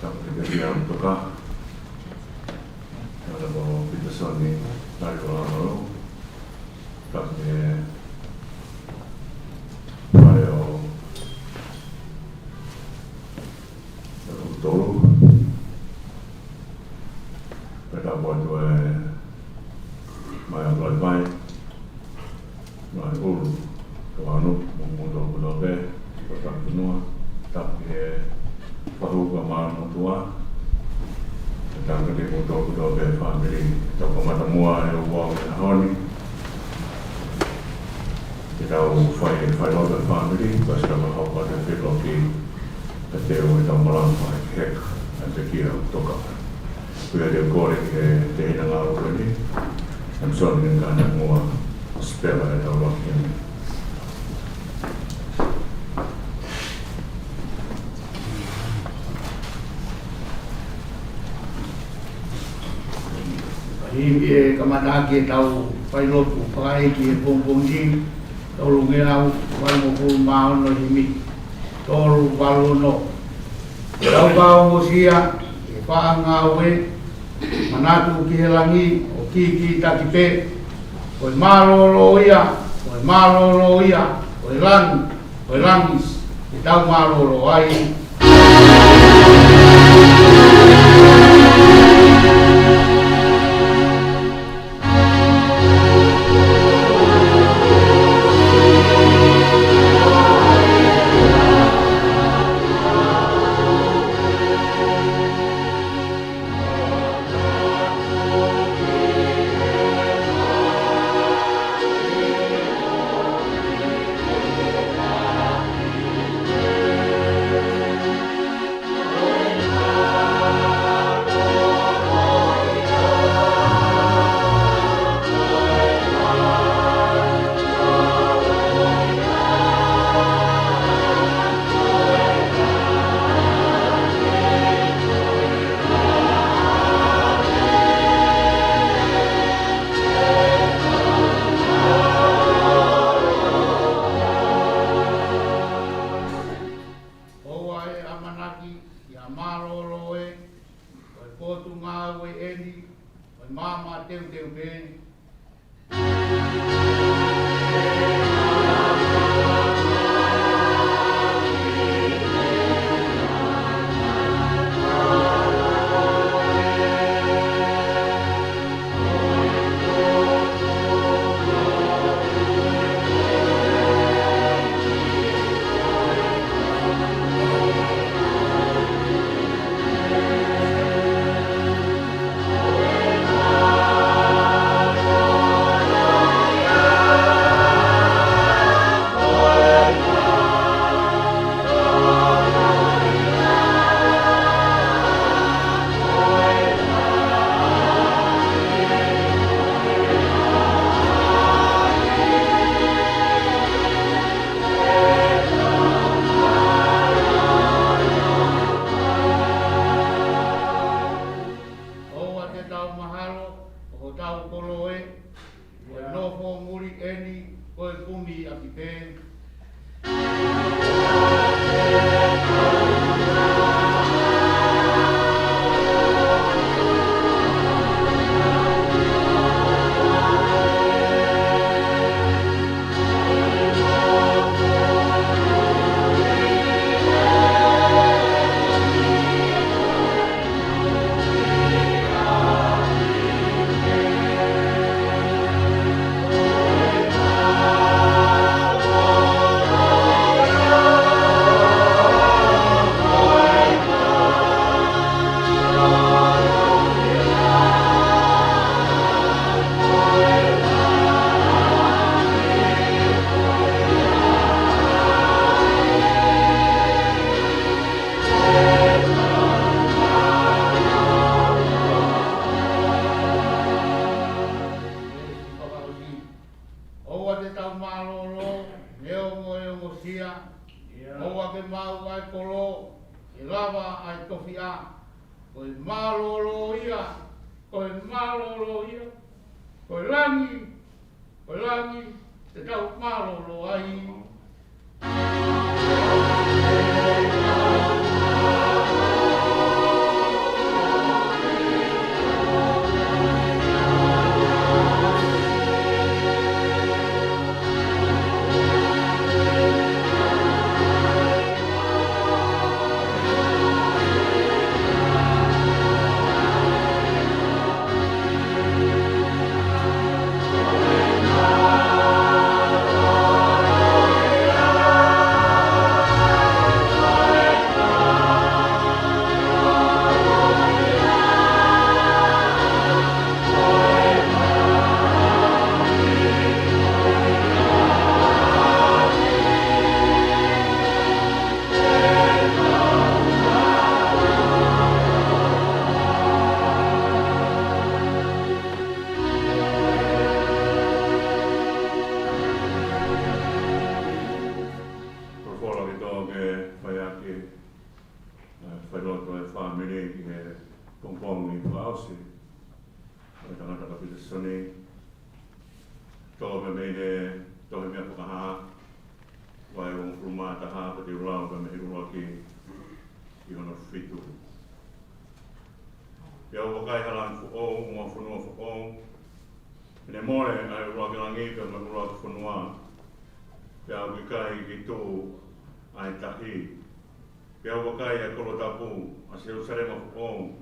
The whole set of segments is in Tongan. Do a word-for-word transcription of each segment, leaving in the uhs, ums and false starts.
Tapu ki he ʻEiki ʻoku toka. Honorable Pita Soni Taliʻuangalou. Tapu ki he fale ʻo e ʻOtu Tolu. Pea tapu atu e Maʻa Palaipai, Maʻa ʻUlu, Tauhānuku, mo kimoutolu kotoa pē, ko e tapu fonua, tapu ki he fahu kae mālō motuʻa, pea tapu ki he kimoutolu kotoa pē fāmili. Tau kamata muʻa e ouau ʻi he ʻaho ni, ke tau fai e failotu fāmili, pea ʻosi lava hoko atu e fekauʻaki, pea teu ʻetau malanga fakaheka, ʻa e ʻEiki ʻoku toka. Ko ia te u kole ki he tehina ngāue ko eni, Samson Ngākana Ngoa, ʻo sipela ʻetau laki himi. Himi ʻe kamata ʻaki ʻetau failotu fakaʻeiki he pongipongi ni, tolungeau valungofulu mā ono, himi tolu valu ono. Tau ka ongosia ʻi he faʻa ngāue, manatu ki he langi ʻo kikitaki pē. Ko e mālōlō ia, ko e mālōlō ia, ko e langi, ko e langi, te tau mālōlō ai. ʻOua ʻe ʻamanaki ʻi ha mālōlō ē, ko e potungāue eni, ko e maama teuteu pē. ʻOua te tau mahalo, ʻo hotau kolo ē, ko e nofo muli eni, ko e kumi ʻaki pē. ʻOua te tau mālōlō, neongo e ongosia, ʻoua ke maʻu ʻa e kolo, ke lava ʻa e tofiʻa. Ko e mālōlō ia, ko e mālōlō ia, ko e langi, ko e langi, te tau mālōlō ai. Fai lotu e fāmili ʻi he pongipongi fakaʻosi ʻo e tangata ko Pita Soni. Toʻo mei he tohi meʻa Fakahā, vahe hongofulu mā taha, pea te u lau mei he ʻuluaki ki hono fitu. Pea u vakai, ha langi foʻou mo ha fonua foʻou. Pea ne mole ʻa e ʻuluaki langi pea mo e ʻuluaki fonua, pea ʻoku ʻikai ke tuʻu ʻa e tahi. Pea u vakai, ʻa e kolo tapu, ʻa Selūsalema foʻou,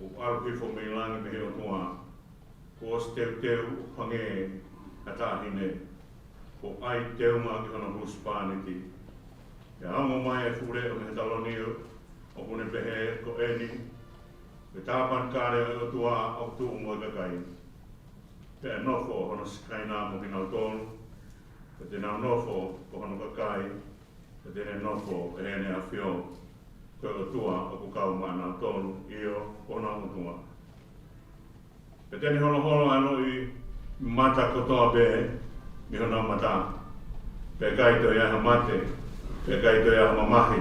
ʻoku ʻalu hifo mei langi mei he ʻOtua, kuo ʻosi teuteu ʻo hangē ha taʻahine, kuo ʻai teunga ki hono husepāniti. Pea ongo mai e fuʻu leʻo mei he taloni, ʻoku ne pehē, Ko eni, ko e tāpanekale ʻo e ʻOtua ʻoku tuʻu mo e kakai. Pea ʻe nofo hono Sikaina mo kinautolu, pea te nau nofo ko hono kakai, pea te ne nofo ʻi heʻene ʻAfio. Ko e ʻOtua ʻoku kau maʻanautolu, ʻio, ko honau ʻOtua. Pea te ne holoholo ʻa e loʻimata kotoa pē mei honau mata, pea ʻikai toe ʻi ai ha mate, pea ʻikai toe ʻi ai ha mamahi,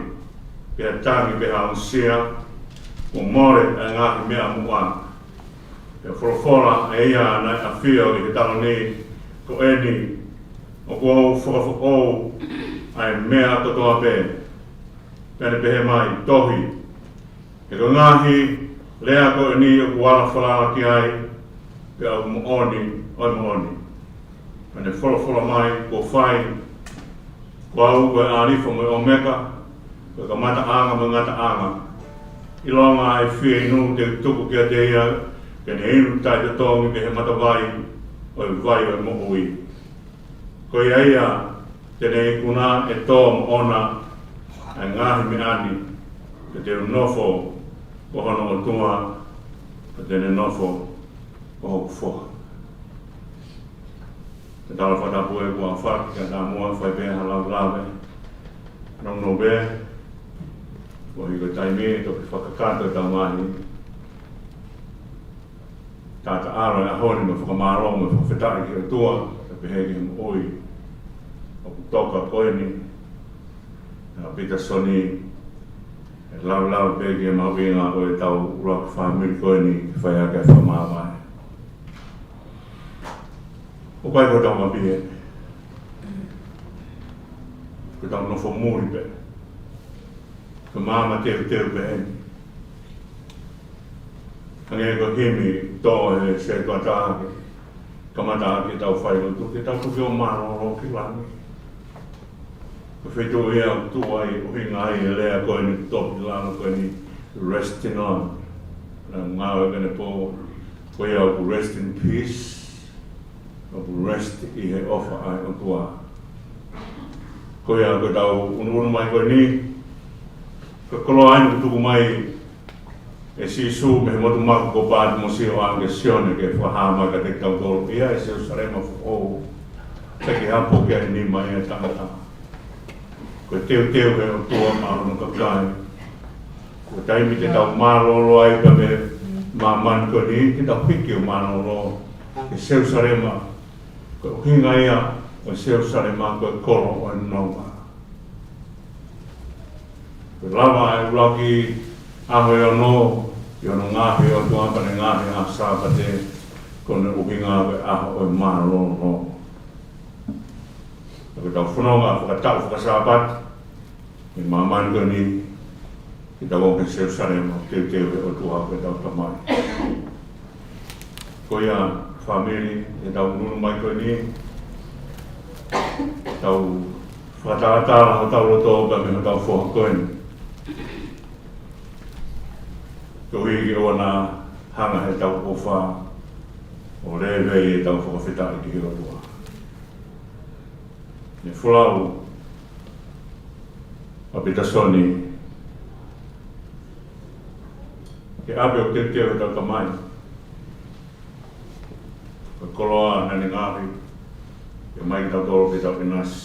pea tangi, pea ha aʻusia. Kuo mole ʻa e ngaahi meʻa muʻa. Pea folofola ʻe ia naʻe ʻafio ʻi he taloni, Ko eni, ʻoku ou fakafoʻou ʻa e meʻa kotoa pē. Pea ne pehē mai, Tohi, he ko e ngaahi lea ko eni ʻoku ala falala ki ai, pea ʻoku moʻoni ʻo e moʻoni. Pea ne folofola mai, Kuo fai, ko au ko e ʻAlifa mo e ʻOmeka, ko e kamataʻanga mo e ngataʻanga. ʻIlonga ʻa e fieinu te u tuku kiate ia, ke ne inu taʻetotongi mei he matavai ʻo e vai ʻo e moʻui. Ko ia ia te ne ikuna ʻe tō moʻona ʻa e ngaahi meʻa ni, pea te u nofo ko hono ʻOtua, pea te ne nofo ko hoku foha. Ko e tala fakatapu ē kuo ʻoatu kiate kitautolu, fai pē ha lavelave nounou pē, koeʻuhi ko e taimi, toki fakakakato ʻetau ngaahi tataʻalo ʻo e ʻaho ni, mo e fakamālō mo e fakafetaʻi ki he ʻOtua, kae pehē ki he moʻui ʻoku toka ko eni ʻa Pita Soni, ʻe lavelave pē ki he mahuʻinga ʻo ʻetau ʻuluaki fāmili ko eni ke fai ʻaki e fakamāvae. ʻOku ʻikai ko hotau ʻapi ē. Ko hotau nofo muli pē. Ko e maama teuteu pē eni. Hangē ko e himi toʻo ʻe he setuata ke kamata ʻaki ʻetau failotu, ke tau toki ō mālōlō ki langi. Ko e feituʻu ia ʻoku tuʻu ai, ʻuhinga ai e lea ko eni, tohi lalo ko eni, resting on. Naʻa ngāue ʻanepō, ko ia ʻoku rest in peace, ʻoku rest ʻi he ʻofa ʻa e ʻOtua. Ko ia ko ʻetau ʻunuʻunu mai ko eni, ko e koloa eni ʻoku tuku mai ʻe Sīsū mei he motu maku ko Pātimosi ʻo ʻoange kia Sione ke fakahā mai kiate kitautolu, ʻe ʻi ai e Selūsalema foʻou, ʻikai ke hapo ki ai e nima ʻo e tangata. Ko e teuteu ʻe he ʻOtua maʻa hono kakai. Ko e taimi te tau mālōlō ai pē mei māmani ko eni, ke tau hiki ʻo mālōlō ki Selūsalema. Ko e ʻuhinga ia ʻo Selūsalema ko e kolo ʻo e nonga. Ko e lava e ʻuluaki ʻaho ʻe ono ʻi hono ngaohi ʻe he ʻOtua pea ne ngaohi ʻa e Sāpate, ko hono ʻuhinga ko e ʻaho ʻo e mālōlō. Ko ʻetau fononga fakataʻu faka-Sāpate ʻi māmani ko eni, ke tau ō ki Selūsalema, teuteu ʻe he ʻOtua ko ʻetau Tamai. Ko ia, fāmili, ʻetau ʻunuʻunu mai ko eni, tau fakatalatala hotau loto pea mei hotau foha ko eni, koeʻuhi ke ʻoua naʻa hanga ʻe heʻetau ʻofa ʻo lēvei ʻetau fakafetaʻi ki he ʻOtua. Ne folau ʻa Pita Soni ki he ʻapi ʻoku teuteu ʻe hotau Tamai. Ko e koloa naʻa ne ngaohi ke ʻomai kiate kitautolu ke tau ʻinasi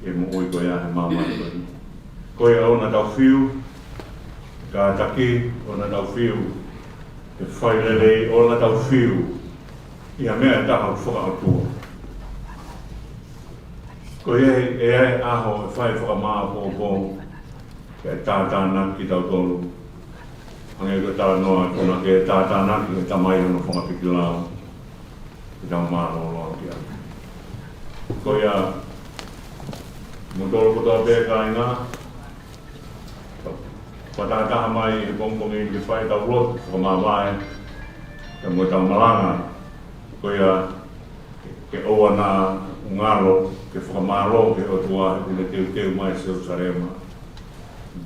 ʻi he moʻui ko ia he māmani ko eni. Ko ia ʻoua naʻa tau fiu he kātaki, ʻoua naʻa tau fiu he fai lelei, ʻoua naʻa tau fiu ʻi ha meʻa ʻe taha ʻoku fakaʻotua. Ko ia ʻe ʻi ai e ʻaho ʻe fai fakamāʻopoʻopo, Ke tātānaki kitautolu. Hangē ko e talanoa, ko ʻene tātānaki ʻe he Tamai hono fanga pikilau. Ke tau mālōlō ki ai. Ko ia, kimoutolu kotoa pē kāinga, fakataha mai he pongipongi ni ke fai ʻetau lotu fakamāvae, pea mo ʻetau malanga. Ko ia, ke ʻoua naʻa ngalo, ke fakamālō ki he ʻOtua he ʻoku ne teuteu mai Selusalema.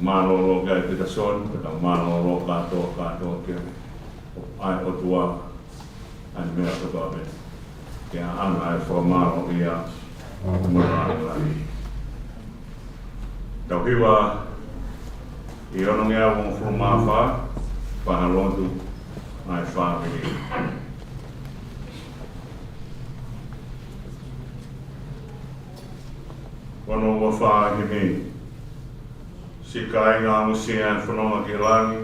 Mālōlō ki ai Petasoni, pea tau mālōlō kātoa, kātoa ki ai. ʻA e ʻOtua, ʻa e meʻa kotoa pē. Ke ʻaʻana ʻa e fakamālō ia mo e lāngilangi. Tau hiva ʻi he onongeau hongofulu mā fā, fai ha lotu ʻa e fāmili. Ono ua fā himi. Siʻi kāinga, aʻusia e fononga ki he langi,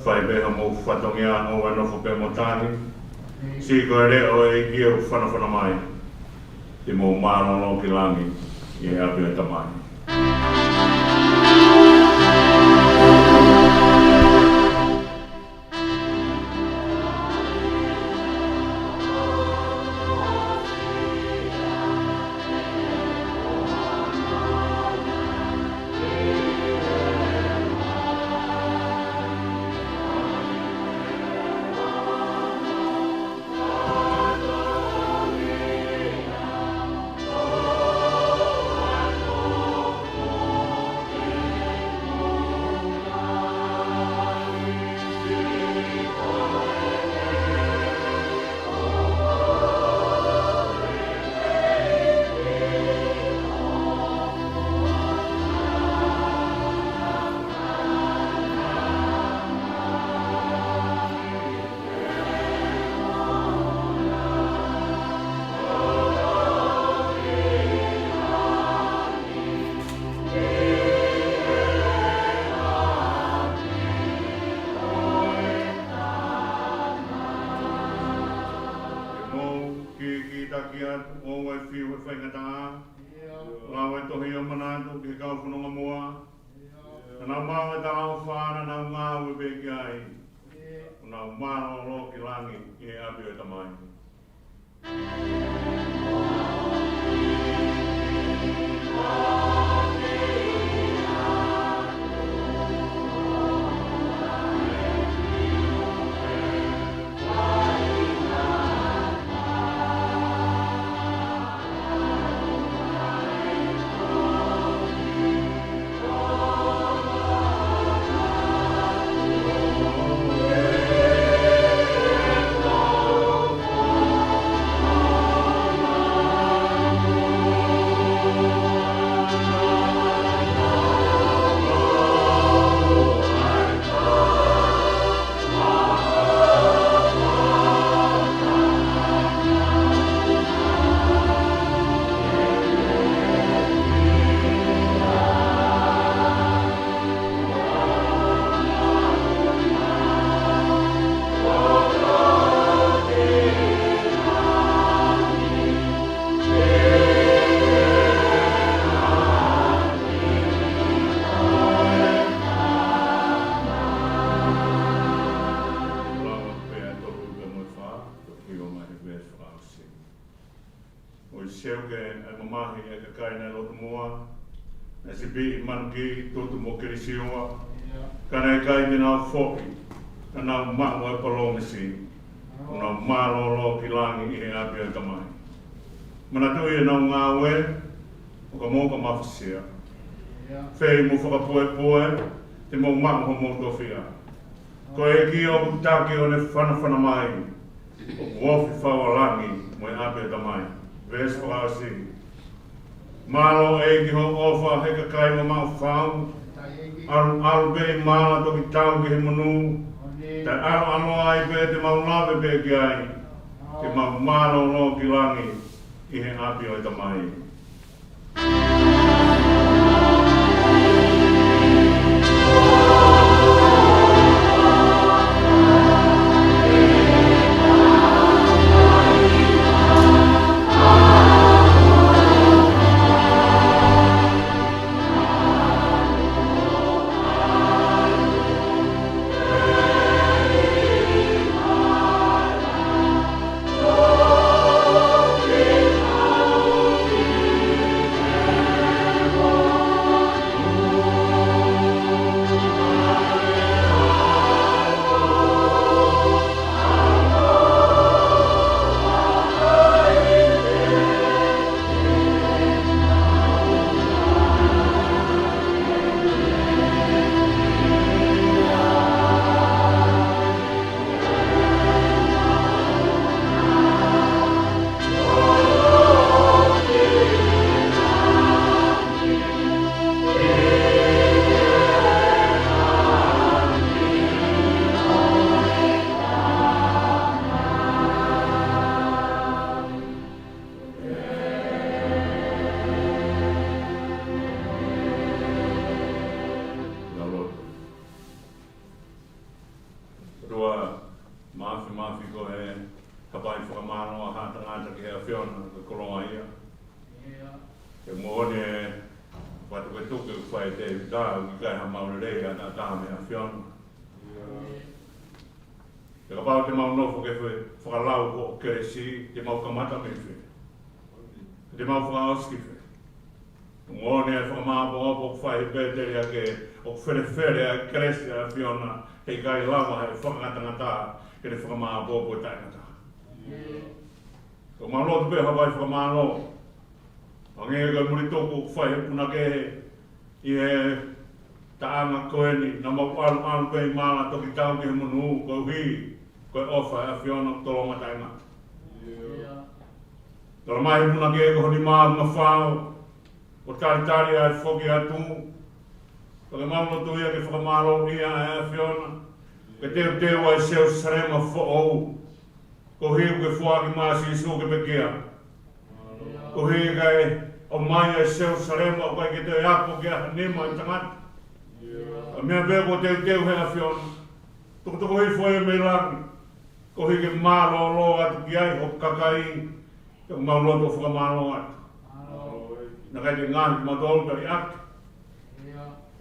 fai pē homou fatongia ʻo ʻoua ʻe nofo pē mo tangi. Siʻi ko e leʻo ʻo e ʻEiki ʻoku fanafana mai, te mou mālōlō ki langi ʻi he ʻapi ʻo e Tamai. Ke mou kikitaki atu, ʻoua ʻe fiu he faingataʻa. Lau e tohi ʻo manatu ki he kau fononga muʻa. Naʻa nau maʻu e talaʻofa naʻa nau ngāue pē ki ai. ʻO nau mālōlō ki langi ʻi he ʻapi ʻo e Tamai. Lava pē ʻa e tolu pea mo e fā, toki hiva mai he veesi fakaʻosi. ʻOi, seuke ʻa e mamahi ʻa e kakai naʻe lotu muʻa, naʻe sipi ʻi manuki, tutu mo kelisiua. Ka naʻe ʻikai te nau foki, ka naʻa nau maʻu ʻa e palōmesi, ʻo nau mālōlō ki langi ʻi he ʻapi ʻo e Tamai. Manatuʻi ʻenau ngāue, ʻo ka mou ka mafasia. Fei mo fakapuepue, te mou maʻu homou tofiʻa. Ko e ʻEiki ʻoku taki ʻo ne fanafana mai, ʻoku ofi fau ʻa langi mo e ʻapi ʻo e Tamai. Veesi fakaʻosi. Mālō ʻEiki hoʻo ʻofa he kakai mamaʻo fau. ʻAlu, ʻalu pē ʻi mala toki tau ki he monū. Taʻeʻaloʻalo ai pē te mau lave pē ki ai. Te mau mālōlō ki langi ʻi he ʻapi ʻo e Tamai. ʻOtua Māfimafi, ko e hapai fakamālō ʻa haʻa tangata ki he ʻAfiona, ko e koloa ia. Ke moʻoni e fakatuketuke ʻoku fai ʻe Tēvita, ʻoku ʻikai ha maʻu lelei ʻataʻatā mei he ʻAfiona. Pea kapau te mau nofo ke fakalau hoʻo kelesi, te mau kamata mei fē? Te mau fakaʻosi ki fē? Moʻoni e fakamāʻopoʻopo ʻoku fai ʻe Pēteli ake, ʻoku felefele ʻa e kelesi ʻa e ʻAfiona, heʻikai lava ʻe he fakangatangata ke ne fakamāʻopoʻopo e taʻengata. Ko ʻemau lotu pē hapai fakamālō. Hangē ko e muli tuku ʻoku fai ʻe he punake ʻi he taʻanga ko eni, naʻa mau ʻalu ʻalu pē ʻi mala toki tau ki he monū, koeʻuhi ko e ʻofa ʻa e ʻAfiona ʻoku tolonga taʻengata. Tala mai he punake ko ho nima ʻoku mafao, ʻo talitali ʻa e foki atu. Pea ke mau lotu ia ke fakamālō ia ʻa e ʻAfiona, ke teuteu ʻa e Selusalema foʻou. Koeʻuhi ʻoku ke foaki mai ʻa Sīsū ke pekia. Koeʻuhi kae ʻomai ʻa e Selusalema ʻoku ʻikai ke toe apo ki ai ha nima ʻo e tangata. ʻA e meʻa pē kuo teuteu ʻe he ʻAfiona, tukutuku hifo ia mei langi, koeʻuhi ke mālōlō atu ki ai ho kakai. Pea mau lotu ʻo fakamālō atu. Naʻe ʻikai ke ngaohi kimautolu pea liʻaki.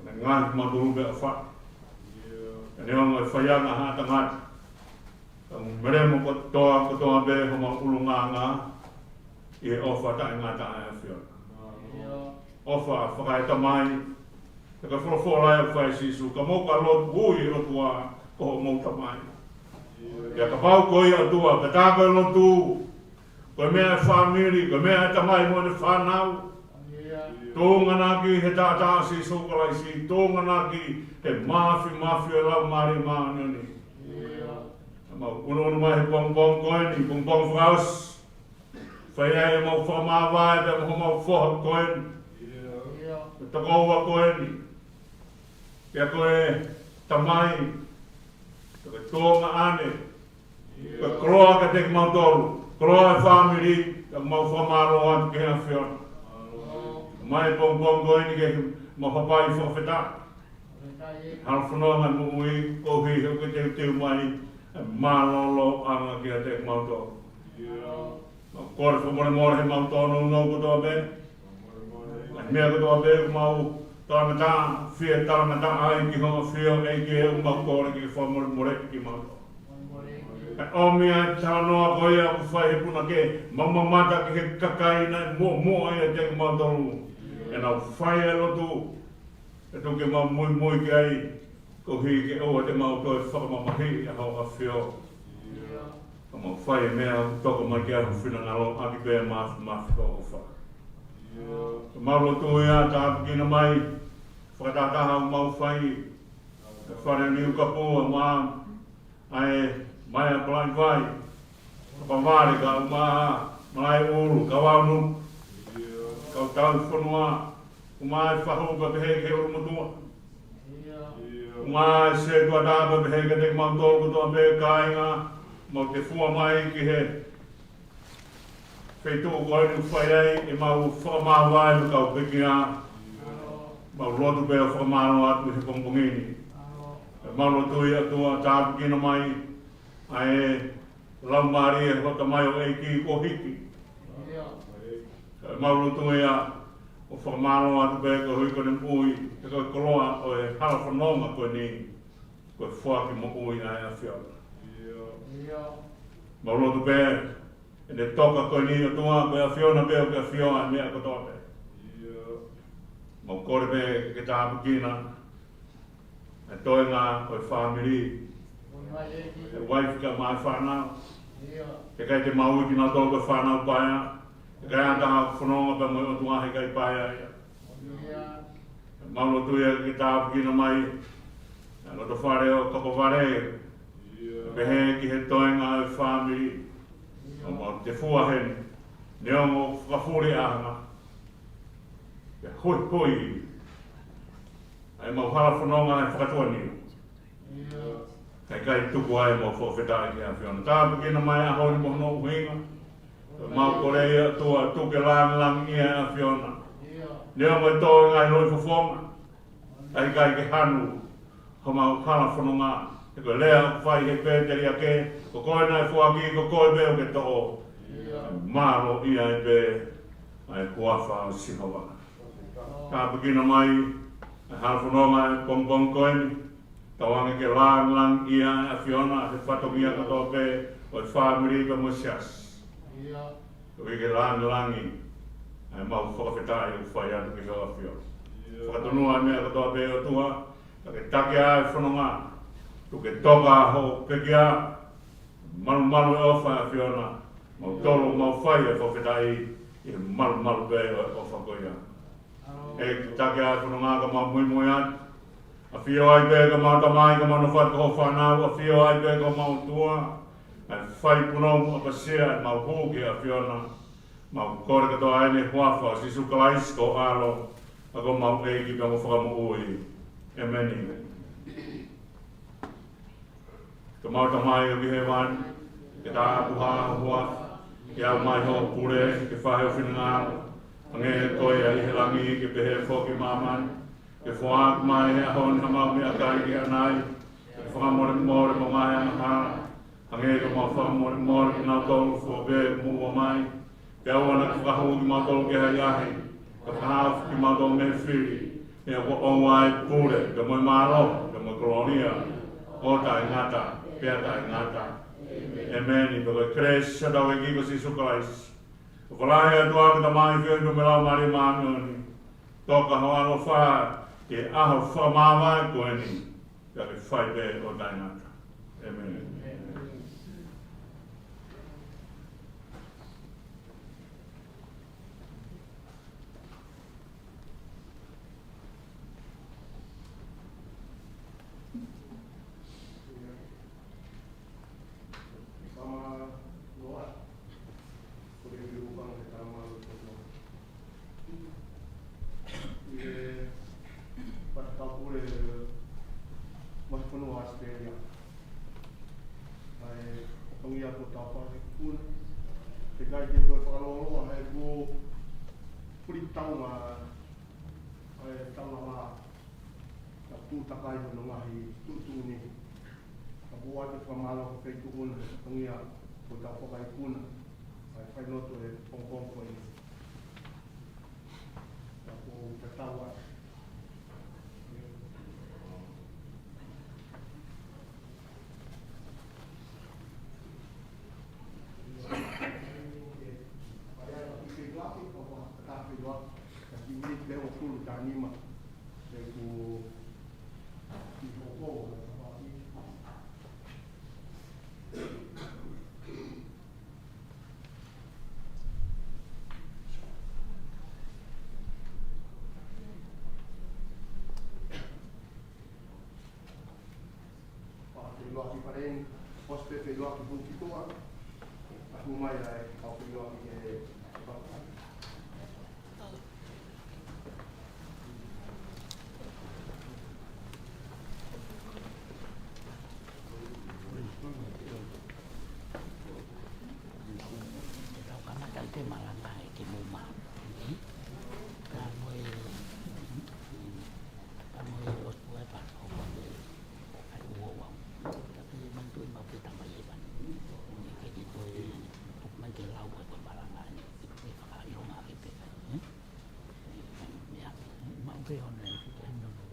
Naʻe ngaohi kimautolu pea ʻofaʻi. Pea neongo e faianga ʻa haʻa tangata, ka mou melemo kotoa, kotoa pē homau ʻulungaanga ʻi he ʻofa taʻengata ʻa e ʻAfiona. ʻOfa fakaetamai. He ko e folofola ia ʻoku fai ʻe Sīsū, ka mou ka lotu ui ʻOtua ko hoʻomou Tamai. Pea kapau ko ia ʻOtua, pea tā ko e lotu, ko e meʻa ʻa e fāmili, ko e meʻa ʻa e tamai mo ʻene fānau. Tuʻunga ʻaki he taʻataʻa ʻo Sīsū Kalaisi, tuʻunga ʻaki he māfimafi ʻo e Laumālie Māʻoniʻoni. Mau ʻunuʻunu mai he pongipongi ko eni, pongipongi fakaʻosi. Fai ai ʻemau fakamāvae pea mo homau foha ko eni, mo e tokoua ko eni. Pea ko e tamai, pea ko e tuongaʻane, ko e koloa kiate kimautolu, koloa ʻa e fāmili, pea mau fakamālō atu ki he ʻAfiona. Mai pongipongi ko eni ke mau hapai fakafetaʻi. Halafononga moʻui, koeʻuhi he ʻoku ke teuteu mai e mālōlōʻanga kiate kimautolu. Mau kole fakamolemole he mau tōnounou kotoa pē. Ngaahi meʻa kotoa pē ʻoku mau talangataʻa, fie talangataʻa ai ki hoʻo ʻAfio, ʻEiki, ʻoku mau kole ke fakamolemoleʻi kimautolu. Kae ʻomi ʻa e talanoa ko ia ʻoku fai he punake, mau mamata ki he kakai naʻe muʻomuʻa ʻiate kimautolu. ʻEnau fai e lotu, pea tuku ke mau muimui ki ai, koeʻuhi ke ʻoua te mau toe fakamamahiʻi ʻa hoʻo ʻAfio. Ka mau fai e meʻa ʻoku toko mai ki ai ho finangalo, ʻaki pē ʻa e māfimafi ʻo ho ʻofa. Mau lotu ia, tāpuekina mai, fakatahataha ʻoku mau fai, e fale Niukapu, ʻa e Maea Palaivai, Kapavale, kau Malaʻeulu, kau Aunu, kau Tauhi Fonua, kau Fahu pea pehē ki he ʻUlumotuʻa. Kau Setuata pea pehē kiate kimautolu kotoa pē kāinga, mau tefua mai ki he feituʻu ko eni ʻoku fai ai ʻemau fakamāvae mo e kau pekia. Mau lotu pē ʻo fakamālō atu he pongipongi ni. Mau lotu ia ʻOtua, tāpuekina mai ʻa e laumālie ʻo ho tamaioʻeiki kuo hiki. Mau lotu ia ʻo fakamālō atu pē koeʻuhi ko ʻene moʻui, he ko e koloa ʻo e halafononga ko eni, ko e foaki moʻui ʻa e ʻAfiona. Mau lotu pē ʻene toka ko eni ʻOtua, ko e ʻAfiona pē ʻoku ke ʻafio ai he meʻa kotoa pē. Mau kole pē ke tāpuekina e toenga ʻo e fāmili, e uaifi kae ʻumaʻā e fānau. He ʻikai te mau ui kinautolu ko e fānau paea, he ʻikai ha taha ʻoku fononga pea mo e ʻOtua he ʻikai paea ia. Mau lotu ia ke tāpuekina mai e loto fale ʻo Kapavale, pehē ki he toenga ʻo e fāmili. ʻOku mau tefua heni, neongo ʻoku fakafuli ʻa e anga, pea huihui ʻa ʻemau halafononga he fakatuʻaniu. Kae ʻikai tuku ai ʻemau fakafetaʻi ki he ʻAfiona. Tāpuekina mai e ʻaho ni mo hono ʻuhinga. Mau kole ia ʻOtua, tuku ke langilangiʻia e ʻAfiona. Neongo e tō e ngaahi loʻifofonga, kae ʻikai ke hanu homau halafononga. He ko e lea ʻoku fai he pēteliake, ko koe naʻe foaki, ko koe pē ʻoku ke toʻo. Mālō ia ai pē ʻa e huafa ʻo Sihova. Tāpuekina mai ʻa e halafononga ʻo e pongipongi ko eni. Tauange ke lāngilangiʻia ʻa e ʻAfiona he fatongia kotoa pē ʻo e fāmili pea mo e siasi. ʻOku ʻikai ke lāngilangi ʻa ʻemau fakafetaʻi ʻoku fai atu ki ho ʻAfio. Fakatonua ʻa e meʻa kotoa pē ʻOtua, ka ke taki ʻa e fononga, tuku ke toka hoʻo pekia, malumalu e ʻofa ʻa e ʻAfiona, mau tolo, mau fai e fakafetaʻi ʻi he malumalu pē ʻo e ʻofa ko ia. ʻEiki, taki ʻa e fononga ka mau muimui atu. ʻAfio ai pē ko homau Tamai, ka mau nofo atu ko hoʻo fānau, ʻafio ai pē ko homau ʻOtua. ʻA e fai punou mo ʻapasia ʻemau hū ki he ʻAfiona. Mau kole kotoa eni he huafa ʻo Sīsū Kalaisi ko ho ʻAlo, ʻa ko homau ʻEiki pea mo Fakamoʻui. ʻĒmeni. Ko homau Tamai ʻoku ʻi hēvani, ke tāpuhā ho huafa, ke aʻu mai hoʻo pule, ke fai ho finangalo, hangē ko ia ʻi he langi, ke pehē foki ʻi māmani. Ke foaki mai he ʻaho ni haʻamau meʻakai ki ʻanai, ke fakamolemole homau angahala, hangē ko ʻemau fakamolemole kinautolu ʻoku fua pē muʻa mai. Pea ʻoua naʻa ke fakahū kimautolu ki he ʻahiʻahi, ka ke fakahaofi kimautolu mei he fili, he ʻoku ʻoʻou ʻa e pule, pea mo e mālohi, pea mo e kolōlia, ʻo taʻengata pea taʻengata. ʻĒmeni. Pea ko e kelesi ʻa hotau ʻEiki ko Sīsū Kalaisi, ʻofa lahi ʻa e ʻOtua ko e Tamai, feohi pea mo e Laumālie Māʻoniʻoni, toka hoʻo ʻaloʻofa ʻi he ʻaho fakamāvae ko eni, pea ke fai pē ʻo taʻengata. ʻĒmeni. ʻI he Fakataupule Vahefonua ʻAositelēlia. ʻA e fatongia kuo tau fai ki he kikuna. Pea ʻikai ke toe fakalōloa he kuo puli taunga ʻa e taulala. Ka tū takai hono ngaahi tuʻutuʻuni. Ka ʻoku ou ʻoatu e fakamālō ki he Feituʻu na he fatongia kuo tau fakaikuna ʻa e failotu he pongipongi ko eni. Ka ʻoku ou tatau atu. Pea feʻiloaki pale ni, ʻosi pē feʻiloaki hū ki tuʻa, ʻa hū mai ai, pea feʻiloaki ke Tau kamata ʻi he malanga ʻi he muma. Ka mo e, ka mo e ʻosi pē pea ʻoku ʻi ai ʻa e uo uo. Ka ke manatuʻi maʻu pē Tamai ʻi hēvani. Ke ke toe, mai ke lau ʻa e malanga ni. ʻE fakaʻilonga ke pē. Ē? Ia, maʻu pē ʻona e fika ʻi nono.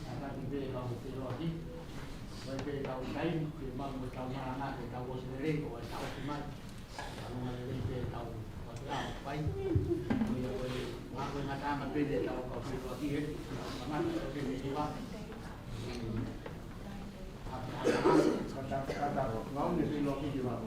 Ata ki pē kau te loa ki. Ko e pē kau kai, ke mau mo tau maranga, ke tau ʻosi lelei, ko e tau ki mai. Tau ma lelei pē kau, ko te au, kai. Ko ia ko e, ma ko e ngata ma pē te tau kau te loa ki he. Tau ma, ko te te loa. Ata, ata, ata, ata, ata, mau ne te loa ki te mau.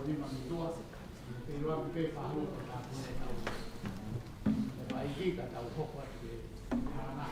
Nima mei tuʻa, pea ʻiloa pē pē fahu ka tau pune tau. Ka ʻi ka tau hoko atu ke hana.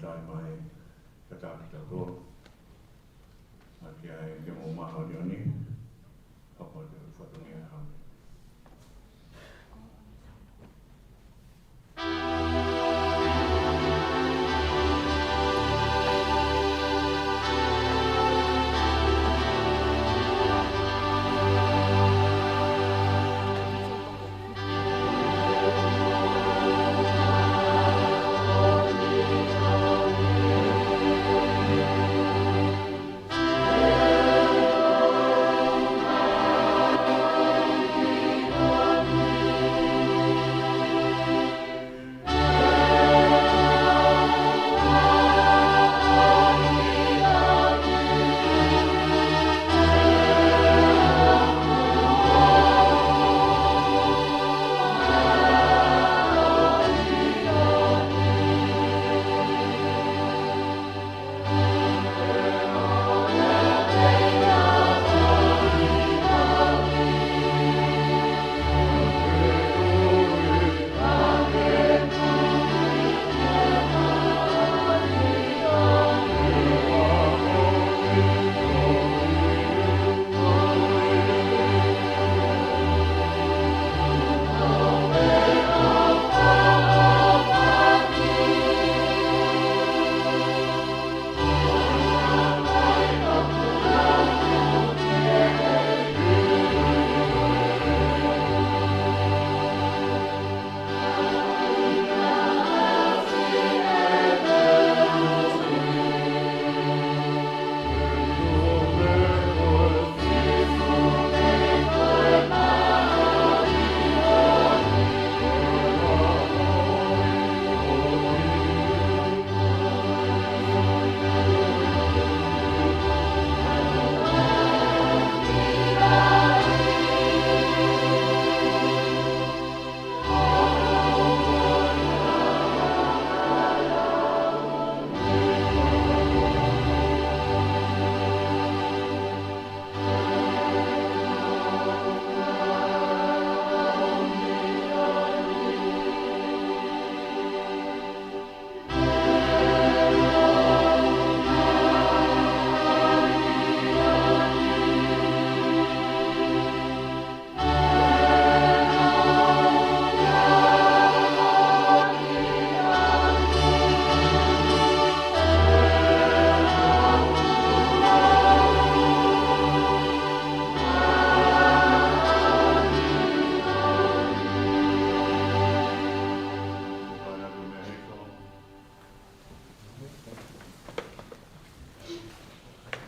Tae mai, ka taki tautolu. ʻA ia ke mou māʻoniʻoni, hapa te u fatongia hame.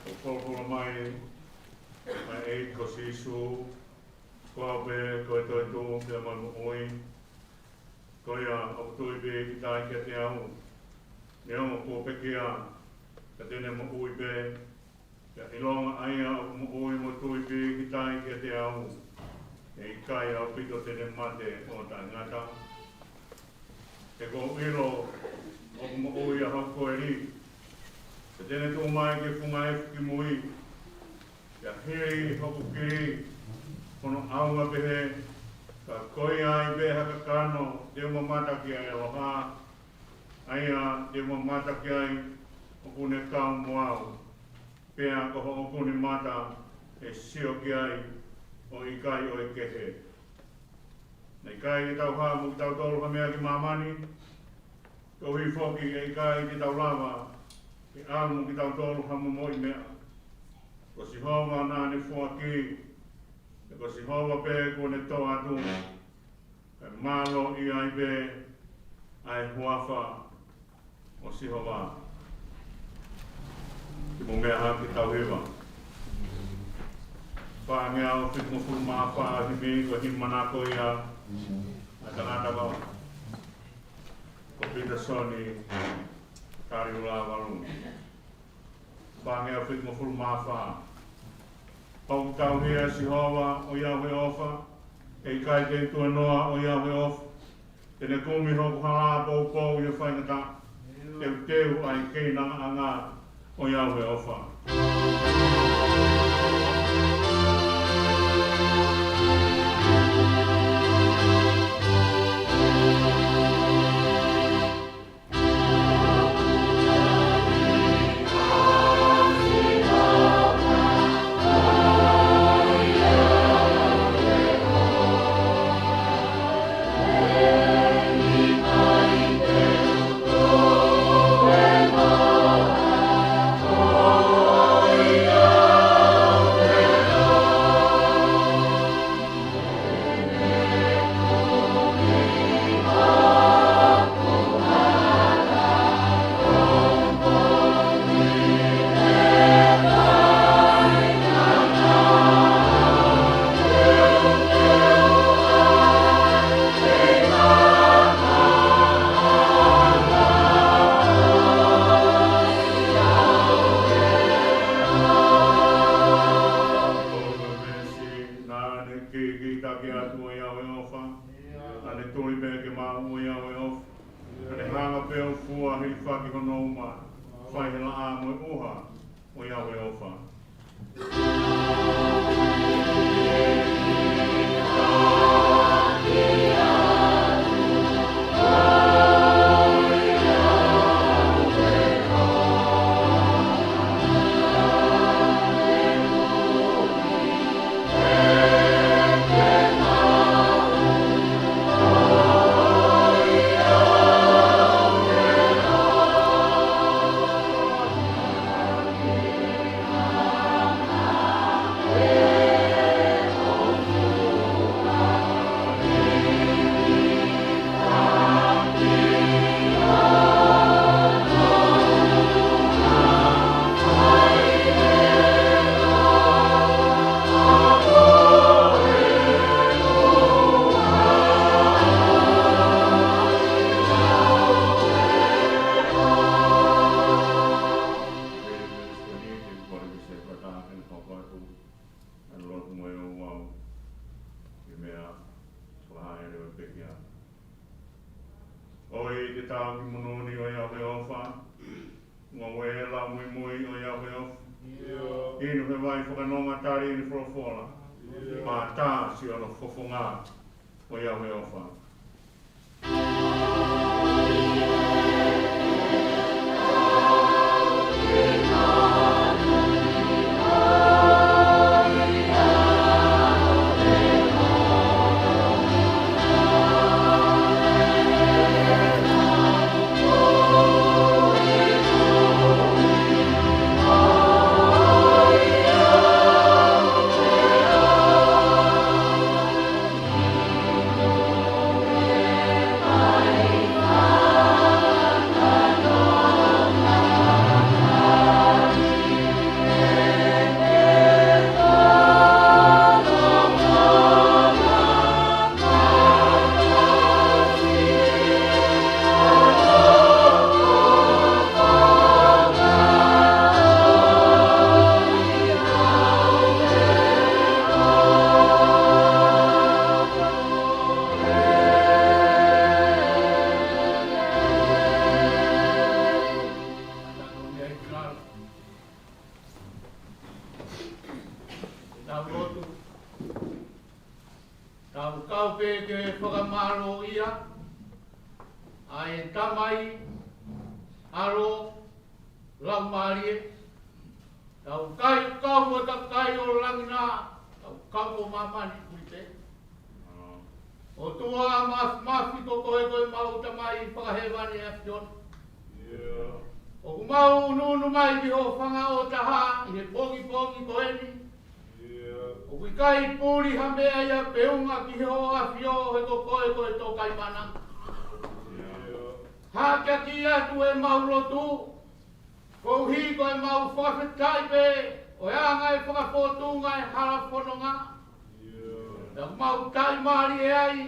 ʻOku folofola mai, mai ʻEiki ko Sīsū, ko au pē ko e toetuʻu pea mo e moʻui. Ko ia ʻoku tui pē ki tai kiate au, neongo kuo pekia, ka te ne moʻui pē. Pea ʻilonga ʻa ia ʻoku moʻui mo tui pē ki tai kiate au, ʻe ʻikai ʻaupito te ne mate ʻo taʻengata. He ʻoku ou ʻilo ʻoku moʻui ʻa hoku koeli, pea te ne tuʻu mai ki he funga efu ki mui. Pea hili hoku kili, hono ʻaonga pehē, ka ko ia ai pē ha kakano te u mamata ki ai, ʻalu hā, ʻa ia te u mamata ki ai ʻoku ne kau mo au, pea ko hoʻoku nima ʻe sio ki ai ʻo ʻikai ʻo e kehe. Naʻe ʻikai ke tau haʻu mo kitautolu ha meʻa ki māmani, koeʻuhi foki ʻe ʻikai te tau lava ke ʻalu mo kitautolu ha momoʻi meʻa. Ko Sihova naʻa ne foaki, pea ko Sihova pē kuo ne tō atu. Kae mālō ʻi ai pē ʻa e huafa ʻo Sihova. Kimuʻa ke tau hiva. Fāngeau fitungofulu mā fā, himi ko e himi manako ia ʻa e tangata ko, ko Pita Soni Kaliulavalu. Fāngeau fitungofulu mā fā. ʻOku tauhi ʻa Sihova ʻo ʻi au he ʻofa, ʻe ʻikai te u tuēnoa ʻo ʻi au he ʻofa. Te ne kumi hoku hala poupou ʻi he faingataʻa, teuteu ʻa e keinangaʻanga ʻo ʻi au he ʻofa. ʻIaoheofa. Ka ne hanga pē ʻo fua hilifaki hono uma, fai he laʻā mo e ʻuha ʻo ʻIaoheofa. ʻOi, te tau ki monū ni ʻo ʻIaoheofa, ngāue lau muimui ʻo ʻIaoheofa. ʻIo. Inu he vai fakanonga tali ʻene folofola. ʻIo. Mātā siʻono fofonga ʻo ʻIaoheofa. Tau lotu. Tau kau pē ke fakamālōʻia ʻa e Tamai, ʻAlo, Laumālie. Tau kau mo e kakai ʻo langi na, tau kau mo māmani kui pē. ʻOtua Māfimafi, ko koe ko ʻemau Tamai fakahēvani ʻa e ʻAfiona. ʻIo. ʻOku mau ʻunuʻunu mai ki hoʻo fanga ʻo taha ʻi he pongipongi ko eni. ʻIo. ʻOku ʻikai puli ha meʻa ia pe unga ki hoʻo ʻAfio, he ko koe ko e Tokaimaʻananga. ʻIo. Hakeakiʻi atu ʻemau lotu, koeʻuhi ko ʻemau fakafetaʻi pē ʻo e anga e fakafōtunga e hala fononga. Naʻa mau taʻimālie ai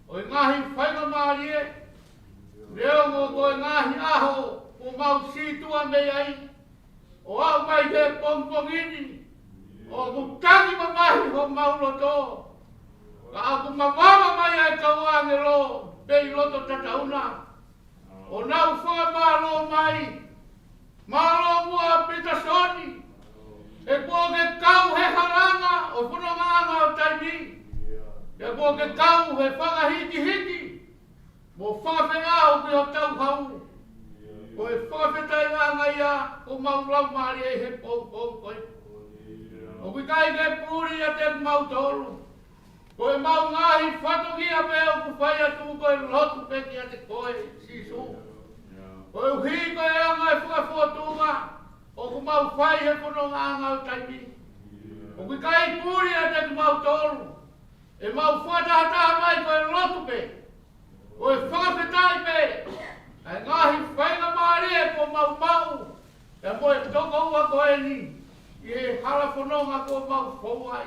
ʻo e ngaahi faingamālie, neongo ko e ngaahi ʻaho kuo mau sītuʻa mei ai, ʻo aʻu mai ki he pongipongi ni, ʻoku tangi mamahi homau loto, ka ʻoku mavava mai ʻa e kau ʻāngelo mei loto tatauna, ʻo nau fakamālō mai. Mālō muʻa Pita Soni, he kuo ke kau he halanga ʻo e fonongaʻanga ʻo taimi, he kuo ke kau he fakahikihiki mo fakafeʻao ki hotau hau. Ko e fakafetaʻiʻanga ia ʻoku mau laumālie ai he pongipongi ko eni. ʻOku ʻikai ke puli ʻiate kimautolu. Ko ʻemau ngaahi fatongia pē ʻoku fai atu ko e lotu pē kiate koe, Sīsū. Koeʻuhi ko e anga e fakafōtunga ʻoku mau fai he fonongaʻanga ʻo taimi. ʻOku ʻikai puli ʻiate kimautolu. ʻEmau fakatahataha mai ko e lotu pē. Ko e fakafetaʻi pē ʻa e ngaahi faingamālie kuo mau maʻu, pea mo e tokoua ko eni ʻi he hala fononga kuo mau fou ai.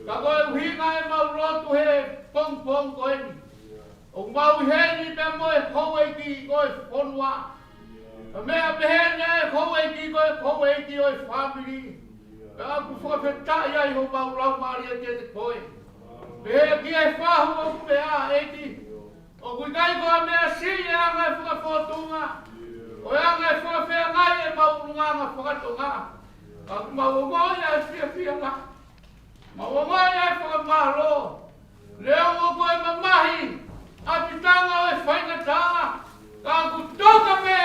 Ka ko e ʻuhinga ʻemau lotu he pongipongi ko eni, ʻoku mau ʻi heni pea mo e houʻeiki ko e fonua. Ka meʻa pehē ni ʻa e houʻeiki ko e houʻeiki ʻo e fāmili. Pea ʻoku fakafetaʻi ai homau laumālie kiate koe. Pehē ki he fahu ʻoku meʻa, ʻEiki, ʻOku ʻikai ko ha meʻa siʻi e anga e fakafōtunga, ʻo e anga e fakafeangai ʻemau ʻulungaanga fakatonga. Ka ʻoku mau ongoʻi ʻa e fiefia lahi. Mau ongoʻi ʻa e fakamālō. Neongo ko e mamahi ʻapitanga ʻo e faingataʻa, ka ʻoku toka pē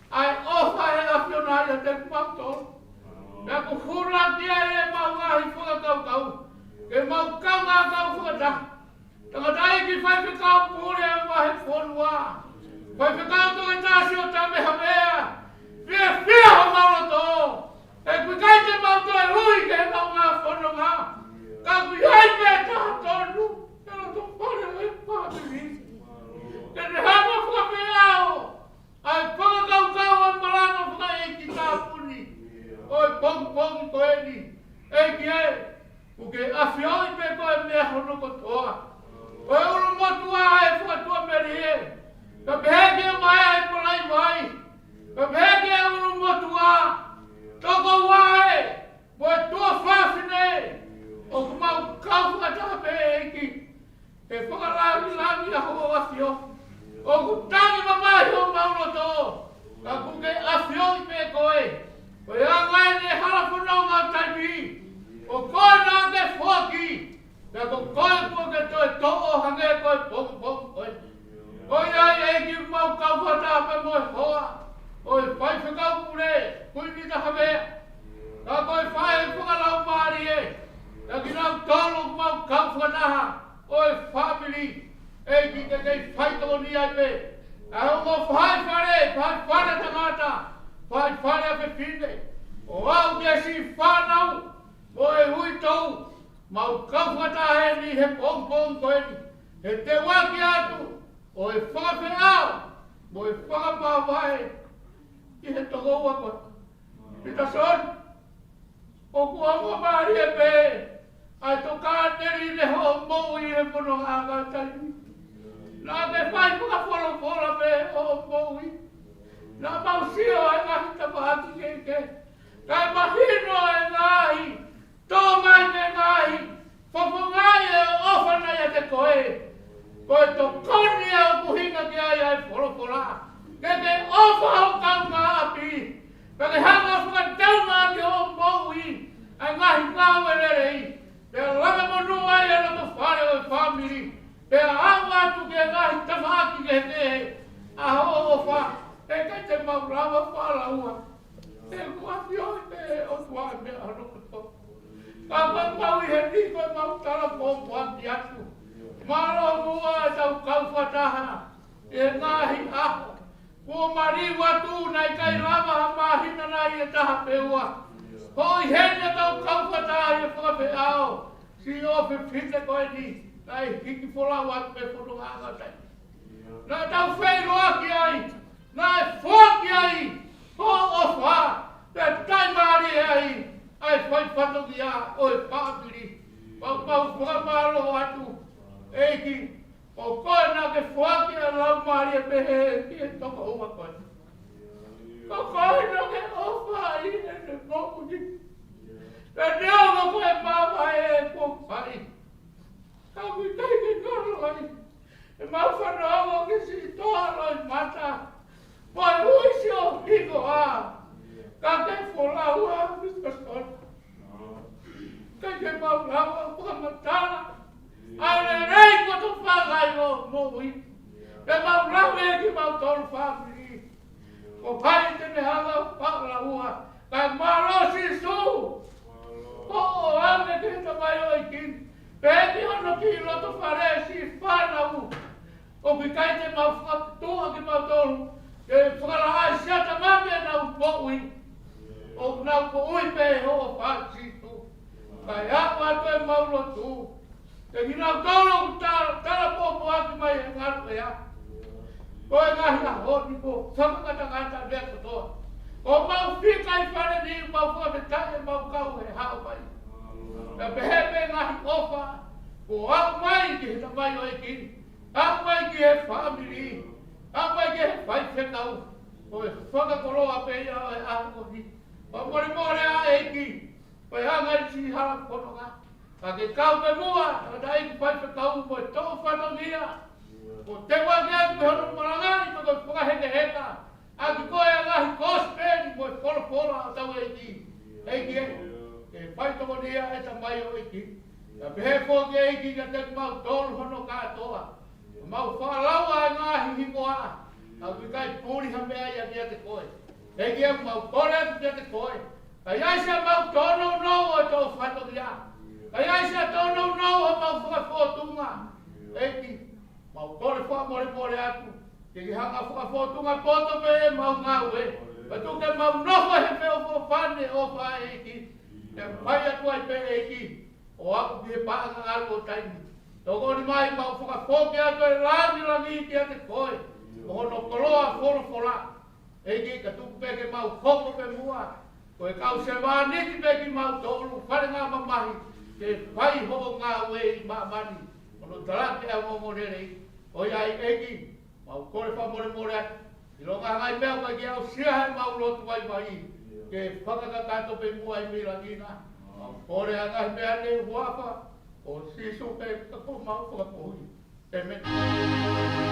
ʻa e ʻofa ʻa e ʻAfiona ʻiate kimautolu. Pea ʻoku hū lelei ai ʻemau ngaahi fakakaukau ke mau kaungā kau fakataha. Tangataʻeiki Faifekau Pule ʻo e Vahefonua, Faifekau Toketā Siosiua Mehavea, fiefia homau loto. ʻOku ʻikai te mau toe ui ki heʻemau ngaahi fononga, ka ʻoku ʻi ai pē taha tonu he loto fale ʻo e fāmili. Ke ne hanga ʻo fakafeʻao ʻa e fakakaukau ʻo e malanga fakaʻeiki tāpuni ʻo e pongipongi ko eni. ʻEiki ē, ʻoku ke ʻafioʻi pē koe meʻa hono kotoa. Ko e ʻulumotuʻa ʻa e fakatuʻamelie, ka pehē ki he maea ʻi Palaivai, ka pehē ki he ʻulumotuʻa, tokoua ē, mo e tuofāfine, ʻoku mau kau fakataha pē ʻEiki he fakalāngilangi ʻa hoʻo ʻafio. ʻOku tangi mamahi homau loto, ka ʻoku ke ʻafioʻi pē koe. Ko e anga eni e hala fononga ʻo taimi, ko koe naʻa ke foaki, pea ko koe kuo ke toe toʻo hangē ko e pongipongi ko eni. Ko ia ai ʻEiki, mau kau fakataha pē mo e hoa ʻo e Faifekau Pule, Kuini Tahavea, ka ko e faʻē fakalaumālie, ka kinautolu ʻoku mau kau fakataha ʻo e fāmili, ʻEiki, ke kei faitokoni ai pē ʻa e ongo faifale, faifale tangata, faifale fefine, ʻo aʻu ki he siʻi fānau mo e uitou, mau kau fakataha heni he pongipongi ko eni, he teuaki atu ʻo e fakafeʻao mo e fakamāvae ki he tokoua ko eni. Pita Soni, ʻoku ongo mālie pē ʻa e tokāteline hoʻo moʻui he fononga ʻa e taimi. Naʻa ke fai fakafolofola pē hoʻo moʻui. Naʻa mau sio he ngaahi tafaʻaki kehekehe, kae mahino e ngaahi tō mai mei he ngaahi fofonga ʻi he ʻofa naʻe ʻiate koe. Ko e tokoni ia ʻoku ʻuhinga ki ai ʻa e folofola. Ke ke ʻofa ho kaungāʻapi, pea ke hanga ʻo fakatauʻaki hoʻo moʻui ʻa e ngaahi ngāue lelei, pea langa monū ai e loto fale ʻo e fāmili, pea aʻu atu ki he ngaahi tafaʻaki kehekehe ʻa hoʻo ʻofa. ʻE ʻikai te mau lava fakalaua. ʻE kuo ʻafioʻi pē ʻe he ʻOtua e meʻa hono kotoa. Ka ko e mau ʻi heni ko e mau tala pōpoaki atu. Mālō muʻa ʻetau kau fakataha ʻi he ngaahi ʻaho kuo maliu atu, naʻe ʻikai lava ha māhina nai ʻe taha pe ua. Ko e ʻi heni ʻetau kau fakataha ʻi he fakafeʻao siʻi ʻofefine ko eni, naʻe hiki folau atu pē fononga ʻa e taimi. Naʻa tau feʻiloaki ai, naʻe foaki ai hoʻo ʻofa, pea taimālie ai ʻa e fai fatongia ʻo e fāmili. Mau, mau fakamālō atu, ʻEiki, ko koe naʻa ke foaki ʻa e laumālie pehē ki he tokoua ko eni. Ko koe naʻa ke ʻofa ai ʻi heʻene moʻui. Pea neongo ko e māvae kuo fai, ka ʻoku ʻikai ke ngalo ai. ʻE mau fanongo ki he siʻi toa loʻimata, mo e uisi ʻo e hingoa, ka ke folau ā, Misa Soni. ʻIkai ke mau lava ʻo fakamatala ʻa e lelei kuo ke fai ʻi hoʻo moʻui. Pea mau lave kimautolu fāmili. Ko hai te ne hanga ʻo fakalaua, kae mālō Sīsū. Ko hoʻo ʻoange ki he tamaioʻeiki ni, pea ki hono kiʻi loto fale siʻi fānau. ʻOku ʻikai te mau fakatuʻa kimautolu ke fakalaʻaisi ʻa e tama pea nau moʻui. ʻOku nau moʻui pē he hoʻo ʻofa Sīsū. Kae aʻu atu ʻemau lotu ke kinautolu ʻoku ta-, tala pōpoaki mai he ngaluʻea. Ko e ngaahi ʻaho ni kuo fakangatangata meʻa kotoa. Ko ʻemau fika ʻi fale ni, mau fakafetaʻi ʻemau kau he haʻu mai. Pea pehē pē ngaahi ʻofa kuo aʻu mai ki he tamaioʻeiki ni, aʻu mai ki he fāmili, aʻu mai ki he faifekau. Ko e fakakoloa pē ia ʻo e ʻaho ni. Fakamolemole ā ʻEiki, ko e anga ʻi he siʻi hala fononga. Ka ke kau pē muʻa, tangataʻeiki faifekau mo e toʻu fatongia. Ko e teu ange atu pē hono malangaʻi, ko e fakahekeheka ʻaki ko e ngaahi kosipeli mo e folofola ʻa hotau ʻEiki. ʻEiki ē, ke fai tokoni ia ʻe Tamai ʻo e ʻEiki. Pea pehē foki ʻEiki kiate kimautolu hono kātoa. Mau fakalauʻi ʻa e ngaahi hingoa, ʻoku ʻikai puli ha meʻa ia kiate koe. ʻEiki ē, mau kole atu kiate koe. Ka ʻi ai siʻemau tōnounou ʻo e tō fatongia, ka ʻi ai siʻa tōnounou ʻo homau fakafōtunga, ʻEiki, mau kole fakamolemole atu. Ke ke hanga ʻo fakafōtunga poto pē ʻemau ngāue, pea tuku ke mau nofo he feʻofoʻofani ʻo e ʻofa ʻa e ʻEiki. Ke fai atu ai pē ʻEiki, ʻo aʻu ki he paʻanga ʻalu ʻo taimi. Tokoni mai mau fakafoki atu e langilangi kiate koe, mo hono koloa folofola. ʻEiki, ka tuku pē ke mau hoko pē muʻa ko e kau sevāniti pē kimautolu, faʻahinga mamahi, ke fai hoʻo ngāue ʻi māmani, hono talaki ʻa e ongoongolelei. ʻOiauē ʻEiki, mau kole fakamolemole atu. ʻIlonga ha ngaahi meʻa ʻoku ʻikai ke aʻusia heʻemau lotu vaivai, ke fakakakato pē muʻa ʻi langi na. Mau kole ʻa e ngaahi meʻa ni ʻi he huafa ʻo Sīsū pē ko homau Fakamoʻui. ʻĒmeni.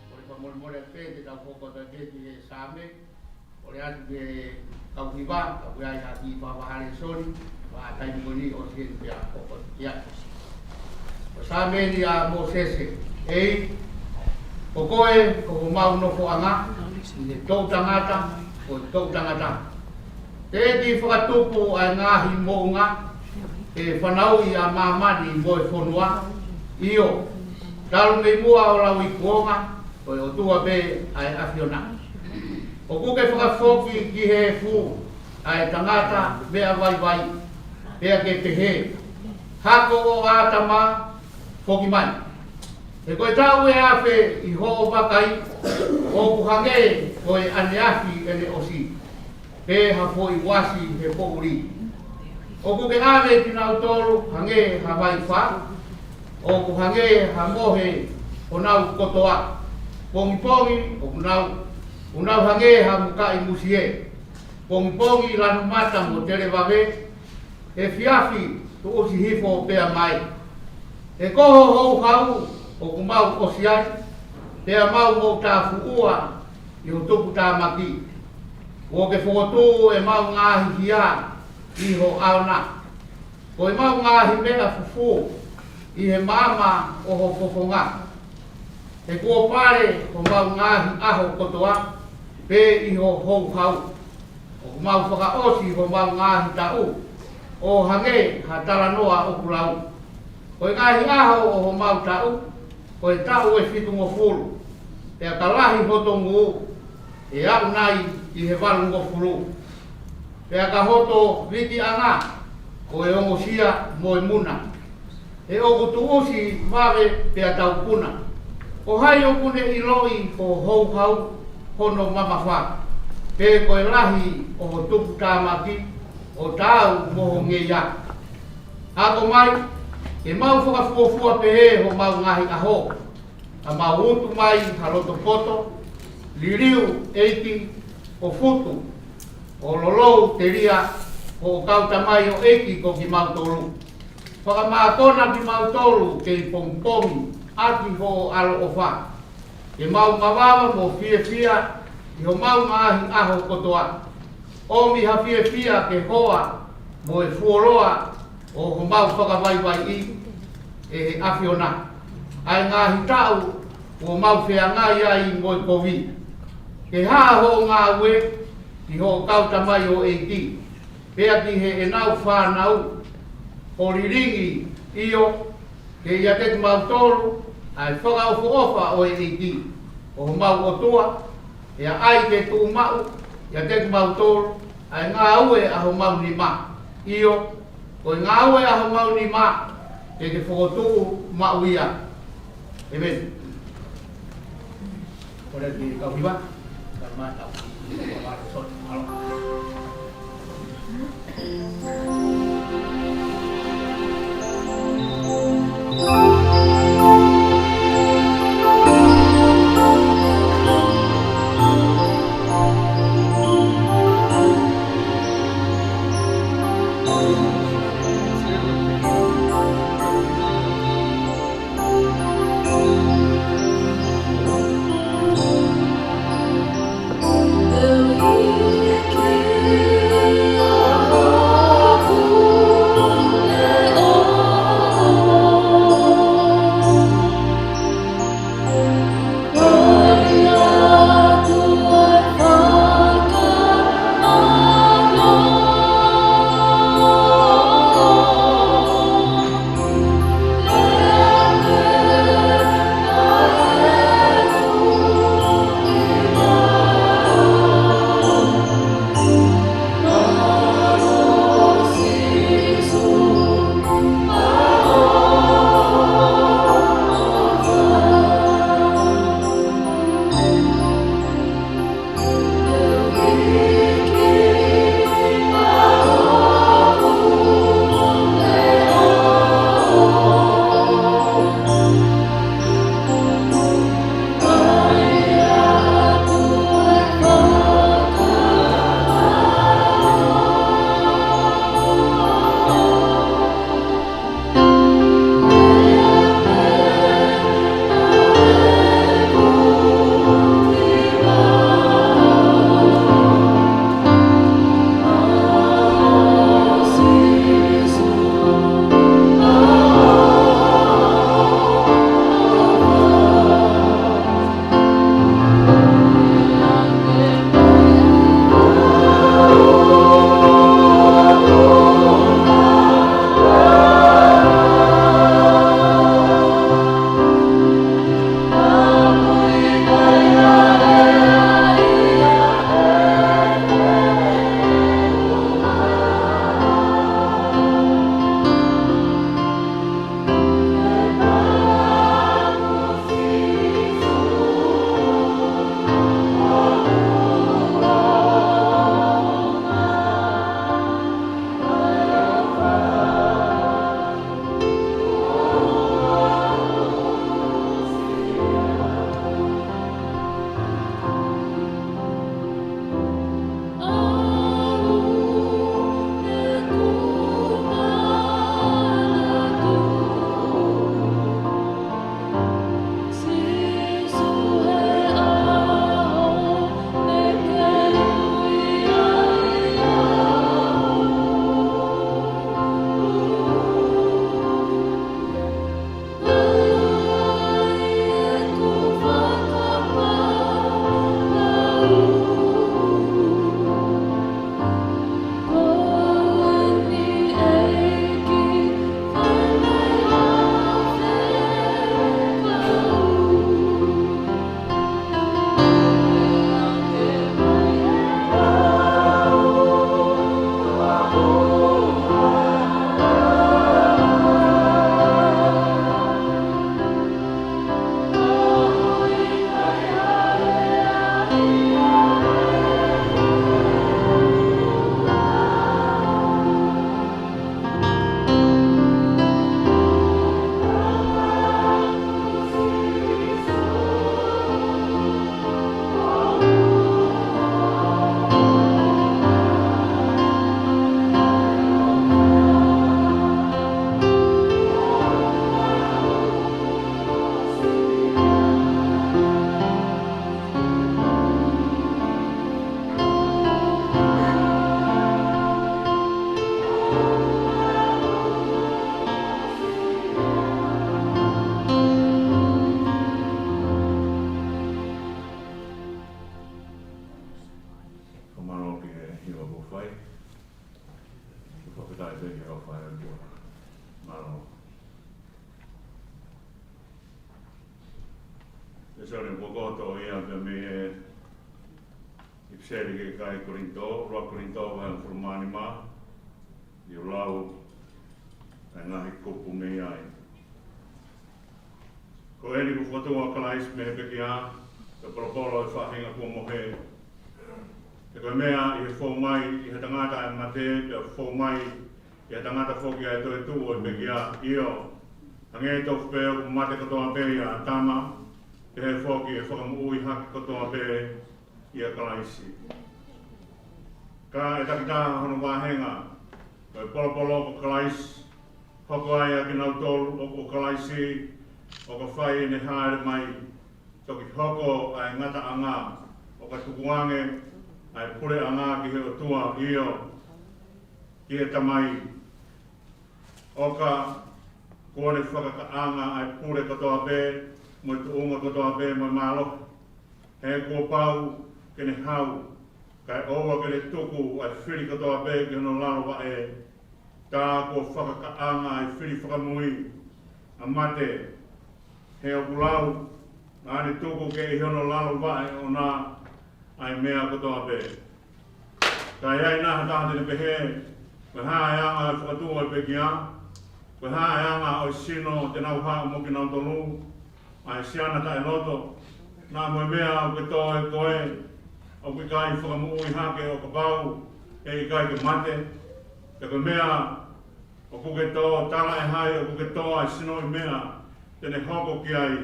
Kole fakamolemole pē ke tau hoko atu ki he Saame. Kole atu ki he kau hiva, ka ʻoku ʻi ai ha kiʻi fakavahaʻa lēsoni, vakai mo ni ʻosi heni pea hoko atu ki ai. Ko e Saame ni ʻa Mōsese. ʻEiki, ko koe ko homau nofoʻanga ʻi he toʻu tangata, ko e toʻu tangata. Teʻeki fakatupu ʻa e ngaahi moʻunga, ke fanauʻi ʻa māmani mo e fonua, ʻio, talu mei muʻa ʻo lauikuonga, ko e ʻOtua pē ʻa e ʻAfiona. ʻOku ke fakafoki ki he efu ʻa e tangata meʻa vaivai, pea ke pehē, Hako ʻo ʻĀtama, foki mai. He ko e taʻu ʻe afe ʻi hoʻo vakai, ʻoku hangē ko e ʻaneafi ʻene ʻosi, pe ha foʻi uasi he poʻuli. ʻOku ke ʻave kinautolu hangē ha vai fā, ʻoku hangē ha mohe honau kotoa. Pongipongi ʻoku nau, ʻoku nau hangē ha mukaʻi musie. Pongipongi lanu mata mo televave, efiafi tuʻusi hifo pea mai. He ko ho houhau ʻoku mau ʻosi ai, pea mau mou tāfuʻua ʻi ho tuputāmaki. Kuo ke fokotuʻu ʻemau ngaahi hia ʻi ho ʻao na, ko ʻemau ngaahi meʻa fufū ʻi he maama ʻo ho fofonga. He kuo pale homau ngaahi ʻaho kotoa pē ʻi ho houhau. ʻOku mau fakaʻosi homau ngaahi taʻu ʻo hangē ha talanoa ʻoku lau. Ko e ngaahi ʻaho ʻo homau taʻu, ko e taʻu ʻe fitungofulu. Pea ka lahi hoto ngū, ʻe aʻu nai ʻi he valungofulu. Pea ka hoto vitiʻanga, ko e ongosia mo e muna. He ʻoku tuʻusi vave pea taupuna. Ko hai ʻoku ne ʻiloʻi ho houhau hono mamafa? Pe ko e lahi ʻo ho tuputāmaki, ʻo taau mo ho ngeia? Ako mai, ke mau fakafuofua pehē homau ngaahi ʻaho. Ka mau utu mai ha loto poto, liliu ʻeiki, ʻo futu, ʻo lolou telia, ʻo kau tamai ʻo ʻeiki ko kimautolu. Fakamākona kimautolu kei pongipongi ʻaki hoʻo ʻaloʻofa. Ke mau mavava mo fiefia ʻi homau ngaahi ʻaho kotoa. ʻOmi ha fiefia ke hoa mo e fuoloa ʻo homau fakavaivaiʻi ʻe he ʻAfiona ʻa e ngaahi taʻu ʻoku mau feangai ai mo e kovi. Ke hā hoʻo ngāue ʻi hoʻo kau tamai ʻo ʻeiki, pea ki heʻenau fānau, ʻo lilingi, ʻio, ke ʻiate kimautolu ʻa e fakaʻofoʻofa ʻo e ʻEiki ko homau ʻOtua, pea ʻai ke tuʻumaʻu ʻiate kimautolu ʻa e ngāue ʻa homau nima. ʻIo, ko e ngāue ʻa homau nima ke ke fokotuʻu maʻu ia. ʻĒmeni. Kole ki he kau hiva, kae ʻumaʻā ʻetau kiʻi lea mālō. Sio ne pokoto ia pea mei he ʻipiseli ki he kakai Kolinitō, ʻuluaki Kolinitō vahe hongofulu mā nima, ʻi he lau ʻa e ngaahi kupu mei ai. Ko eni kuo fokotuʻu ʻa Kalaisi mei he pekia, pea polopolo ʻa e faʻahinga kuo mohe. He ko e meʻa ʻi he fou mai ʻi he tangata ʻa e mate, pea fou mai ʻi he tangata foki ʻa e toetuʻu ʻo e pekia, ʻio, hangē tofu pē ʻoku mate kotoa pē ʻia ʻĀtama, pehē foki ʻe fakamoʻui hake kotoa pē ʻia Kalaisi. Ka ʻe takitaha hono vāhenga ʻo e polopolo ko Kalaisi, hoko ai ʻa kinautolu ʻoku ʻo Kalaisi, ʻo ka fai ʻene hāʻele mai, toki hoko ʻa e ngataʻanga, ʻo ka tukuange ʻa e puleʻanga ki he ʻOtua, ʻio, ki he Tamai. ʻO ka kuo ne fakakaʻanga ʻa e pule kotoa pē, mo e tuʻunga kotoa pē, mo e mālohi. He kuo pau ke ne hau, kae ʻoua ke ne tuku ʻa e fili kotoa pē ki hono lalo vaʻe, tā kuo fakakaʻanga ʻa e fili fakamui, ʻa mate. He ʻoku lau, naʻa ne tuku ke ʻi hono lalo vaʻe ʻoʻona ʻa e meʻa kotoa pē. Ka ʻi ai nai ha taha te ne pehē, ko e hā e anga ʻo e fokotuʻu ʻo e pekia, ko e hā e anga ʻo e sino te nau haʻu mo kinautolu, ʻa e siana taʻeloto, naʻa mo e meʻa ʻoku ke tō ʻe koe, ʻoku ʻikai fakamoʻui hake ʻo kapau ʻe ʻikai ke mate, pea ko e meʻa ʻoku ke tō, tala ʻe hai ʻoku ke tō ʻa e sino ʻi meʻa te ne hoko ki ai,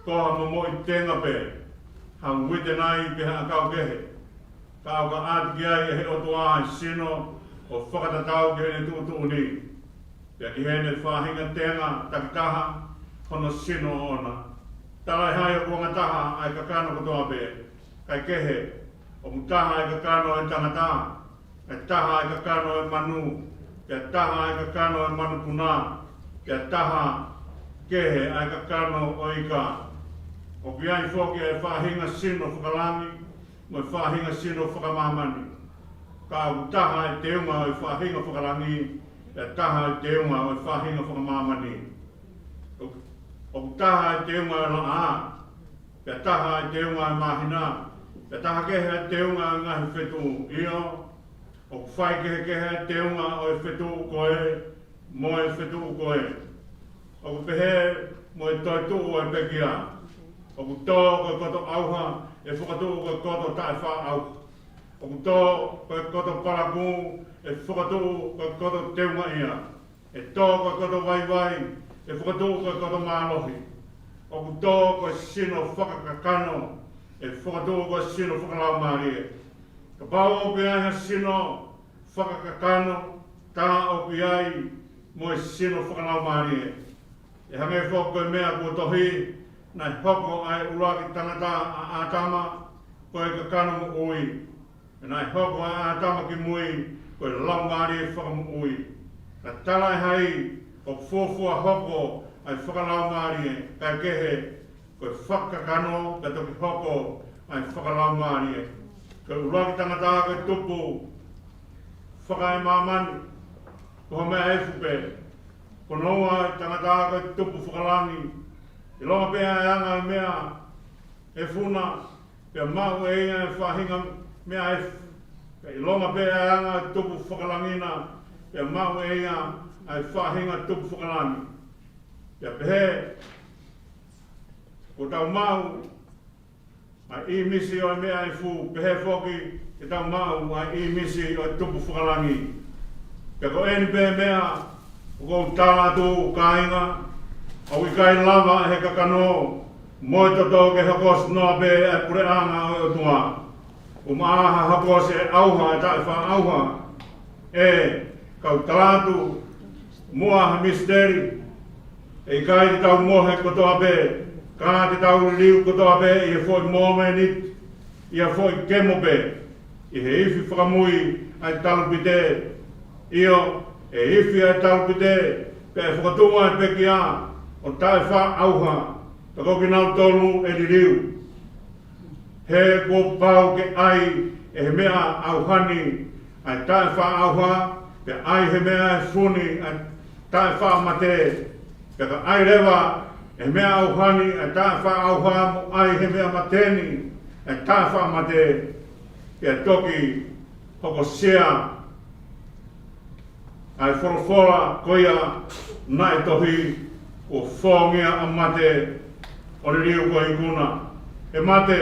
ko ha momoʻi tenga pē, ha uite nai pe ha ʻakau kehe, ka ʻoka ʻoatu ki ai ʻe he ʻOtua ʻa e sino ʻo fakatatau ki heʻene tuʻutuʻuni, pea ki heʻene faʻahinga tenga takitaha hono sino ʻoʻona. Tala ʻe hai ʻoku angataha ʻa e kakano kotoa pē, kae kehe, ʻoku taha ʻa e kakano ʻo e tangata, pea taha ʻa e kakano ʻo e manu, pea taha ʻa e kakano ʻo e manupuna, pea taha kehe ʻa e kakano ʻo e ika. ʻOku ʻi ai foki ʻa e faʻahinga sino fakalangi, mo e faʻahinga sino fakamāmani. Ka ʻoku taha ʻa e teunga ʻo e faʻahinga fakalangi, pea taha ʻa e teunga ʻo e faʻahinga fakamāmani. ʻOku, ʻoku taha ʻa e teunga ʻo e laʻā, pea taha ʻa e teunga ʻo e māhina, pea taha kehe ʻa e teunga ʻo e ngaahi fetuʻu. ʻIo, ʻoku faikehekehe ʻa e teunga ʻo e fetuʻu ko ē mo e fetuʻu ko ē. ʻOku pehē mo e toetuʻu ʻo e pekia. ʻOku tō ko e koto ʻauha, ʻe fokotuʻu ko e koto taʻefaʻaʻauha. ʻOku tō ko e koto palakū, ʻe fokotuʻu ko e koto teungaʻia. ʻE tō ko e koto vaivai, ʻe fokotuʻu ko e koto mālohi. ʻOku tō ko e sino fakakakano, ʻe fokotuʻu ko e sino fakalaumālie. Kapau ʻoku ʻi ai ha sino fakakakano, tā ʻoku ʻi ai mo e sino fakalaumālie. ʻE hangē foki ko e meʻa kuo tohi, naʻe hoko ʻa e ʻuluaki tangata ʻa ʻĀtama ko e kakano moʻui. Pea naʻe hoko ʻa ʻĀtama ki mui ko e laumālie fakamoʻui. Ka tala ʻe hai ʻoku fuofua hoko ʻa e fakalaumālie, kae kehe, ko e fakakakano pea toki hoko ʻa e fakalaumālie. Ko e ʻuluaki tangata ko e tupu fakaemāmani, ko ha meʻa efu pē. Ko hono ua ʻa e tangata ko e tupu fakalangi. ʻIlonga pē ʻa e anga ʻo e meʻa efu na, pea maʻu ʻe ia ʻa e faʻahinga meʻa efu. Pea ʻilonga pē ʻa e anga ʻo e tupu fakalangi na, pea maʻu ʻe ia ʻa e faʻahinga tupu fakalangi. Pea pehē, kuo tau maʻu ʻa e ʻīmisi ʻo e meʻa efu, pehē foki ke tau maʻu ʻa e ʻīmisi ʻo e tupu fakalangi. Pea ko eni pē meʻa ʻoku ou tala atu, kāinga, ʻoku ʻikai lava ʻe he kakano mo e toto ke hokosi noa pē ʻa e puleʻanga ʻo e ʻOtua. ʻUmaʻā ha hokosi ʻe ʻauha ʻa e taʻefaʻaʻauha. ʻE, kau tala atu muʻa ha misiteli. ʻE ʻikai te tau mohe kotoa pē, ka te tau liliu kotoa pē ʻi he foʻi mōmeniti, ʻi ha foʻi kemo pē, ʻi he ifi fakamui ʻa e talupite. ʻIo, ʻe ifi ʻa e talupite, pea ʻe fokotuʻu ʻa e pekia ʻo taʻefaʻaʻauha, pea ko kinautolu ʻe liliu. He kuo pau ke ʻai ʻe he meʻa ʻauha ni ʻa e taʻefaʻaʻauha, pea ʻai ʻe he meʻa efu ni ʻa e taʻefaʻamate, pea ka ʻai leva ʻe he meʻa ʻauha ni ʻa e taʻefaʻaʻauha, mo ʻai he meʻa mate ni ʻa e taʻefaʻamate, pea toki hokosia ʻa e folofola ko ia naʻe tohi: Kuo fōngia ʻa mate, ʻo liliu ko e ikuna. ʻE mate,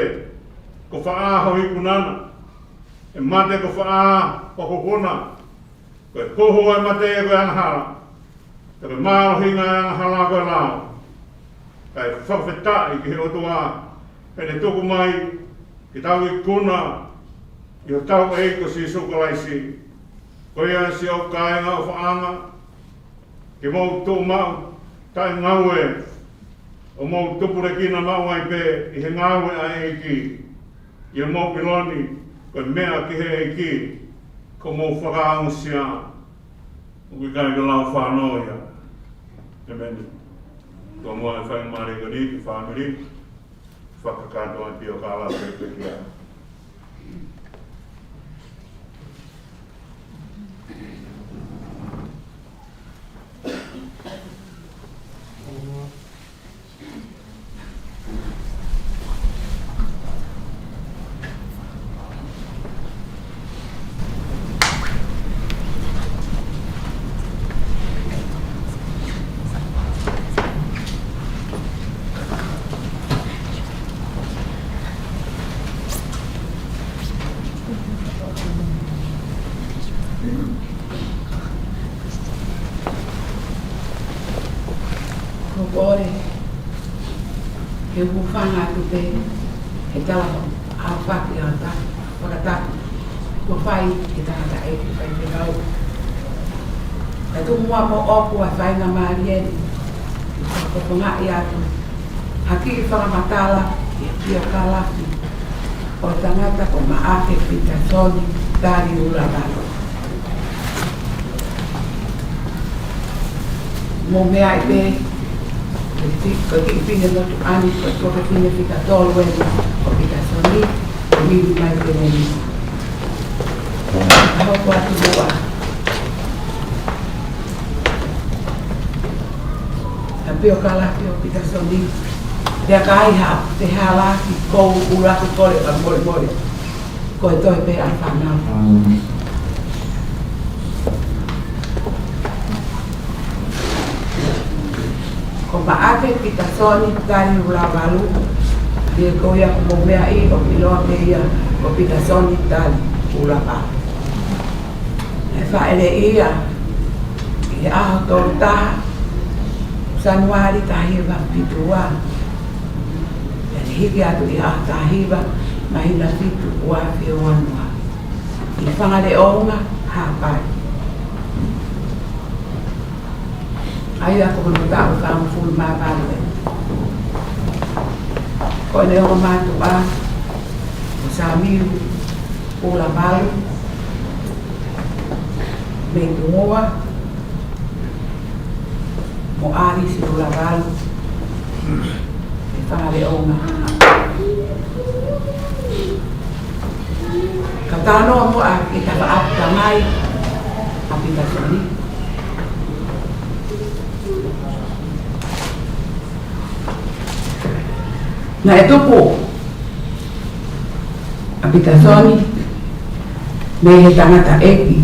ko fē ʻa ho ikuna na? ʻE mate, ko fē ʻa ho huhu na? Ko e huhu ʻo e mate ko e angahala, pea ko e mālohinga ʻo e angahala ko e lao. Kae fakafetaʻi ki he ʻOtua, he ne tuku mai ke tau ikuna ʻi hotau ʻEiki ko Sīsū Kalaisi. Ko ia, siʻoku kāinga ʻofaʻanga, ke mou tuʻu maʻu taʻengaue, ʻo mou tupulekina maʻu ai pē ʻi he ngāue ʻa e ʻEiki, ʻi hoʻomou ʻilo ni ko e meʻa ki he ʻEiki ko hoʻomou fakaongosia. ʻOku ʻikai ke lau fānau ia. ʻĒmeni. Tuku muʻa e faingamālie ko eni ki he fāmili, fakakātoa ʻa e piokalafi pē ki ai. Ko e kole ke u hūfanga atu pē he tala fakatapu, fakatapu kuo fai ʻe he tangataʻeiki faifekau. Kae tuku muʻa moʻoku ʻa e faingamālie ni ke u fakafofongaʻi atu ha kiʻi fakamatala ki he piokalafi ʻo e tangata ko Maʻake Pitasoni Taliulavalu. Mou meaʻi pē, ko e kiʻi fefine motuʻa ni, ko e tuofefine fika tolu eni ʻo Pitasoni, ʻo liliu mai pē eni. Ka hoko atu muʻa ʻa e piokalafi ʻo Pitasoni, pea ka ai ha fehālaaki, ʻoku ou ʻuluaki kole ʻo ka molemole ko e toe pē ʻa e fānau. Ko Maʻake Pitasoni Taliulavalu, ʻa ia ko ia ʻoku mou meaʻi ʻoku ʻiloa pē ia ko Pitasoni Taliulavalu. Naʻe fāʻeleʻi ia ʻi he ʻaho tolu taha Sānuali taha hiva fitu ua. Pea ne hiki atu ʻi he ʻaho taha hiva māhina fitu ua afe ua noa, ʻi Fangaleʻounga, Haʻapai. ʻA ia ko hono taʻu fāngofulu mā valu ē. Ko ʻene ongo mātuʻa ko Samiu Ulavalu mei Tungua, mo ʻAlisi Ulavalu mei Fangaleʻounga. Ka talanoa muʻa ki he tafaʻaki tamai ʻa Pitasoni. Naʻe tupu ʻa Pitasoni mei he tangataʻeiki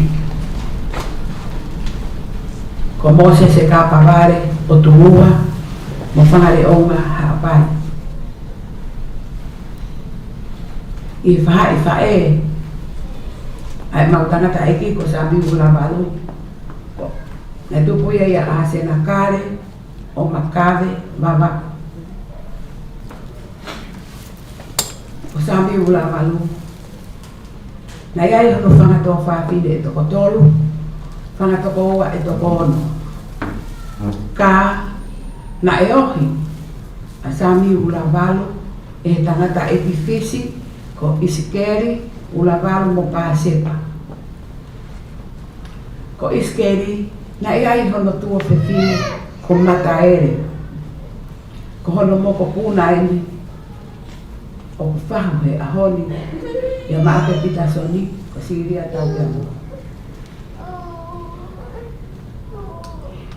ko Mōsese Kapavale ʻo Tungua mo Fangaleʻounga, Haʻapai. ʻI he faʻahi faʻē ʻa ʻemau tangataʻeiki ko Samiu Ulavalu, naʻe tupu ia ʻia ʻAsena Kale ʻo Makave Vavaku. Ko Samiu Ulavalu, naʻe ʻi ai hono fanga tuofāfine ʻe toko tolu, fanga tokoua ʻe toko ono. Ka naʻe ohi ʻa Samiu Ulavalu ʻe he tangataʻeiki Fisi ko ʻIsikeli Ulavalu mo Pāsepa. Ko ʻIsikeli naʻe ʻi ai hono tuofefine ko Mataele. Ko hono mokopuna eni ʻoku fahu he ʻaho ni ʻia Maʻake Pitasoni ko Silia Taukemoa.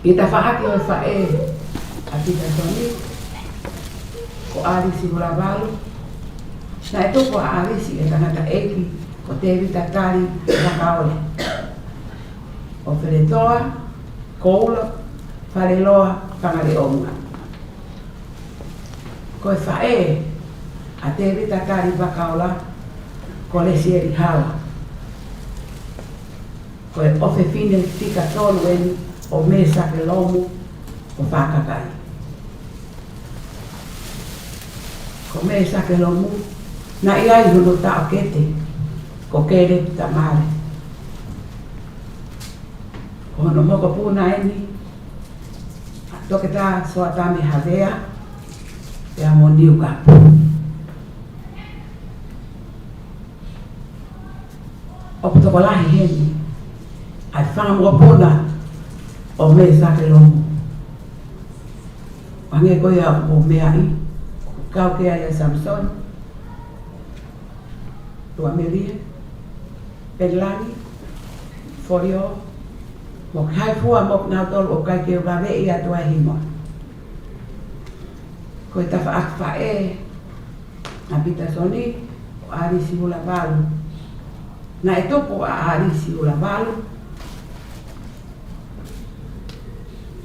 ʻI he tafaʻaki ʻo e faʻē ʻa Pitasoni, ʻAlisi Ulavalu. Naʻe tupu ʻa ʻAlisi ʻe he tangataʻeiki ko Tēvita Tali Vakaola, ʻo Feletoa Koula Faleloa Fangaleʻonga. Ko e faʻē ʻa Tēvita Tali Vakaola ko Lesieli Hala. Ko e ʻofefine fika tolu eni ʻo Mēsake Lomu ʻo Fakakai. Ko Mēsake Lomu, naʻe ʻi ai hono taʻokete ko Kelepi Tamale. Ko hono mokopuna eni ʻa Toketā Soatame Havea pea mo Niukapu. ʻOku tokolahi heni ʻa e fanga mokopuna ʻo Mēsake Lomu. Hangē ko ia ʻoku mou meaʻi, ʻoku kau ki ai ʻa Samisoni, Tuʻamelie, Penilangi, Folio, mo Kaifua, mo kinautolu ʻoku ʻikai ke u laveʻi atu ʻa e hingoa. Ko e tafaʻaki faʻē ʻa Pitasoni ko ʻAlisi Ulavalu. Naʻe tupu ʻa ʻAlisi Ulavalu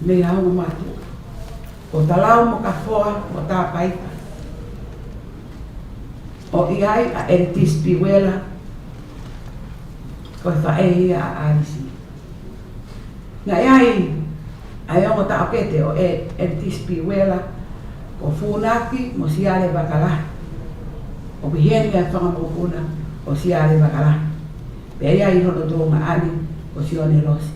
mei Haʻamotu, ko Talau mo Kafoa mo Tapaita. ʻO ʻi ai ʻa ʻEletisi Piuela, ko e faʻē ia ʻa ʻAlisi. Naʻe ʻi ai ʻa e ongo taʻokete ʻo ʻEletisi Piuela ko Funaki mo Siale Vakalahi. ʻOku ʻi heni ʻa e fanga mokopuna ʻo Siale Vakalahi. Pea ʻi ai hono tuongaʻane ko Sione Losi.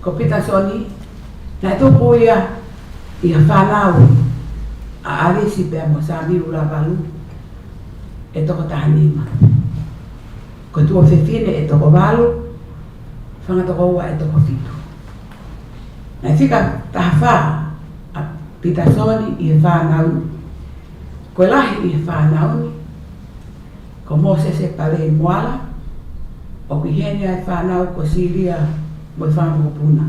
Ko Pitasoni, naʻe tupu ia ʻi ha fānau ʻa ʻAlisi pea mo Sami Ulavalu ʻe toko taha nima. Ko e tuofefine ʻe toko valu, fanga tokoua ʻe toko fitu. Naʻe fika taha fā ʻa Pitasoni ʻi he fānau. Ko e lahi ʻi he fānau ni ko Mōsese Palei Moala, ʻoku ʻi heni ʻa e fānau ko Silia mo e fanga mokopuna.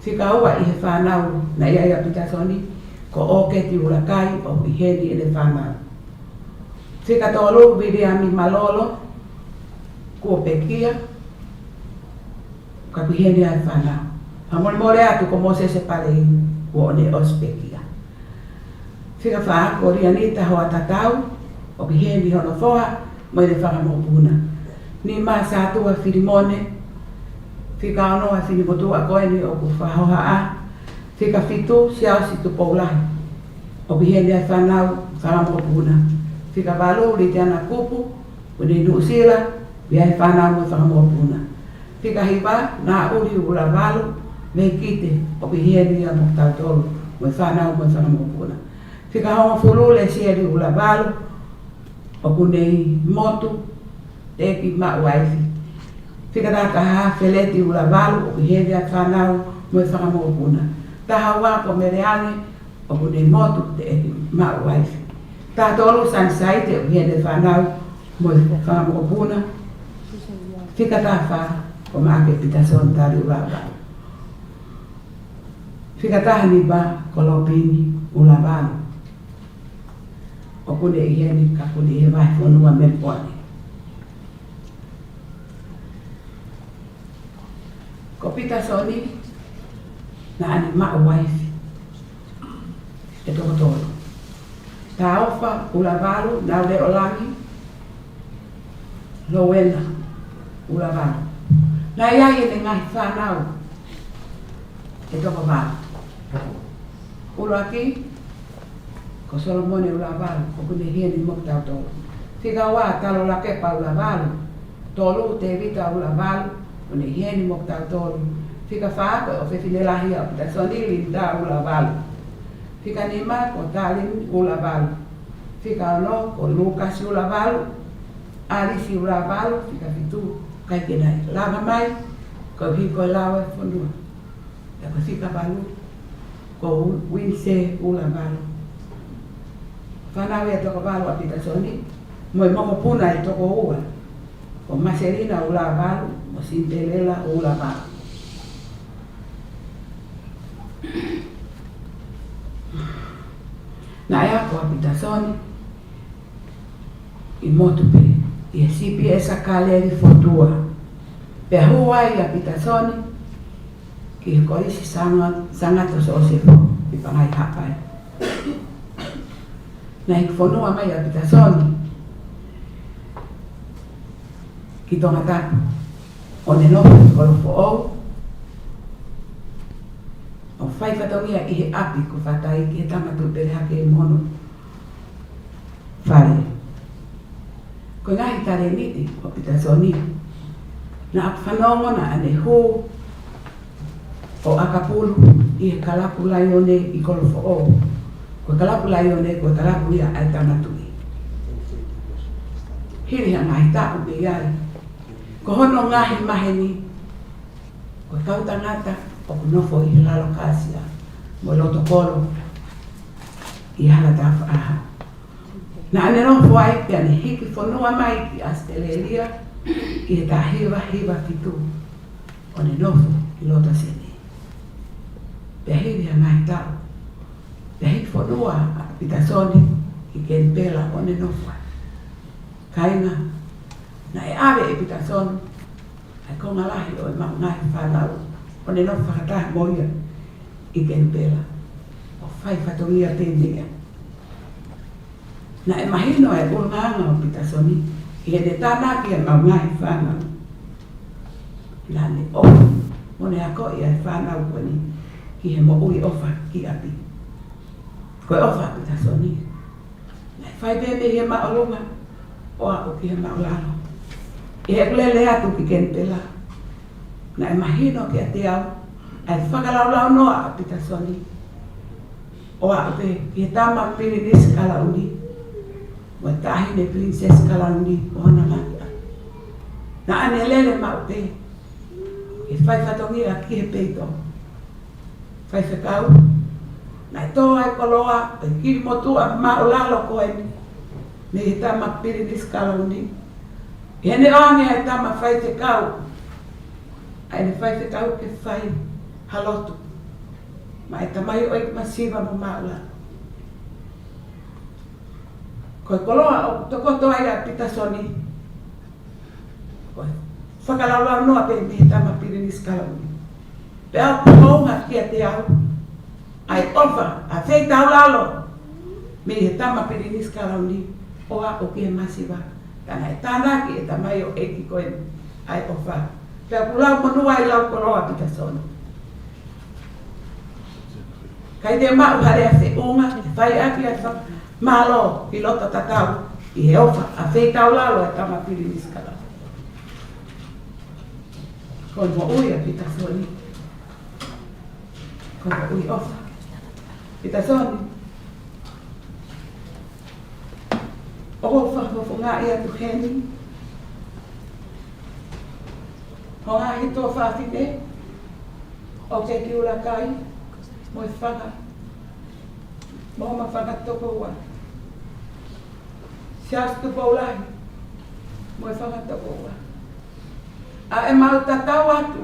Fika ua ʻi he fānau naʻe ʻi ai ʻa Pitasoni ko ʻOketi Ulakai, ʻoku ʻi heni ʻene fānau. Fika tolu, Viliami Malolo, kuo pekia, ka ʻoku ʻi heni ʻa e fānau. Fakamolemole atu ko Mōsese Palei, kuo ne ʻosi pekia. Fika fā, ko Lianita Hoatatau, ʻoku ʻi heni hono foha mo ʻene fanga mokopuna. Nima, Sātua Filimone. Fika ono, ʻa Finimotuʻa ko eni ʻoku fakahohaʻa. Fika fitu, Siaosi Tupoulahi, ʻoku ʻi heni ʻa e fānau, fanga mokopuna. Fika valu, Litiana Kupu, ʻoku ne ʻi Nuʻusila, ʻoku ʻi ai e fānau mo e fanga mokopuna. Fika hiva, Naʻuli Ulavalu, Mekite, ʻoku ʻi heni ia mo kitautolu, mo e fānau mo e fanga mokopuna. Fika hongofulu, Lesieli Ulavalu, ʻoku ne ʻi motu, teʻeki maʻu uaifi. Fika taha taha, Feleti Ulavalu, ʻoku ʻi heni ʻa e fānau mo e fanga mokopuna. Taha ua, ko Meleane, ʻoku ne ʻi motu, teʻeki maʻu uaifi. Taha tolu, Sani Saite, ʻoku ʻi heni ʻa e fānau mo e fanga mokopuna. Fika taha fā, ko Maʻake Pitasoni Tali Ulavalu. Fika taha nima, ko Lopini Ulavalu, ʻoku ne ʻi heni ka ʻoku ne ʻi he vahefonua Melepone. Ko Pitasoni, naʻa ne maʻu uaifi ʻe toko tolu. Taofa Ulavalu, Nauleʻolangi, Lowena Ulavalu. Naʻe ʻi ai ʻene ngaahi fānau ʻe toko valu. ʻUluaki, ko Solomone Ulavalu, ʻoku ne ʻi heni mo kitautolu. Fika ua, Talolakepa Ulavalu. Tolu, Tēvita Ulavalu, ʻoku ne ʻi heni mo kitautolu. Fika fā, ko e ʻofefine lahi ʻo Pitasoni, Linda Ulavalu. Fika nima, ko Talin Ulavalu. Fika ono, ko Lukasi Ulavalu. ʻAlisi Ulavalu. Fika fitu, ʻikai ke nau lava mai, koeʻuhi ko e lao ʻo e fonua. Pea ko e fika valu, ko Uinise Ulavalu. Fānau ʻe toko valu ʻa Pitasoni, mo e mokopuna ʻe toko ua, ko Maselina Ulavalu mo Sinitelela Ulavalu. Naʻe ako ʻa Pitasoni ʻi motu pē, ʻi he C P S Kaleli Fotua. Pea hū ai ʻa Pitasoni ki he Kolisi Sanga-, Sangato Sosefo ʻi Pangai Haʻapai. Naʻe hiki fonua mai ʻa Pitasoni ki Tongatapu, ʻo ne nofo ʻi Kolofoʻou, ʻo fai fatongia ʻi he ʻapi ko Fatai ki he tama tuʻu pele hake mo hono fale. Ko e ngaahi talēniti ʻo Pitasoni, naʻa ku fanongo naʻa ne hū ʻo ʻakapulu ʻi he kalapu Laione ʻi Kolofoʻou. Ko e kalapu Laione, ko e kalapu ia ʻa e Tama Tuʻi. Hili ha ngaahi taʻu mei ai, ko hono ngaahi maheni, ko e kau tangata ʻoku nofo ʻi he lalo kāsia mo e loto kolo ʻi Hala Tafaʻaha. Naʻa ne nofo ai pea ne hiki fonua mai ki ʻAositelēlia ʻi he taha hiva hiva fitu, ʻo ne nofo ʻi Lotosene. Pea hili ha ngaahi taʻu, pea hiki fonua ʻa Pitasoni ki Kenipela ʻo ne nofo ai. Kāinga, naʻe ʻave ʻe Pitasoni ʻa e konga lahi ʻo ʻemau ngaahi fānau ʻo ne nofo fakataha mo ia ʻi Kenipela, ʻo fai fatongia pē mei ai. Naʻe mahino ʻa e ʻulungaanga ʻo Pitasoni ʻi heʻene tānaki ʻemau ngaahi fānau. Naʻa ne ʻofa mo ne akoʻi ʻa e fānau ko eni ki he moʻui ʻofa ki ʻapi. Ko e ʻofa ʻa Pitasoni naʻe fai pē mei he māʻolunga ʻo aʻu ki he māʻulalo. ʻI heʻeku lele atu ki Kenipela, naʻe mahino kiate au ʻa e fakalaulaunoa ʻa Pitasoni ʻo aʻu pē ki he tama Pilinisi Kalauni mo e taʻahine Pilinisesi Kalauni ʻo hona ngaahi ʻapi. Naʻa ne lele maʻu pē ʻi he fai fatongia ki he peito. Faifekau, naʻe tō ai e koloa ʻo e kiʻi motuʻa māʻulalo ko eni mei he tama Pilinisi Kalauni. ʻI heʻene ʻoange ʻa e tama faifekau, ʻa ʻene faifekau ke fai ha lotu maʻa e tamaioʻeiki masiva mo māʻulalo. Ko e koloa ʻoku tokoto ai ʻa Pitasoni, ko e fakalaulaunoa pē mei he tama Pilinisi Kalauni. Pea ʻoku hounga kiate au ʻa e ʻofa ʻa Feitaulalo mei he tama Pilinisi Kalauni ʻo aʻu ki he masiva. Ka naʻe tānaki ʻe he tamaioʻeiki ko eni ʻa e ʻofa. Pea ʻoku lau monū ai lau koloa ʻa Pitasoni. ʻIkai te u maʻu ha lea feʻunga ke fai ʻaki ʻa e fakamālō ʻi loto tatau ʻi he ʻofa ʻa Feitaulalo ʻa e tama Pilinisi Kalauni. Ko e moʻui ʻa Pitasoni, ko e moʻui ʻofa. Pitasoni, ʻoku ou fakafofongaʻi atu heni ho ngaahi tuofāfine ʻo Keti ʻUlakai mo e fanga, mo homa fanga tokoua. Siaosi Tupou Lahi mo e fanga tokoua. ʻA ʻemau tatau atu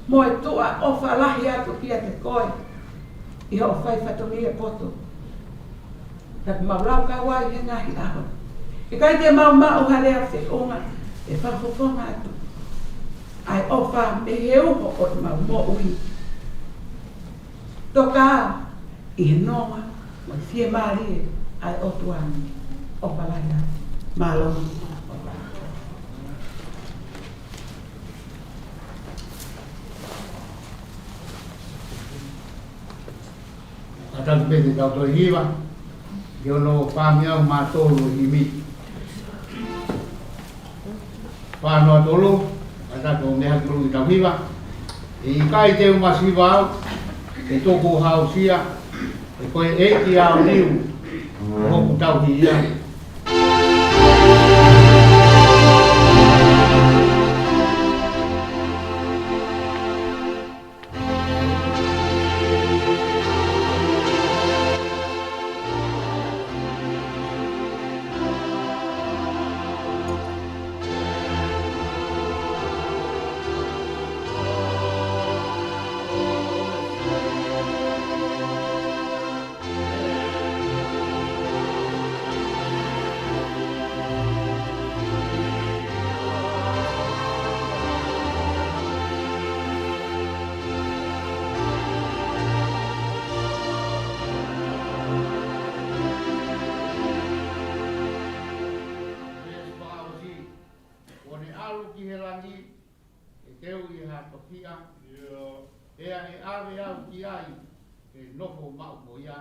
mo e tuʻa ʻofa lahi atu kiate koe ʻi hoʻo fai fatongia poto. Naʻa mau lau kau ai he ngaahi ʻaho. ʻIkai te mau maʻu ha lea feʻunga ke fakafofonga atu ʻa e ʻofa mei he uho ʻo ʻemau moʻui. Toka ʻi he nonga mo e fiemālie ʻa e ʻOtua. ʻOfa lahi atu. Mālō. Kātaki pē ke tau toe hiva, ke ono fāngeau mā tolu himi. Fā noa tolu, kātaki ʻo meʻa ki mulu ke tau hiva. ʻE ʻikai te u masiva au, ʻe toku hausia, ʻe ko e ʻEiki au niu, ʻoku tauhi ia. ʻE ʻave au ki ai, ʻe nofo maʻu mo ia.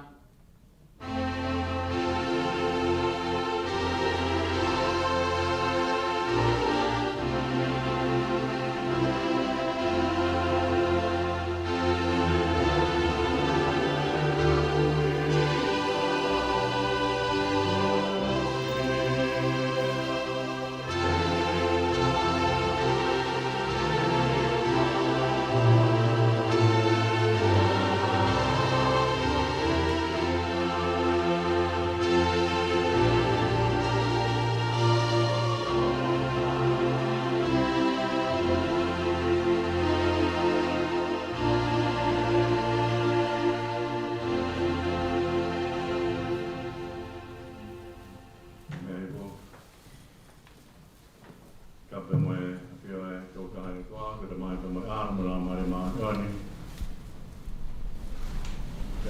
Tapu mo e ʻafio ʻa e Tolu Tahaʻi ʻOtua, ko e Tamai pea mo e ʻAlo mo e Laumālie Māʻoniʻoni.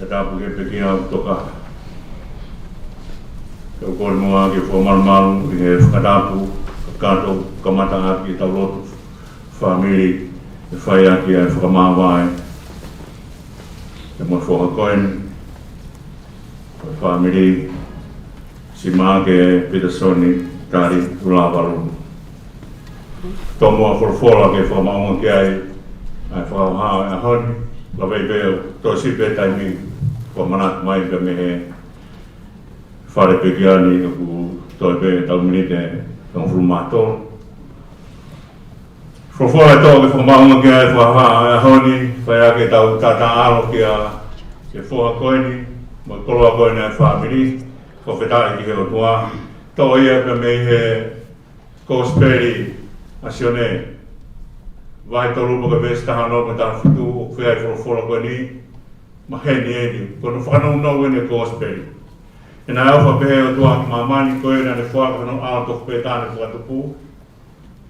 ʻE tapu ke pekia ʻoku toka. Ke u kole muʻa ke u fakamalumalu ʻi he fakatapu kakato kamata ʻaki ʻetau lotu fāmili, ʻe fai ʻaki ʻa e fakamāvae. Pea mo e foha ko eni, ko e fāmili Simake Pitasoni Tali Tulavalu. Tomuʻa folofola ke fakamaʻunga ki ai ʻa e fakahā ʻo e ʻaho ni, ka vei pē ʻoku toe siʻi pē taimi kuo manatu mai pē mei he fale pekia ni, ʻoku toe pē ʻetau miniti ʻe hongofulu mā tolu. Folofola ʻe tō ke fakamaʻunga ki ai ʻa e fakahā ʻo e ʻaho ni, fai ʻaki ʻetau taʻataʻalo ki he foha ko eni, mo e koloa ko eni ʻa e fāmili, fakafetaʻi ki he ʻOtua. Toʻo ia pē mei he Kosipeli ʻa Sione, vahe tolu mo e veesi taha ono mo e taha fitu, ʻoku fai ai e folofola ko eni, maheni eni, ko hono fakanounou eni ʻo e Kosipeli. He naʻe ʻofa pehē ʻa e ʻOtua ki māmani, ko ia naʻa ne foaki hono ʻAlo tofu pē taha naʻe fakatupu,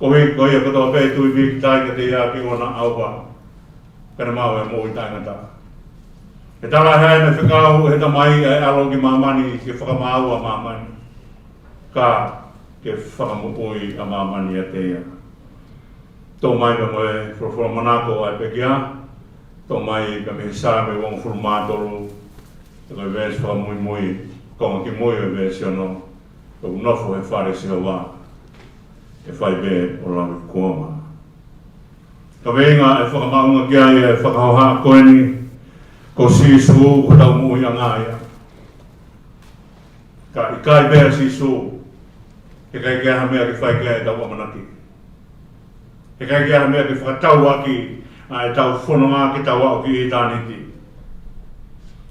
koeʻuhi ko ia kotoa pē ʻe tui pē ki ai, ka ʻoua naʻa ʻauha, ka ne maʻu ʻa e moʻui taʻengata. He talaʻehai naʻe fekau ʻe he Tamai ʻa e ʻAlo ki māmani ke fakamāua ʻa māmani, ka ke fakamoʻui ʻa māmani ʻiate ia. Toʻo mai pē mo e folofola manako ʻa e pekia, toʻo mai pē mei he Saame uongofulu mā tolu, ko e veesi fakamuimui, konga kimui ʻo e veesi ono, ʻoku nofo he fale ʻo Sihova, ʻe fai pē ʻo lauikuonga. Kaveinga ʻe fakamaʻunga ki ai ʻa e fakahohaʻa ko eni, ko Sīsū ko hotau moʻuiʻanga ia. Ka ʻikai pē ʻa Sīsū, heʻikai ke ʻi ai ha meʻa ke fai ki ai ʻetau ʻamanaki. Heʻikai ke ʻi ai ha meʻa ke fakatau ʻaki ʻa ʻetau fononga ke tau aʻu ki ʻitāniti.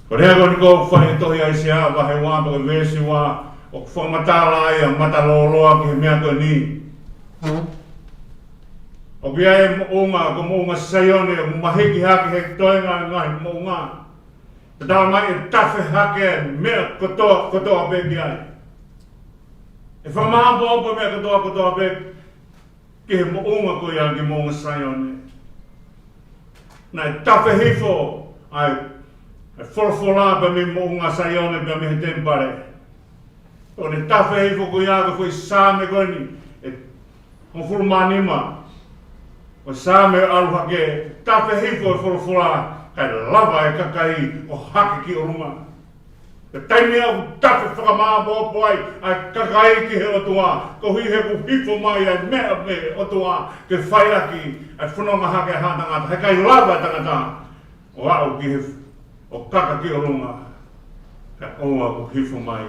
Ko e lea ko eni ʻoku fai ʻi he tohi ʻAisea vahe ua mo e veesi ua, ʻoku fakamatala ai ʻa e mata lōloa ki he meʻa ko eni. ʻOku ʻi ai e moʻunga, ko e moʻunga Saione, ʻoku mahiki hake ʻe he toenga ʻo e ngaahi moʻunga. Pea tala mai ʻe tafe hake e meʻa kotoa, kotoa pē ki ai. ʻE fakamāʻopoʻopo e meʻa kotoa, kotoa pē ki he moʻunga ko ia, ki he moʻunga Saione. Naʻe tafe hifo ʻa e, ʻa e folofola pē mei he moʻunga Saione pē mei he temipale. ʻO ne tafe hifo ko ia ko e foʻi Saame ko eni, ʻe hongofulu mā nima ʻo e Saame ʻalu hake, tafe hifo e folofola, kae lava e kakai ʻo hake ki ʻolunga. Ko e taimi ʻoku tafe fakamāʻopoʻopo ai ʻa e kakai ki he ʻOtua, koeʻuhi he kuo hifo mai ʻa e meʻa mei he ʻOtua ke fai ʻaki ʻa e fononga hake ʻa e haʻa tangata, heʻikai lava e tangata ʻo aʻu ki he, ʻo kaka ki ʻolunga, kae ʻoua kuo hifo mai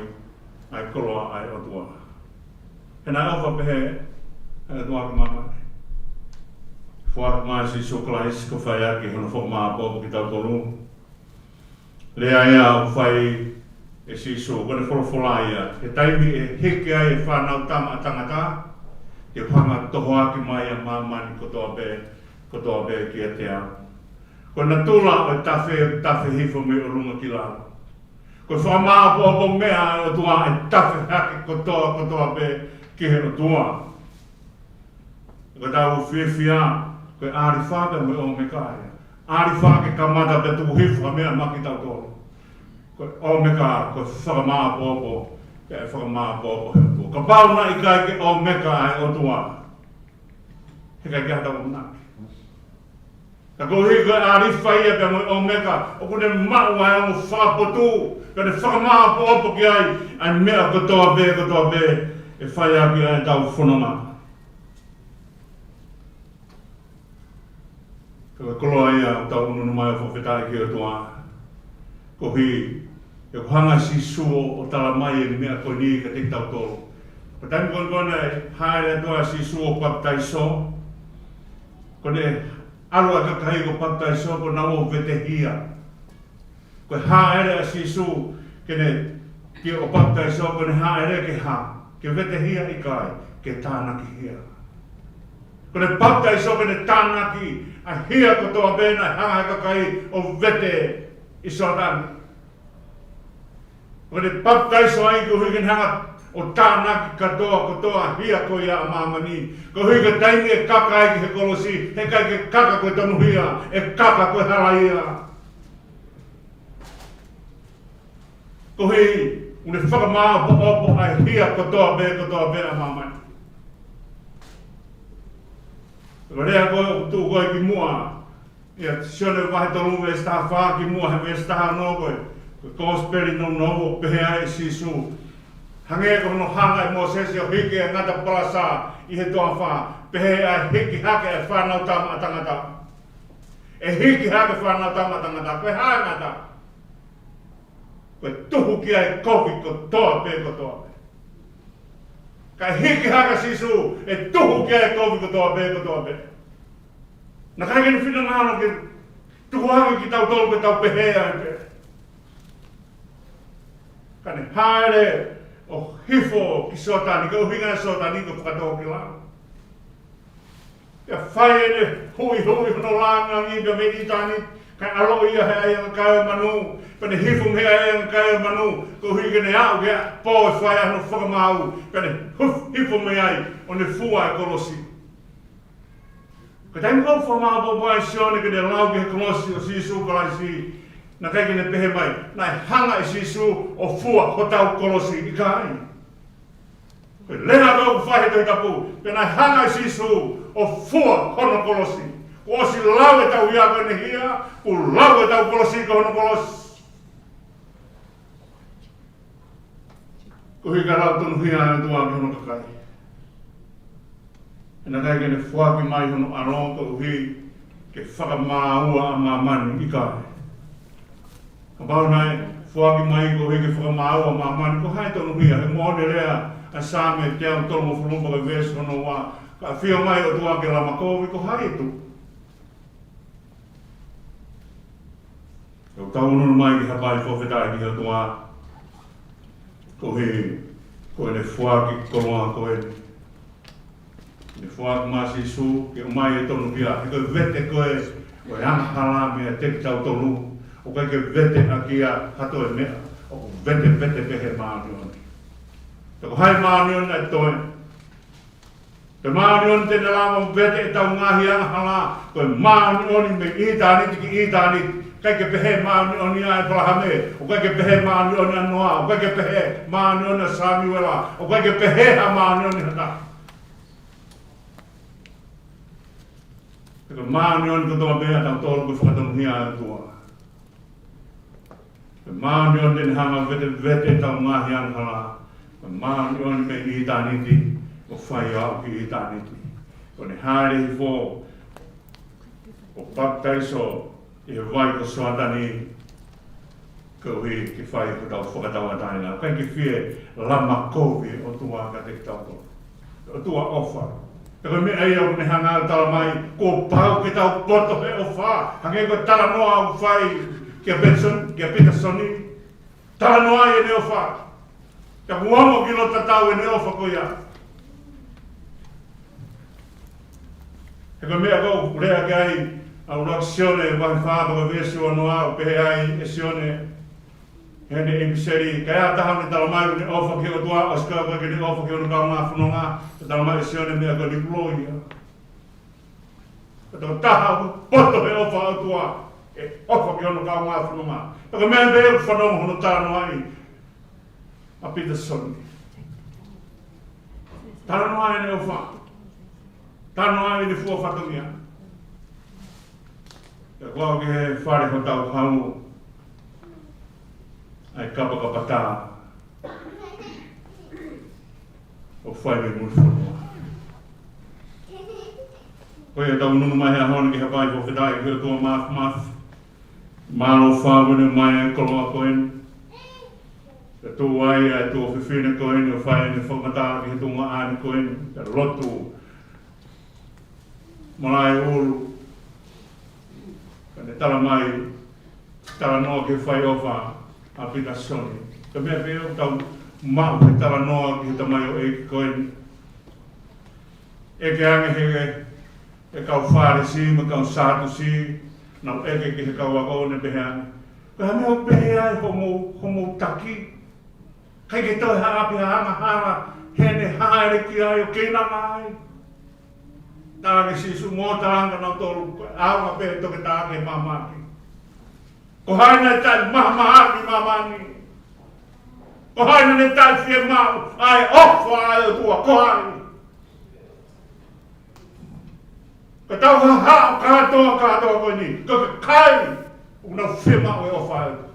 ʻa e koloa ʻa e ʻOtua. He naʻe ʻofa pehē ʻa e ʻOtua ki māmani, foaki mai ʻa Sīsū Kalaisi ke fai ʻaki hono fakamāʻopoʻopo kitautolu. Lea ia ʻoku fai ʻe Sīsū, ko ʻene folofola ia, he taimi ʻe hiki ai e Fānautama ʻa Tangata, ke hanga ʻo tohoakiʻi mai ʻa māmani kotoa pē, kotoa pē kiate au. Ko e natula ʻo e tafe, tafe hifo mei ʻolunga ki lalo. Ko e fakamāʻopoʻopo meʻa ʻa e ʻOtua ʻe tafe hake kotoa, kotoa pē ki he ʻOtua. Ko ʻetau fiefia, ko e ʻAlifa pea mo e ʻOmeka ia. ʻAlifa ke kamata pea tuku hifo ha meʻa maʻa kitautolu. Ko e ʻOmeka, ko e fakamāʻopoʻopo, ke fakamāʻopoʻopo he ʻOtua. Kapau naʻe ʻikai ke ʻOmeka ʻa e ʻOtua, heʻikai ke ʻi ai haʻatau ʻamanaki. Ka koeʻuhi ko e ʻAlifa ia pea mo e ʻOmeka, ʻoku ne maʻu ʻa e ongo fakapotu, pea ne fakamāʻopoʻopo ki ai ʻa e meʻa kotoa pē, kotoa pē ʻe fai ʻaki ʻa ʻetau fononga. Ko e koloa ia ʻoku tau ʻunuʻunu mai ʻo fakafetaʻi ki he ʻOtua. Koeʻuhi he kuo hanga ʻe Sīsū ʻo, ʻo tala mai e meʻa ko eni kiate kitautolu. Ko e taimi ko ē naʻe hāʻele atu ai ʻa Sīsū ʻo papitaiso, ko ʻene ʻalu ʻa e kakai ʻo papitaiso, ko ʻenau ō ʻo vetehia. Ko e hāʻele ʻa Sīsū ke ne, ke ō ʻo papitaiso, ko ʻene hāʻele ke hā? Ke vetehia? ʻIkai, ke tānakihia. Ko ʻene papitaiso, ko ʻene tānaki ʻa e hia kotoa pē naʻe hanga ʻe he kakai ʻo vete ʻi Sioatani. Ko ʻene papitaiso ai koeʻuhi ke ne hanga ʻo tānaki kātoa, kotoa hia ko ia ʻa māmani. Koeʻuhi ko e taimi ʻe kaka ai ki he kolosi, heʻikai ke kaka ko e tonuhia, ʻe kaka ko e halaia. Koeʻuhi ʻoku ne fakamāʻopoʻopo ʻa e hia kotoa pē, kotoa pē ʻa māmani. Ko e lea ko ē ʻoku tuʻu ko ē kimuʻa, ʻia Sione vahe tolu veesi taha fā kimuʻa he veesi taha ono ko ē, ko e Kōsipeli nounou ʻoku pehē ai ʻe Sīsū: Hangē ko hono hanga ʻe Mōsese ʻo hiki ʻa e ngata palasa ʻi he toafa, pehē ʻa e hiki hake ʻa e Fānautama ʻa Tangata. ʻE hiki hake ʻa e Fānautama ʻa Tangata. Ko e hā e ngata? Ko e tuhu ki ai e kovi kotoa pē, kotoa pē. Kae hiki hake ʻa Sīsū, ʻe tuhu ki ai e kovi kotoa pē, kotoa pē. Naʻe ʻikai ke ne finangalo ke tuku hake kitautolu ke tau pehē ai pē. Ka ne hāʻele ʻo hifo ki Sioatani, ko e ʻuhinga ʻo Sioatani ko e fakatōkilalo. Pea fai ʻene huʻihuʻi hono langilangi pea mei ʻitāniti, kae ʻaloʻi ia ʻe he ʻaiʻanga kai ʻo e manu, pea ne hifo mei he ʻaiʻanga kai ʻo e manu, koeʻuhi ke ne aʻu ki he pō ʻe fai ai hono fakamaau, pea ne huf-, hifo mei ai, ʻo ne fua e kolosi. Ko e taimi ko ē ʻoku fakamāʻopoʻopo ai ʻe Sione ke ne lau ki he kolosi ʻo Sīsū Kalaisi, naʻe ʻikai ke ne pehē mai naʻe hanga ʻe Sīsū ʻo fua hotau kolosi, ʻikai. Ko e lea ko ē ʻoku fai he Tohi Tapu, pea naʻe hanga ʻe Sīsū ʻo fua hono kolosi. Kuo ʻosi lau ʻetau hia ko ʻene hia, kuo lau ʻetau kolosi ko hono kolosi. Koeʻuhi ka lau tonuhia ʻa e ʻOtua ki hono kakai. He naʻe ʻikai ke ne foaki mai hono ʻAlo koeʻuhi ke fakamāua ʻa māmani, ʻikai. Kapau naʻe foaki mai koeʻuhi ke fakamāua ʻa māmani, ko hai tonuhia? He moʻoni e lea ʻa e Saame teau tolungofulu mo e veesi hono ua: Ka ʻafio mai e ʻOtua ke lama kovi, ko hai ʻe tuʻu? ʻOku tau ʻunuʻunu mai ki he hapai fakafetaʻi ki he ʻOtua, koeʻuhi ko ʻene foaki koloa ko eni. Ne foaki mai ʻa Sīsū ke ʻomai e tonuhia, he ko e vete ko ē ʻo e angahala meiate kitautolu, ʻoku ʻikai ke vete ʻaki ia ha toe meʻa, ʻoku vetevete pē he māʻoniʻoni. Pea ko hai māʻoniʻoni naʻe toe? Ko e māʻoniʻoni te ne lava ʻo vete ʻetau ngaahi angahala, ko e māʻoniʻoni mei ʻitāniti ki ʻitāniti. ʻIkai ke pehē māʻoniʻoni ʻa ʻĒpalahame, ʻoku ʻikai ke pehē māʻoniʻoni ʻa Noa, ʻoku ʻikai ke pehē māʻoniʻoni ʻa Samiuela, ʻoku ʻikai ke pehē ha māʻoniʻoni ha taha. He ko e māʻoniʻoni kotoa pē ʻatautolu ko e fakatonuhia ʻa e ʻOtua. Ko e māʻoniʻoni te ne hanga ʻo vetevete ʻetau ngaahi angahala. Ko e māʻoniʻoni mei ʻitāniti ʻo fai ʻo aʻu ki ʻitāniti. Ko ʻene hāʻele hifo ʻo papitaiso ʻi he vai ko Sioatani, koeʻuhi ke fai hotau fakatauʻatāina. ʻOku ʻikai ke fie lama kovi e ʻOtua kiate kitautolu. ʻOtua ʻofa. Pea ko e meʻa ia ʻoku ne hanga ʻo tala mai, kuo pau ke tau poto he ʻofa. Hangē ko e talanoa ʻoku fai kia Peterson, kia Peterson. Talanoa ai ʻene ʻofa. Pea kuo ongo ki loto tatau ʻene ʻofa ko ia. He ko e meʻa ko ē ʻoku lea ki ai ʻa e ʻuluaki Sione vahe fā, pea ko e veesi uanoa, ʻoku pehē ai ʻe Sione heʻene ʻipiseli: Ka ai ha taha ʻoku ne tala mai ʻoku ne ʻofa ki he ʻOtua, ʻosi ʻikai ke ne ʻofa ki hono kaungā fononga, ʻoku tala mai ʻe Sione e meʻa ko eni, kuo loi ia. Ko e tokotaha ʻoku poto he ʻofa ʻa e ʻOtua, ʻe ʻofa ki hono kaungā fononga. Pea ko e meʻa pē ʻoku fanongo hono talanoaʻi ʻa Peterson. Talanoa ʻene ʻofa. Talanoa ʻene fua fatongia. Ko au ki he fale hotau hau, ʻa e kapakapa tā ʻoku fai mei muli fonua. Ko ia tau nunu mai he ʻaho ni ki he ʻapi fakafetaʻi ki he ʻOtua Māfimafi. Mālō fāvene mai e koloa ko eni. Ka tuʻu ai ʻa e tuofefine ko eni ʻo fai ʻene fakamatala ki he tuʻunga ʻaho ni ko eni. Ka lotu. Malaʻe ʻulu. Ka ne tala mai, talanoa ki he fai ʻofa ʻa Pita Soni. Ka meʻa pē ʻoku tau maʻu he talanoa ki he tamaioʻeiki ko eni. ʻEke ange he, he kau Fālesi mo e kau Sātusi, nau ʻeke ki he kau ako ne pehē ange. Ko e hā e meʻa ʻoku pehē ai homou, homou taki. ʻIkai ke toe ha ʻapi ha angahala, heʻene hāʻele ki ai ʻo keinanga ai. Talaange Sīsū mo talanga nau tolu, ko e ʻaonga pē toketā ke mamahaki. Ko hai naʻe taʻemahamahaki ʻi māmani? Ko hai naʻe taʻefiemaʻu ʻa e ʻofa ʻa e ʻOtua? Ko hai? Ka tau hahaʻo kātoa, kātoa ko eni, ko e kakai ʻoku nau fiemaʻu e ʻofa ʻa e ʻOtua.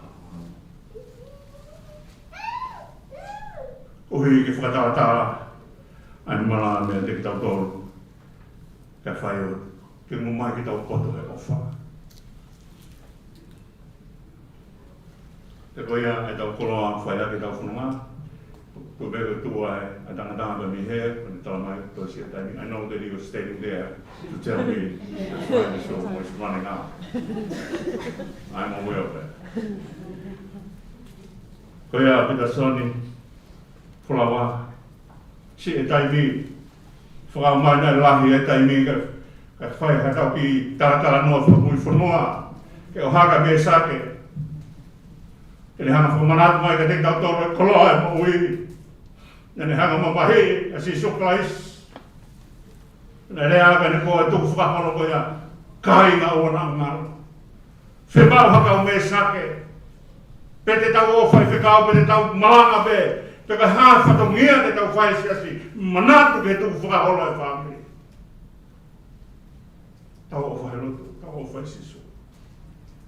Koeʻuhi ke fakatalatala ʻa e malanga meiate kitautolu. Kae fai ʻo ke ngū mai ke tau poto he ʻofa. Pea ko ia ʻetau koloa fai ʻaki ʻetau fononga. Ko e pē ko e tuʻu ai ʻa e tangata pē mei hē, ko ʻene tala mai ko e siʻi taimi. I know that he was standing there to tell me the time is almost running out. I'm aware of that. Ko ia Pita Soni, Folaua, siʻi taimi, fakaʻamu mai naʻe lahi e taimi ka, ka fai ha tau kiʻi talatalanoa fakamuifonua, ke ʻohake ʻa Mēsake. Ke ne hanga fakamanatu mai kiate kitautolu e koloa e moʻui. Naʻa ne hanga mamahiʻi ʻa Sīsū Kalaisi. Naʻe lea ʻaki ʻene ko e tukufakaholo ko ia, kāinga ʻoua naʻa ngalo. Fiemaʻu ha kau Mēsake. Pe te tau ō faifekau, pe te tau malanga pē, pe ko e hā fatongia te tau fai siasi, manatu ki he tukufakaholo e fāmili. Tau ō fai lotu, tau ō fai Sīsū.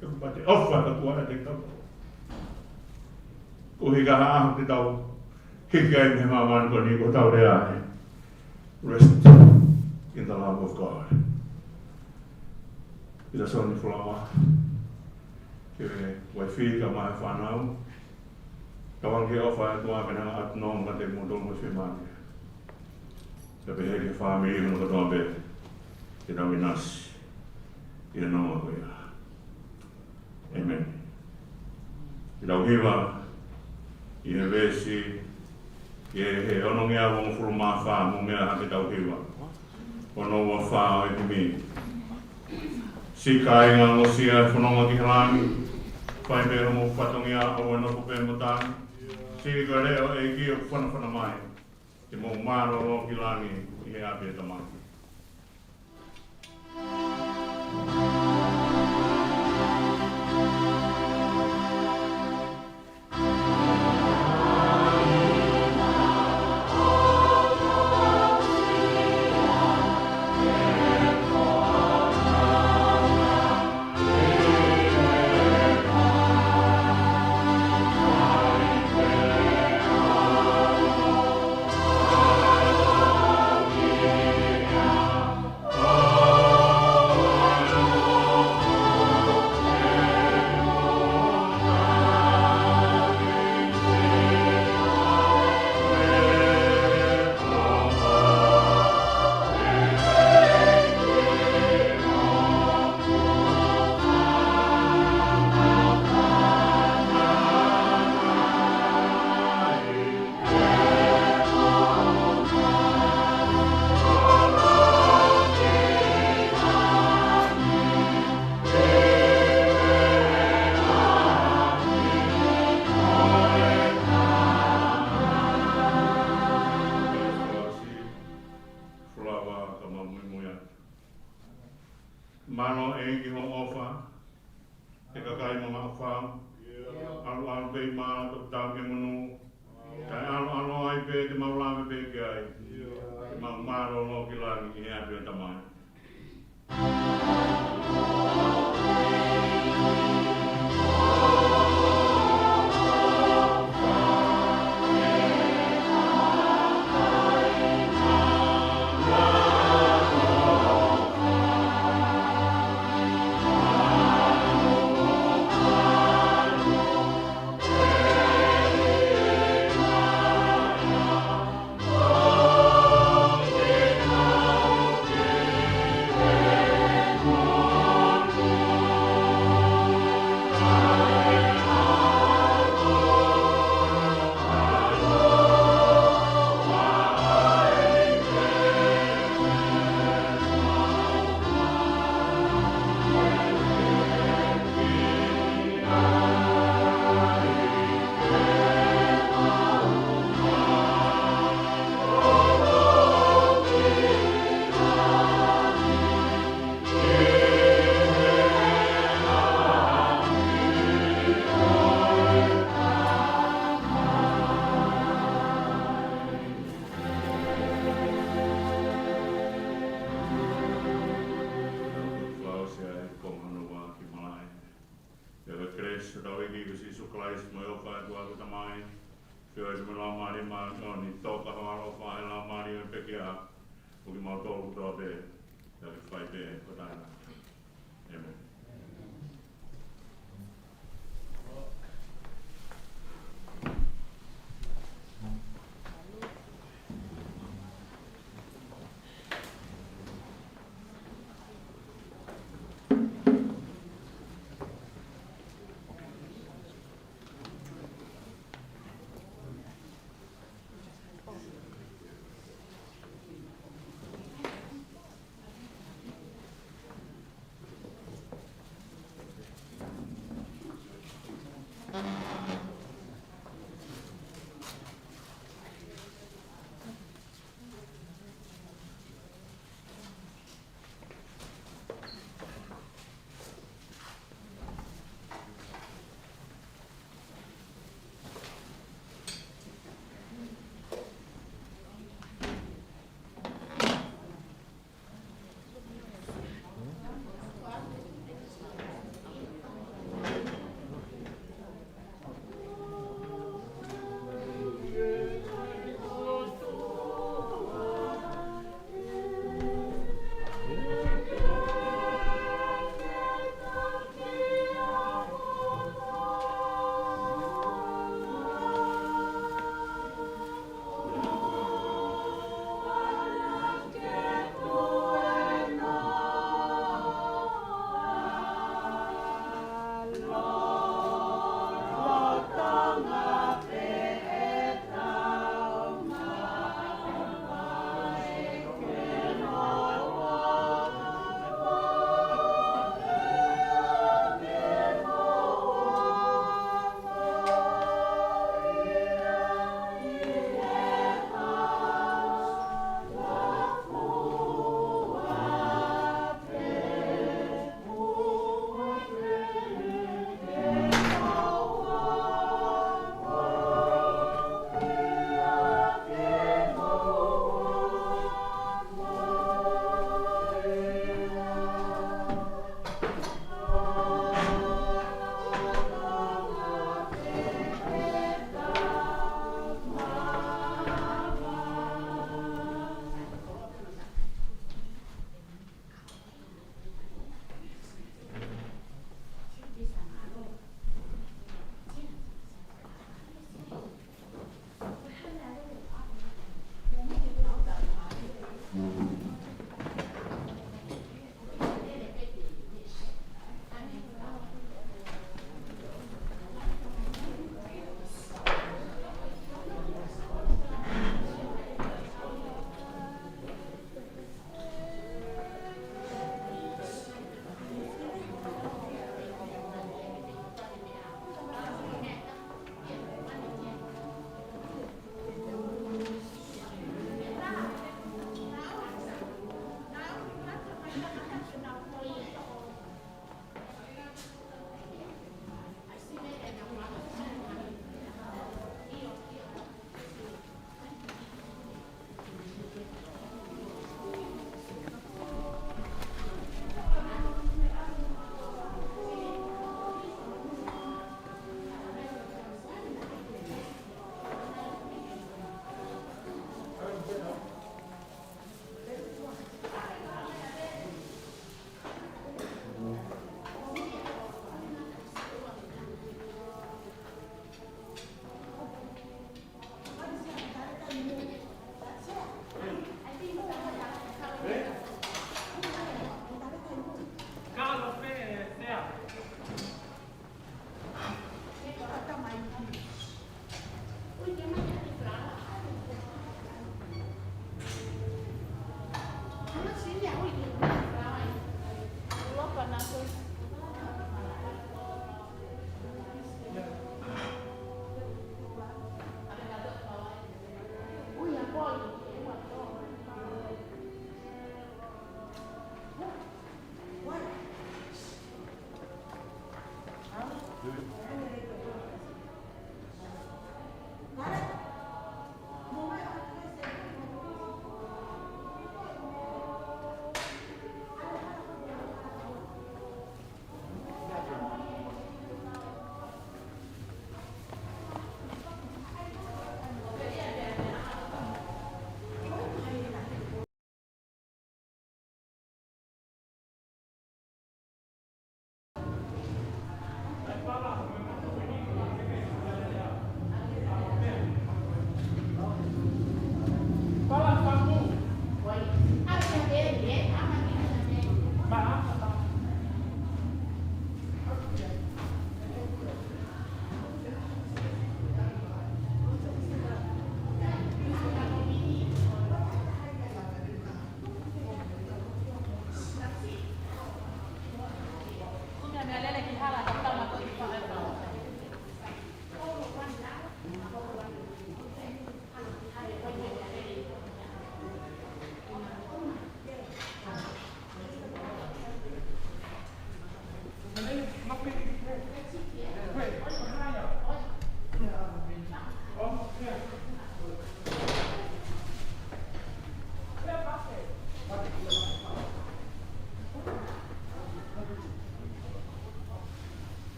He ʻoku pau te ʻofa ʻa e ʻOtua ʻiate kitautolu. Koeʻuhi ka ʻaho te tau hiki ai mei he māmani ko eni ko ʻetau lea ē. Rest in the love of God. Pita Soni Folaua, ki he uaifi kae ʻumaʻā e fānau. Tauange ki he ʻofa ʻa e ʻOtua ke ne hanga ʻo ʻatu nonga kiate kimoutolu mo e fiemālie. Pea pehē ki he fāmili hono kotoa pē, ke tau ʻinasi ʻi he nonga ko ia. ʻĒmeni. Ke tau hiva ʻi he veesi, ʻi he, he onongeau hongofulu mā fā, mou meʻa hake tau hiva. Ono ua fā ʻo e himi. Siʻi kāinga, ongosia e fononga ki he langi. Fai pē homou fatongia, ʻoua ʻe nofo pē mo tangi. Siʻi ko e leʻo ʻo e ʻEiki ʻoku fanafana mai. Ke mou mālōlō ki langi ʻi he ʻapi ʻo e Tamai. Mālō ʻEiki hoʻo ʻofa ki he kakai mamaʻo fau. ʻAluʻalu pē ʻi māla, toputapu ki he monū. Kae ʻaloʻalo ai pē te mau lave pē ki ai. Ke mau mālōlō ki langi ʻi he ʻapi ʻo e Tamai. Siʻotau ʻEiki ko Sīsū Kalaisi, mo e ʻofa ʻa e ʻOtua ko e Tamai, feohi mo e Laumālie Māʻoniʻoni, toka ho ʻaloʻofa ʻa e Laumālie ʻo e pekia, ʻo kimautolu kotoa pē, ʻo ke fai pē ʻo taʻengata. ʻĒmeni.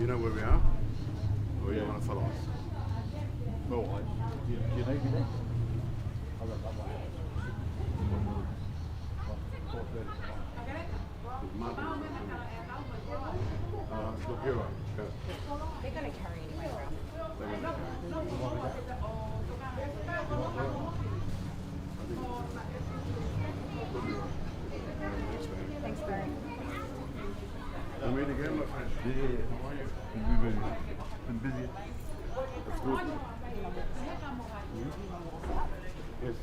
Know where we are? Or you wanna follow us? Well, I, do you, do you need me there? I'll, I'll, I'll, Martin. Uh, look, you're right. Go. They're gonna carry anyway, bro. They're gonna carry. I think. Thanks, Barry. You meet again, my friend. Yeah. How are you? Been busy. Been busy. That's good. Hmm? Yes.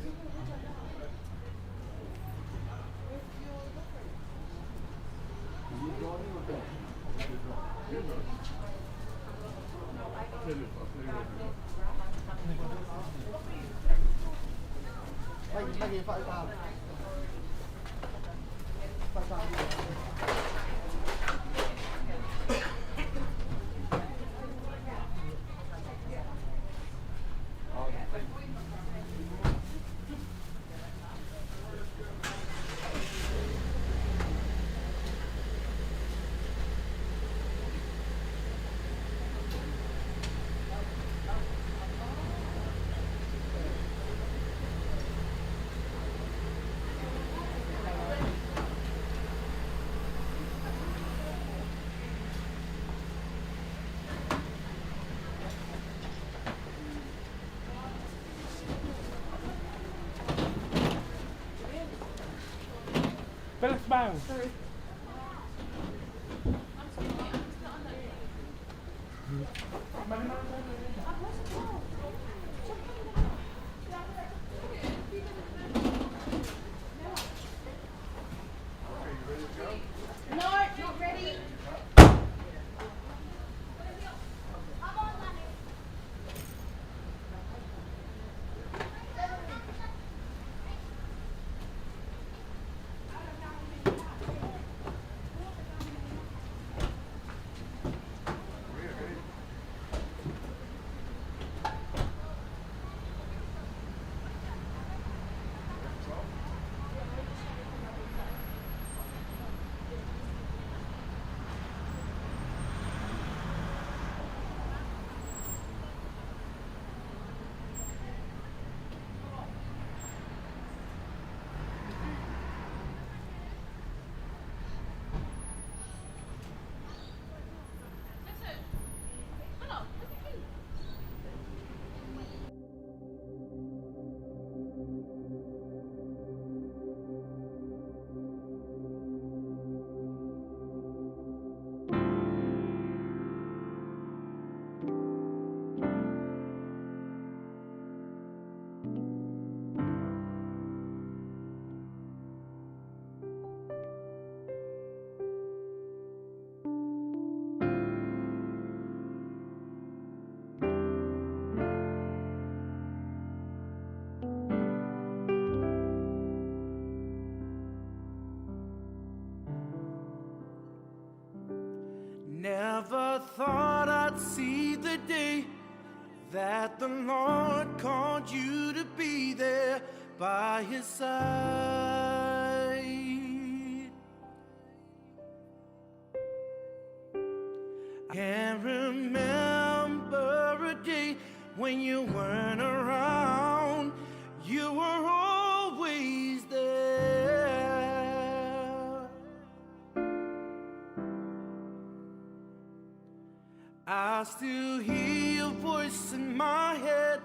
Felix Bang. No, not ready. Never thought I'd see the day that the Lord called you to be there by his side. Can't remember a day when you weren't around. You were always there. I still hear your voice in my head,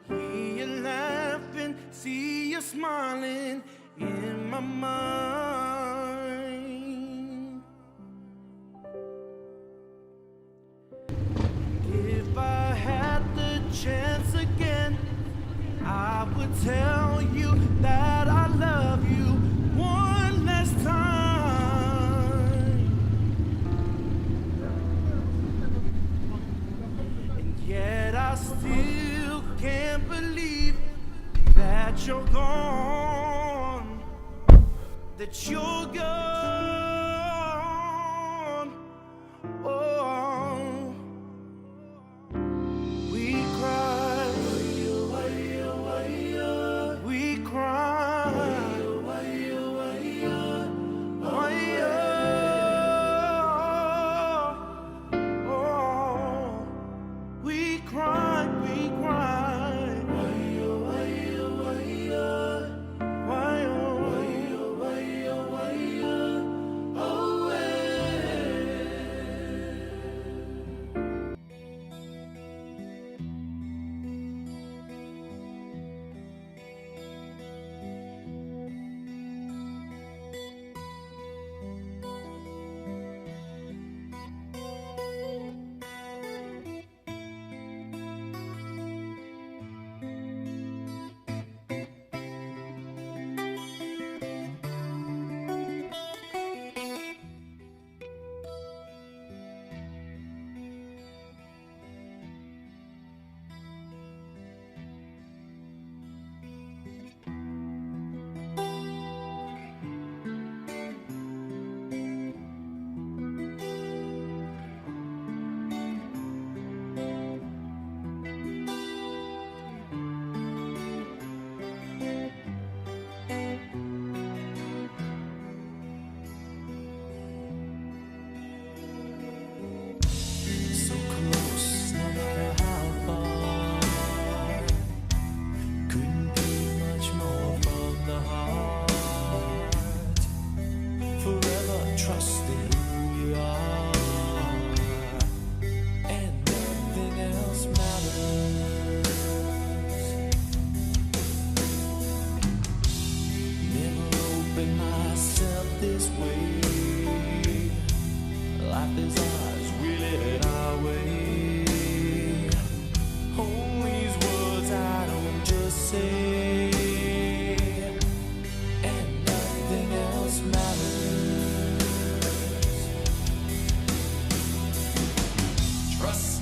hear you laughing, see you smiling in my mind. If I had the chance again, I would tell you that I love you one last time. And yet I still can't believe that you're gone, that you're gone. Oh, we cry, we cry.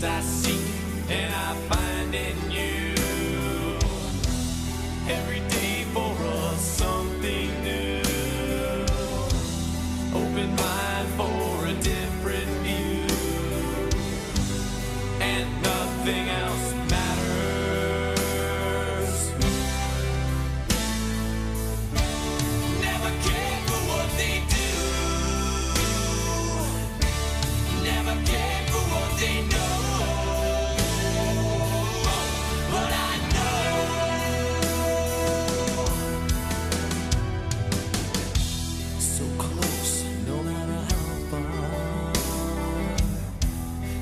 I seek and I find in you. Every day for us something new. Open mind for a different view. And nothing else matters. Never care for what they do. Never care for what they know. But I know. So close, no matter how far.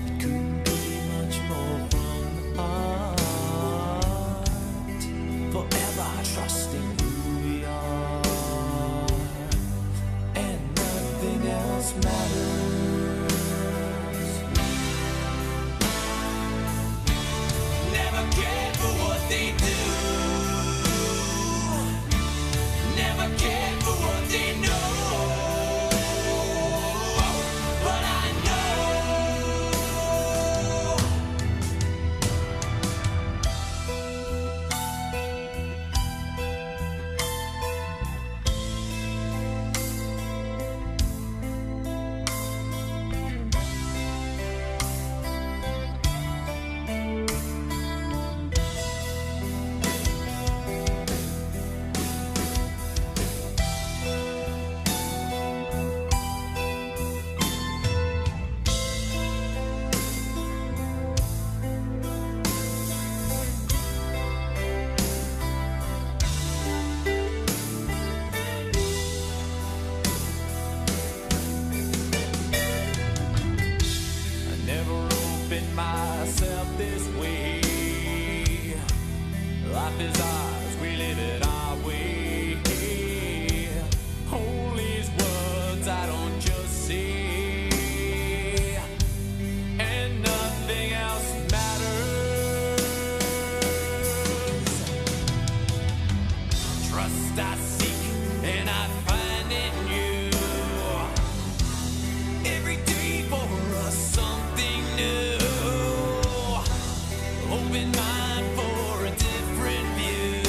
It couldn't be much more from the heart. Forever trusting who we are. And nothing else matters. Never care for what they do. Never care for what they know. But I know. I never opened myself this way. Life is ours, we live it our way. All these words I don't just say, and nothing else matters. Trust I seek and I find in you. Every day for us something new. Open mind for a different view.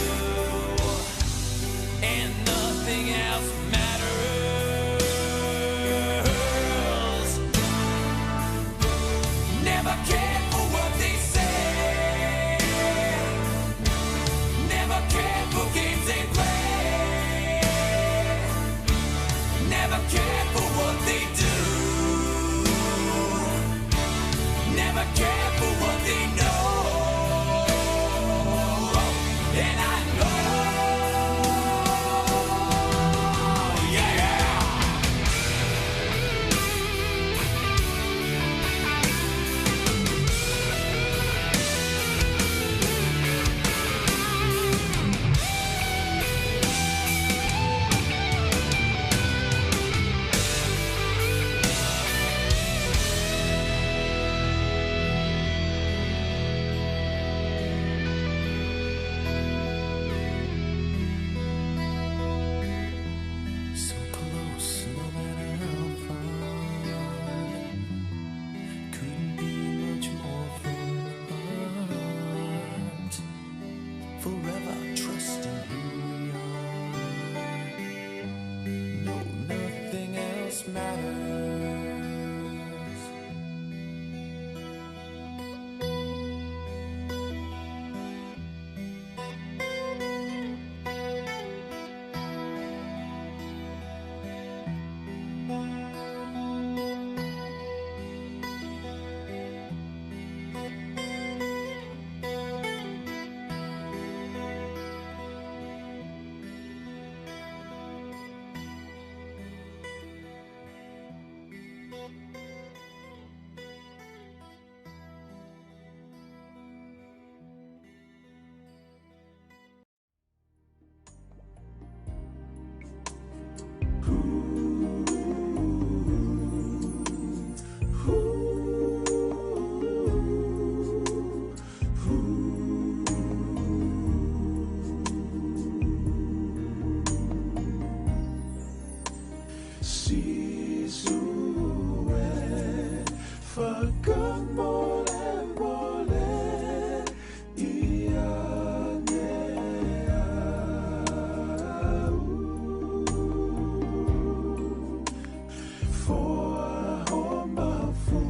Fakamolemole ia ange au. Foa ho mafu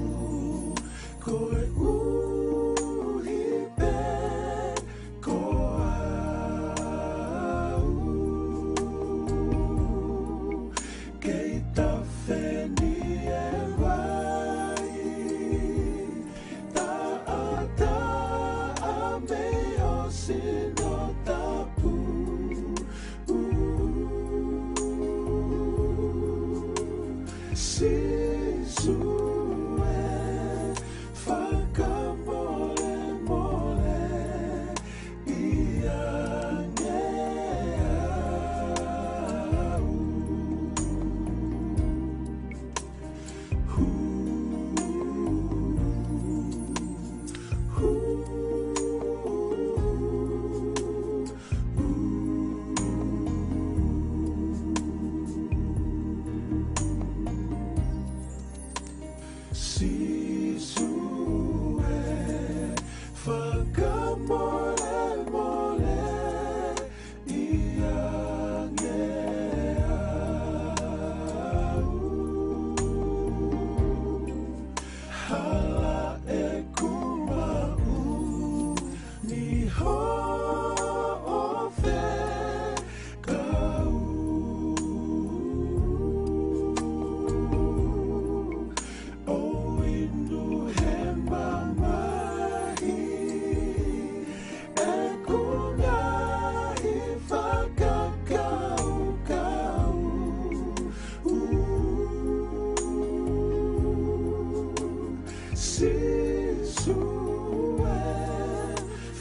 koeʻuhi pē ko au. Kei tafe ni e vai taʻataʻa mei ho sino tapu. Sīsū ē, fakamolemole ia ange au. Sīsū ē, fakamolemole ia ange au. Hala ʻeku maʻu ni hoʻo fekau. ʻO inu he mamahi ʻeku ngaahi fakakaukau. Sīsū ē,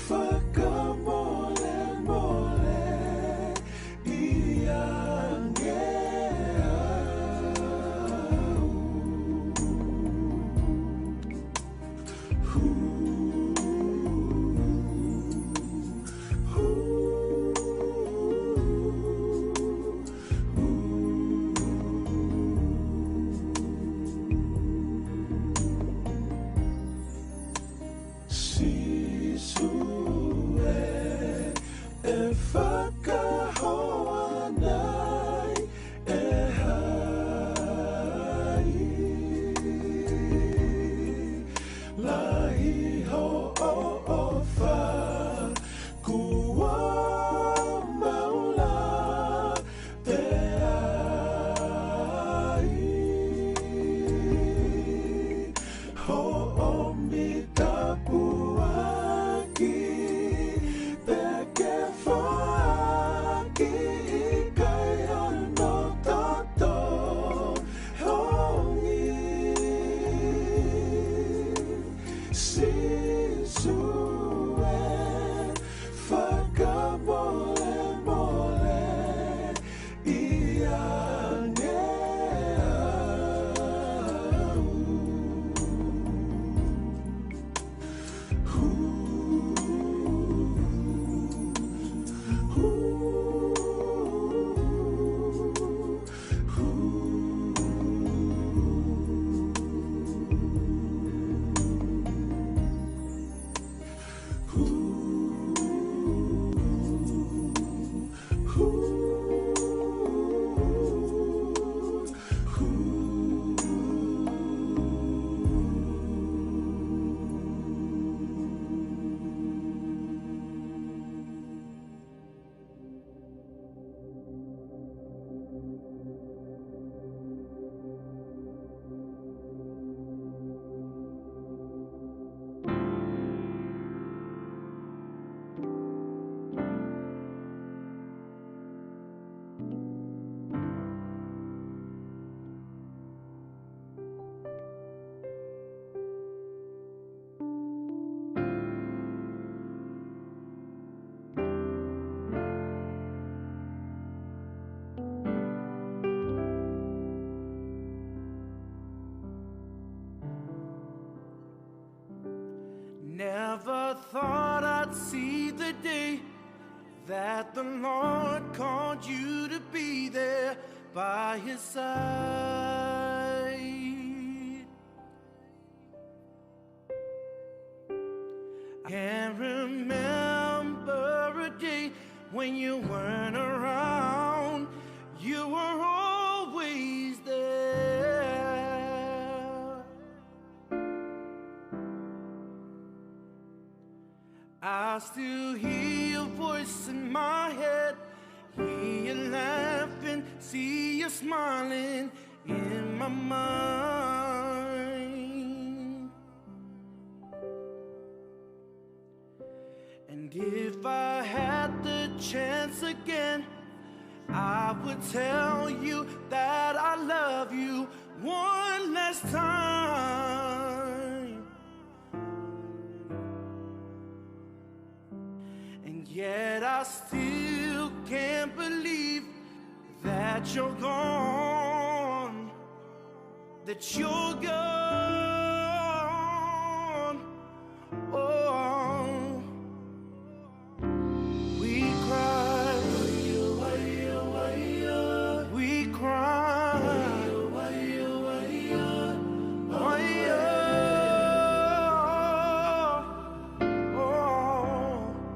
fakamolemole ia ange au. Sīsū ē, ʻe fakahoa nai ʻe hai? Lahi hoʻo ʻofa kuo maula te ai. Hoʻo mita puaki pē ke foaki, ʻikai hano toto hongi. Sīsū ē, fakamolemole ia ange au. Never thought I'd see the day that the Lord called you to be there by his side. Can't remember a day when you weren't around. You were always there. I still hear your voice in my head. Hear you laughing, see you smiling in my mind. And if I had the chance again, I would tell you that I love you one last time. And yet I still can't believe that you're gone, that you're gone. Oh, we cry, we cry, oh,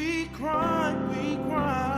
we cry, we cry.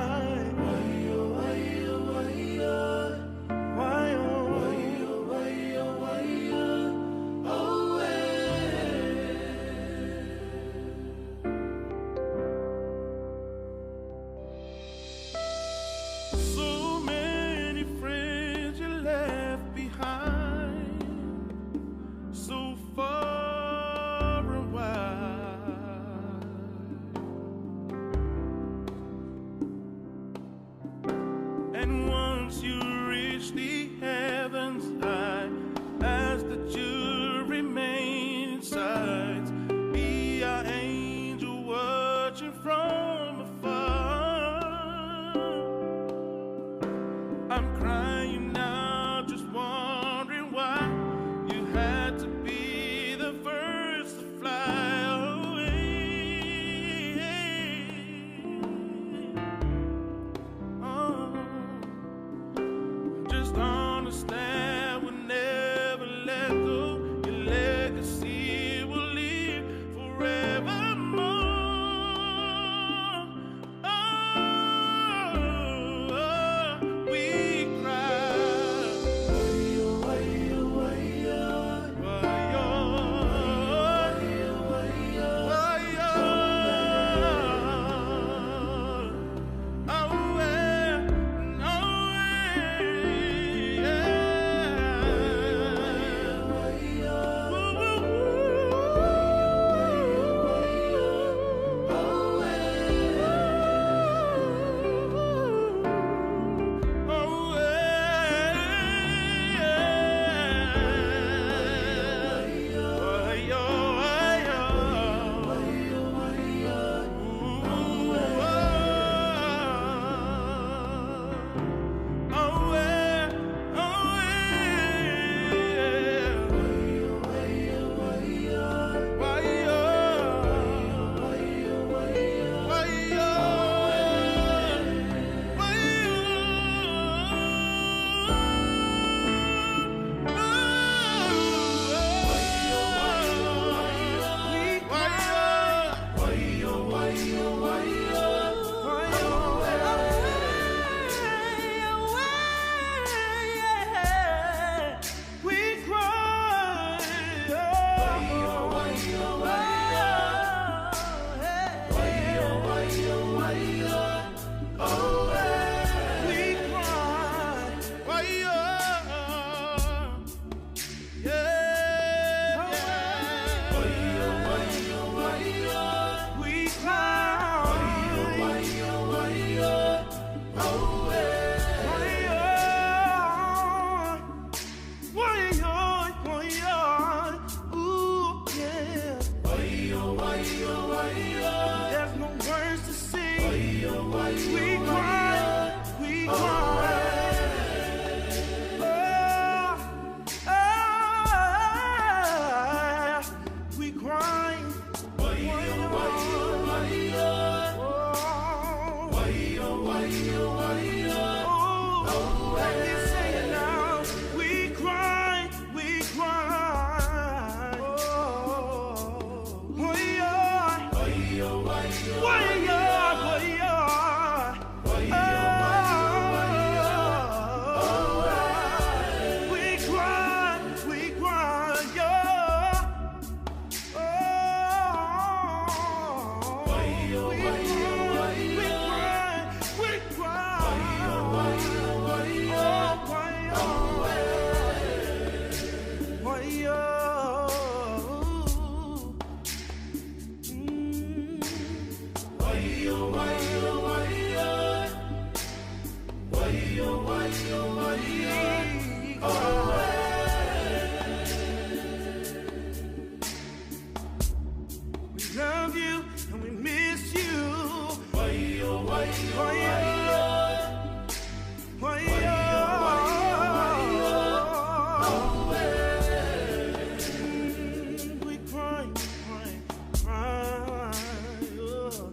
We cry, we cry, we cry. Oh, why, oh, why, oh. Mm. We love you and we miss you. Mm, we cry, cry, cry, oh.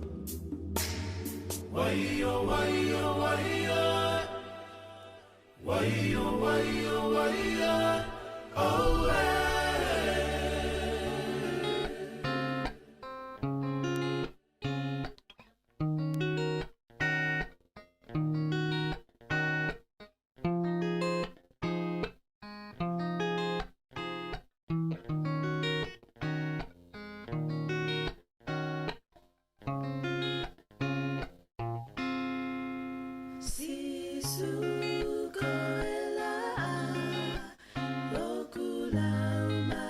Sīsū ko e laʻā ʻoku laumālie,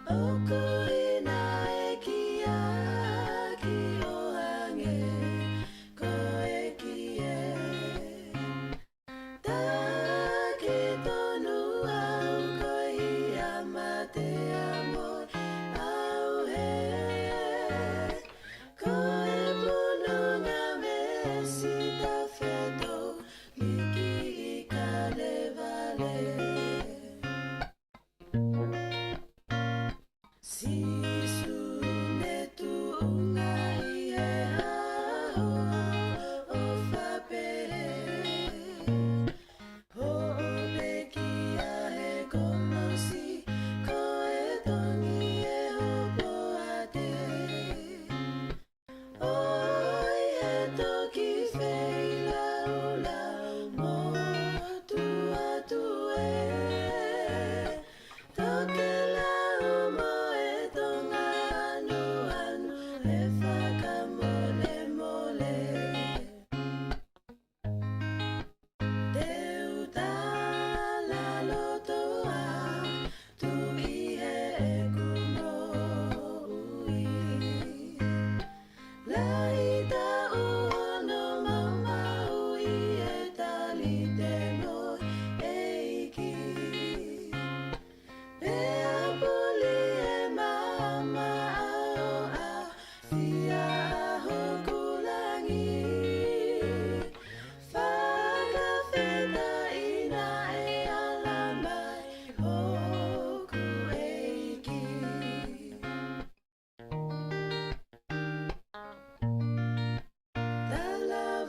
ʻoku ʻinasi ki ai ʻo hangē ko e kie. Taki tonu au ko ia mate amo au he. Ko e pununga mei Sitafeto, liki ʻi Kalevale. Sīsū ne tuʻunga ʻi he ʻaho ʻo fapele. Hoʻo pekia he kolosi, ko e tongi ʻe hopo ate. ʻOi he toki feilaulau motuʻa atu ē. Tokelau mo e tonga anuanu he fakamolemole. Te u talaloto atu ʻi heʻeku moʻui. Lahi taʻu hono maumauʻi e talite mo e ʻEiki. Pea puli e maama ʻo ʻafio ʻa hoku langi. Fakafetaʻi naʻe ala mai hoku ʻEiki.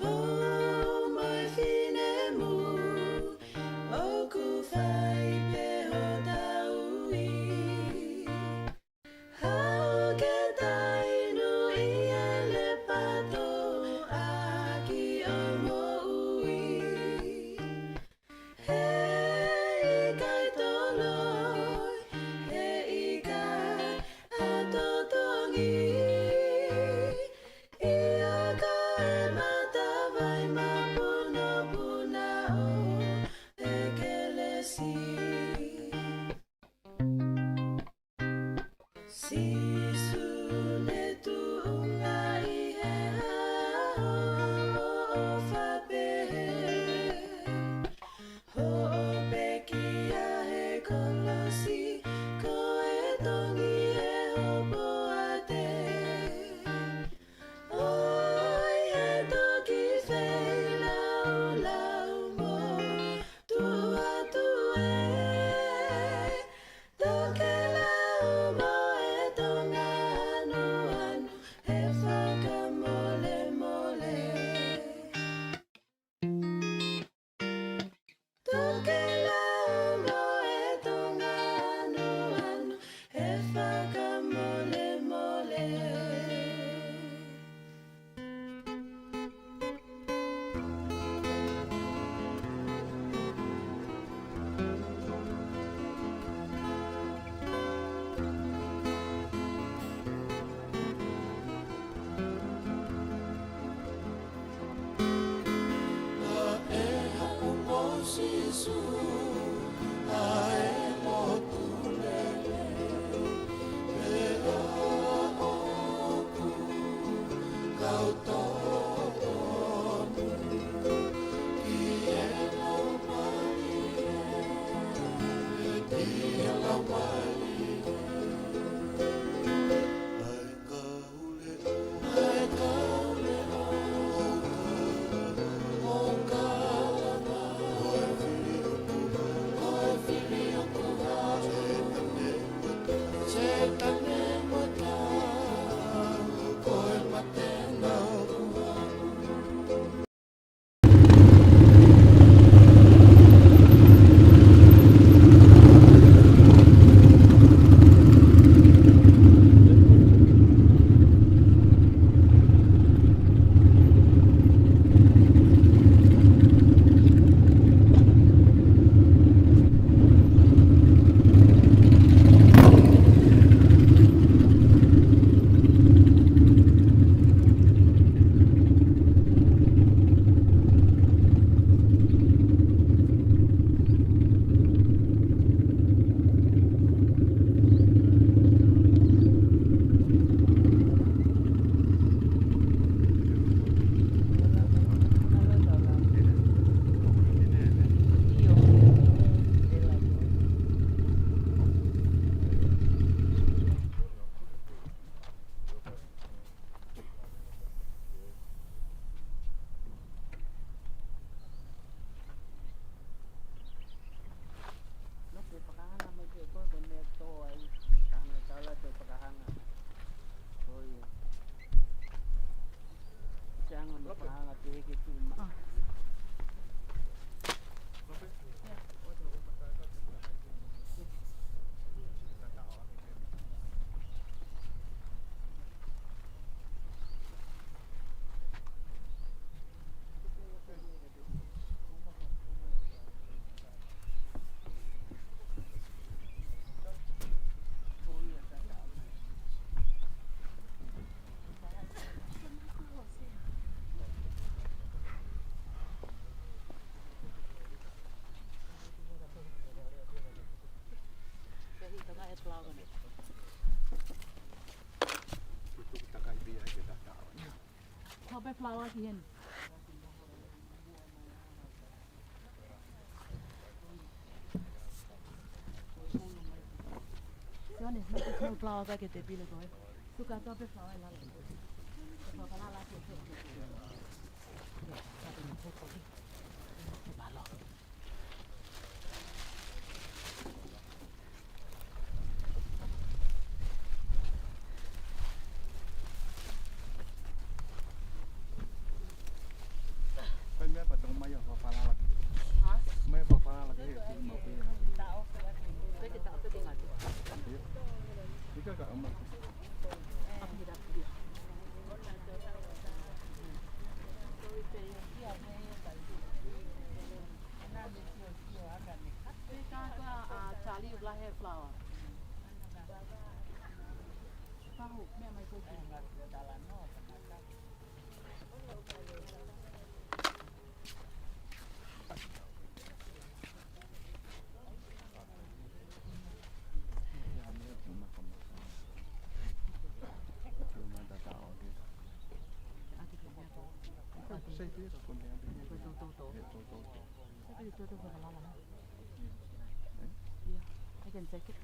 Talavou mo e finemui, ʻoku fai pē hoʻo tauhi. Haʻu ke tainu ʻi he lepato ʻaki ʻo moʻui. He ʻikai toloi, he ʻikai ha totongi. ʻIo ko e matavai mapunopuna ʻo e kelesi. Sīsū ne tuʻunga ʻi he ʻaho ʻo fapele. Hoʻo pekia he kolosi, ko e tongi ʻe hopo ate. ʻOi he toki feilaulau motuʻa atu ē. Tokelau mo e tonga anuanu he fakamolemole. Tokelau mo e tonga Flower. Toʻo pē flower ki heni. Sione, mai ke toʻo flower ka ke te pile ko ē. Tuku atu pē flower ʻi lalo. Ke fakalala ke te. Ke palo. Fai meʻa pea tau mai ʻo falala ki. Ha? Mai ʻo falala ki he tū mau pē. Taʻo. Peke taʻo, peke ngati. Ia. Ika ka ʻomai. Pē kātoa ʻa Charlie ʻoku lahi e flower. Pahu, meʻa mai koe ki. Safety, it's okay. Safety, it's okay. Yeah, I can take it.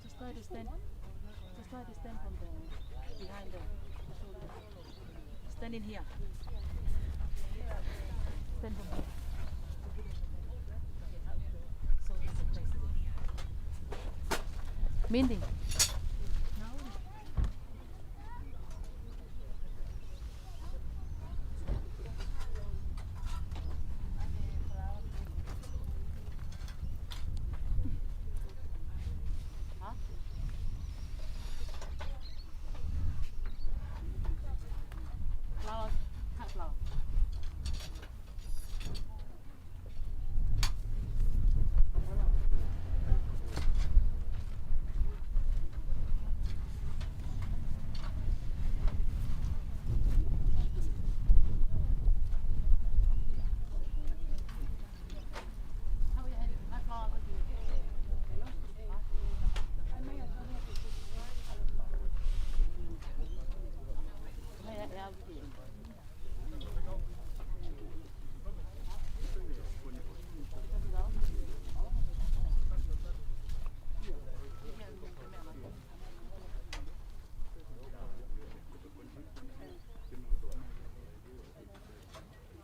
Just try to stand. Just try to stand from the behind the, the shoulder. Stand in here. Stand from here. So it's a place there. Mindy.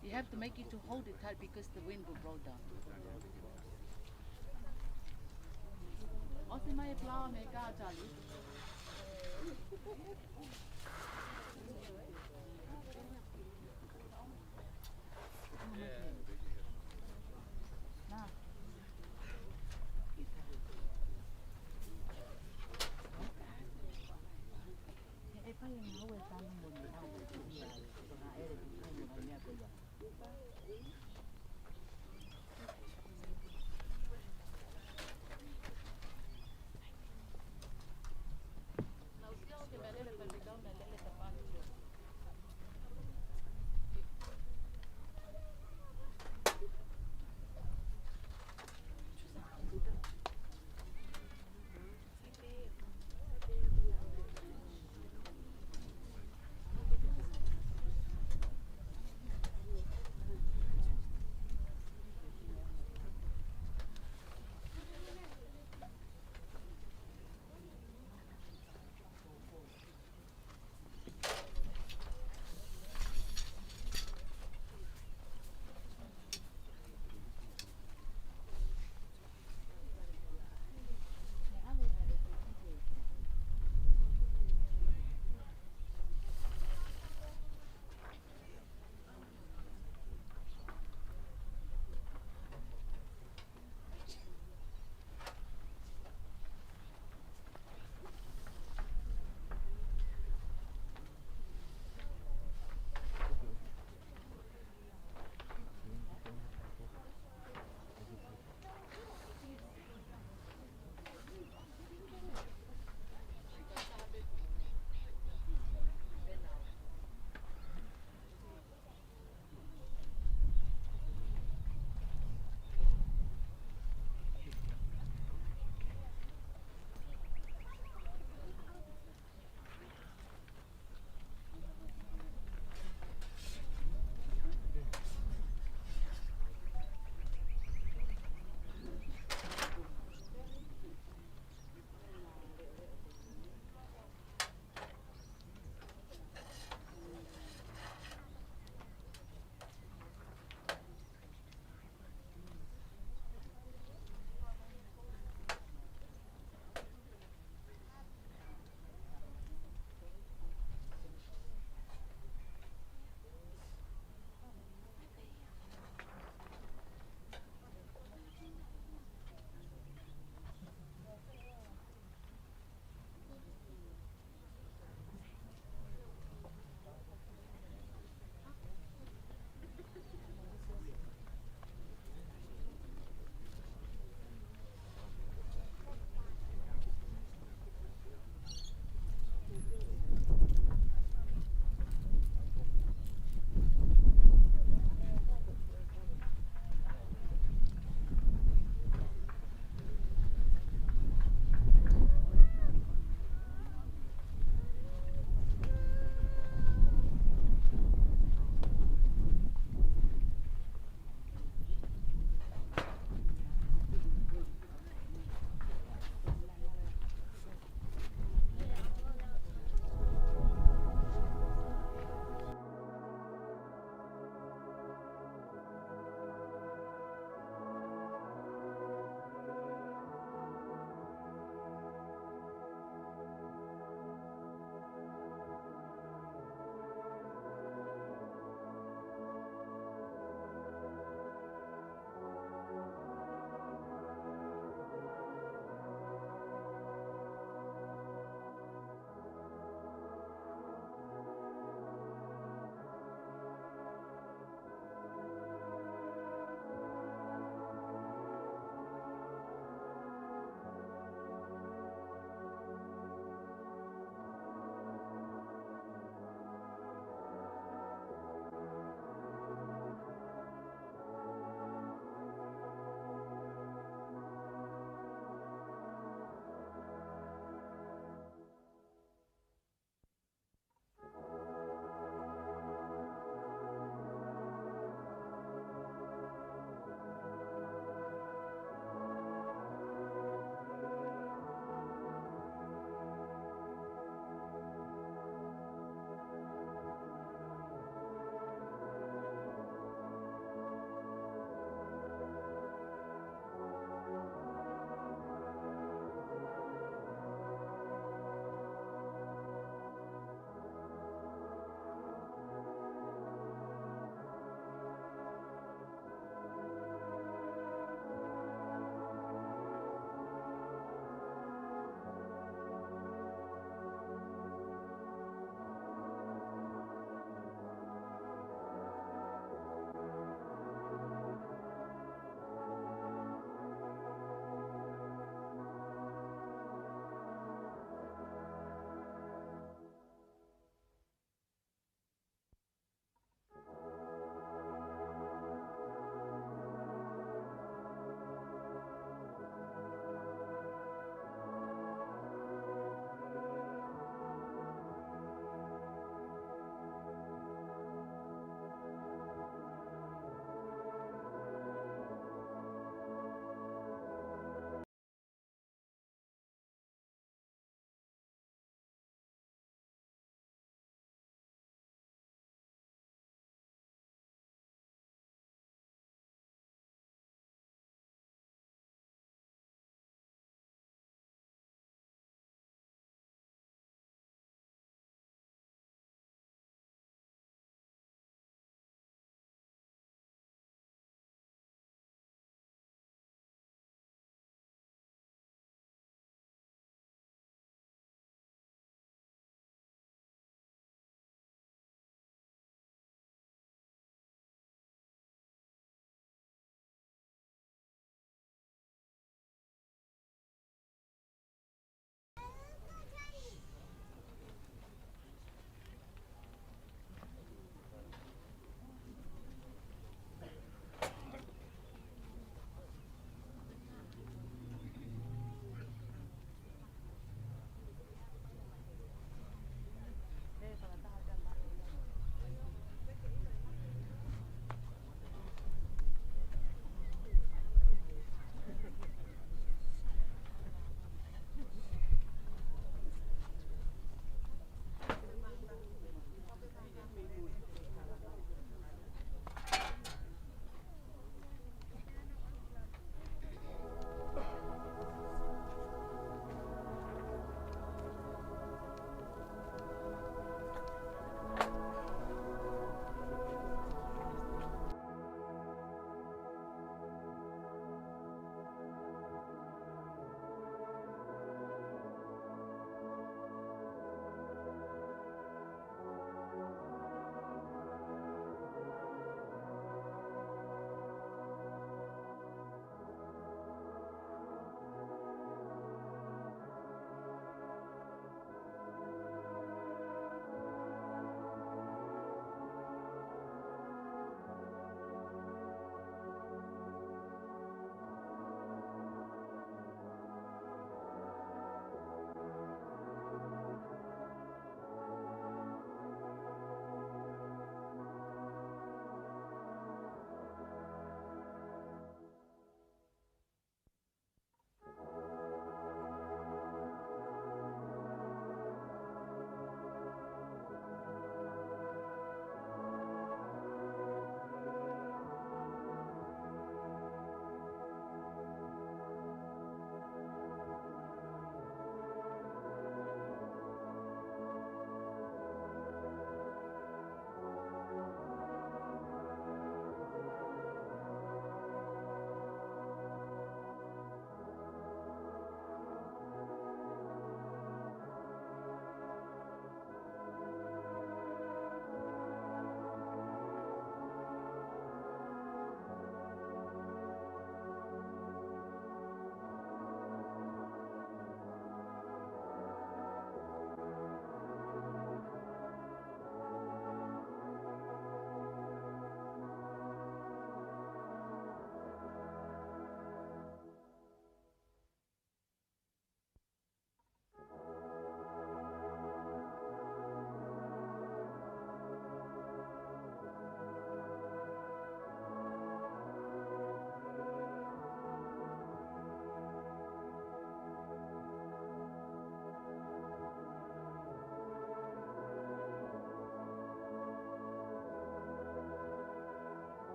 You have to make it to hold it tight because the wind will blow down. ʻOsi mai e flower mei he kā, Charlie.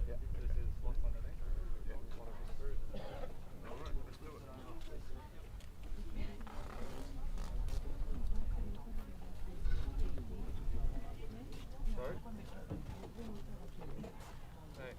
Yeah. This is what's underneath. Yeah. One of his screws. All right, let's do it. Sorry? Hey.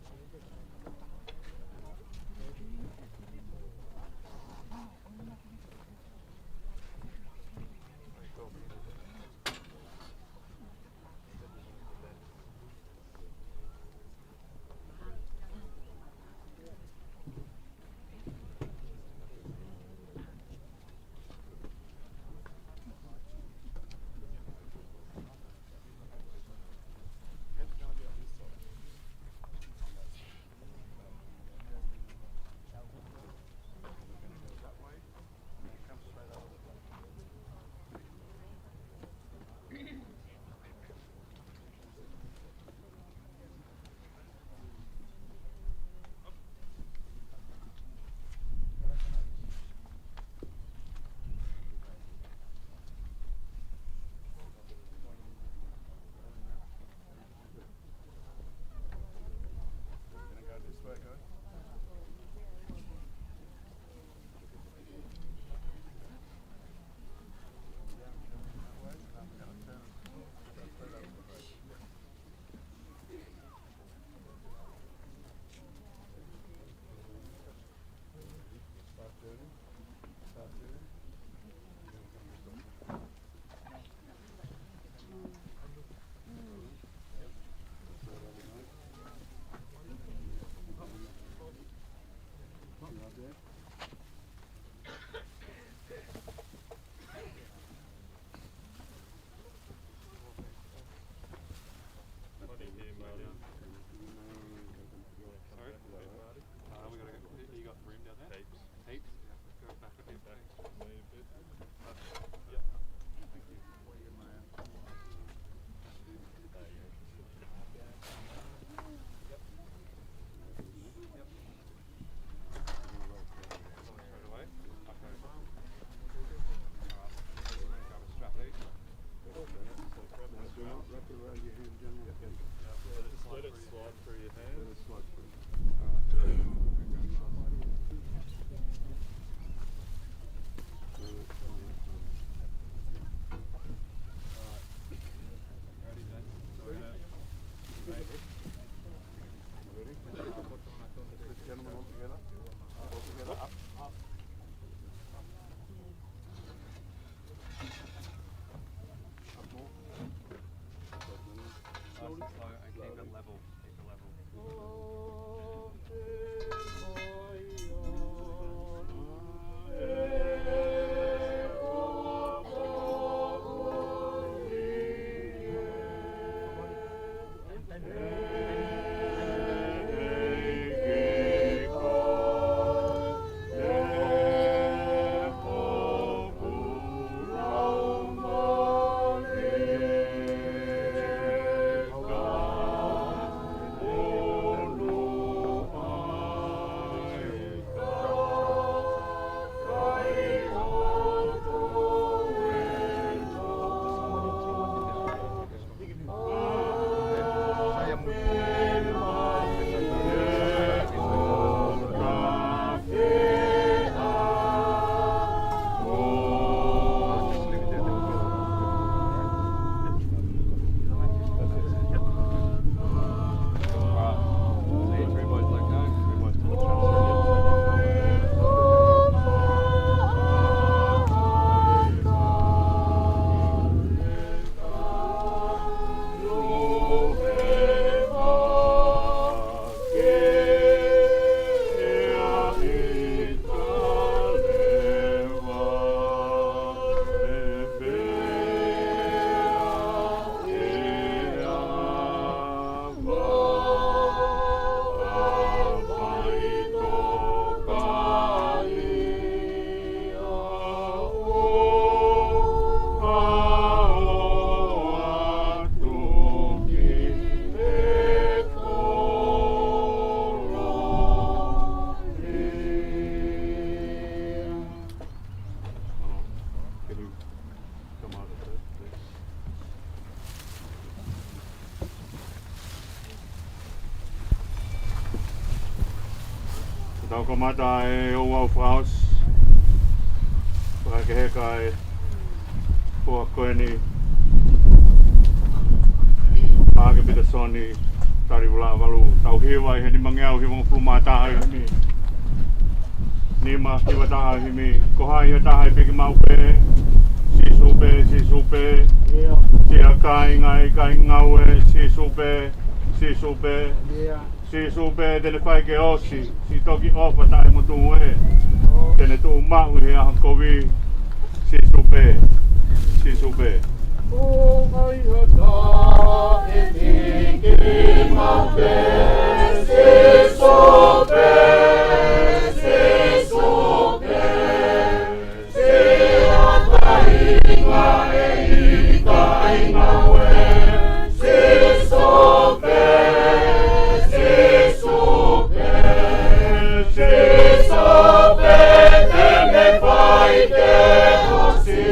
Sorry? Uh, we gotta go. You got room down there? Tapes. Tapes? Yeah, go back a bit. Back. Way a bit. Uh, yeah. Thank you. Yep. Yep. Straight away. Okay. All right. Grab a strap, eh? Now, do not wrap it around your hand, Johnny. Just let it slide through your hand. Let it slide through. All right. All right. Ready, Jason? Sorry, no. Ready? Put the gentleman all together. All together, up, up. Up more. Slowly. Nice and slow and keep it level. Keep it level. Tau kamata e ouau fakaʻosi. Fakakehe kae fua ko eni. Maʻake Pita Soni, tali ula valu. Tau hiva ʻi he nimangeau hivangofulu mā taha ʻi he himi. Nima hiva taha ʻi he himi. Ko hai ha taha ʻe piki maʻu pē? Sīsū pē, Sīsū pē. ʻIo. Siʻa kāinga ʻikai ngāue, Sīsū pē, Sīsū pē. ʻIo. Sīsū pē te ne fai ke ʻosi, siʻi toki ʻofa taʻemotu ē. Te ne tuʻu maʻu ʻi he ʻaho kovi, Sīsū pē, Sīsū pē. Ko hai ha taha ʻe piki maʻu pē? Sīsū pē, Sīsū pē. Siʻa kāinga ʻikai ngāue, Sīsū pē, Sīsū pē. Sīsū pē te ne fai ke ʻosi,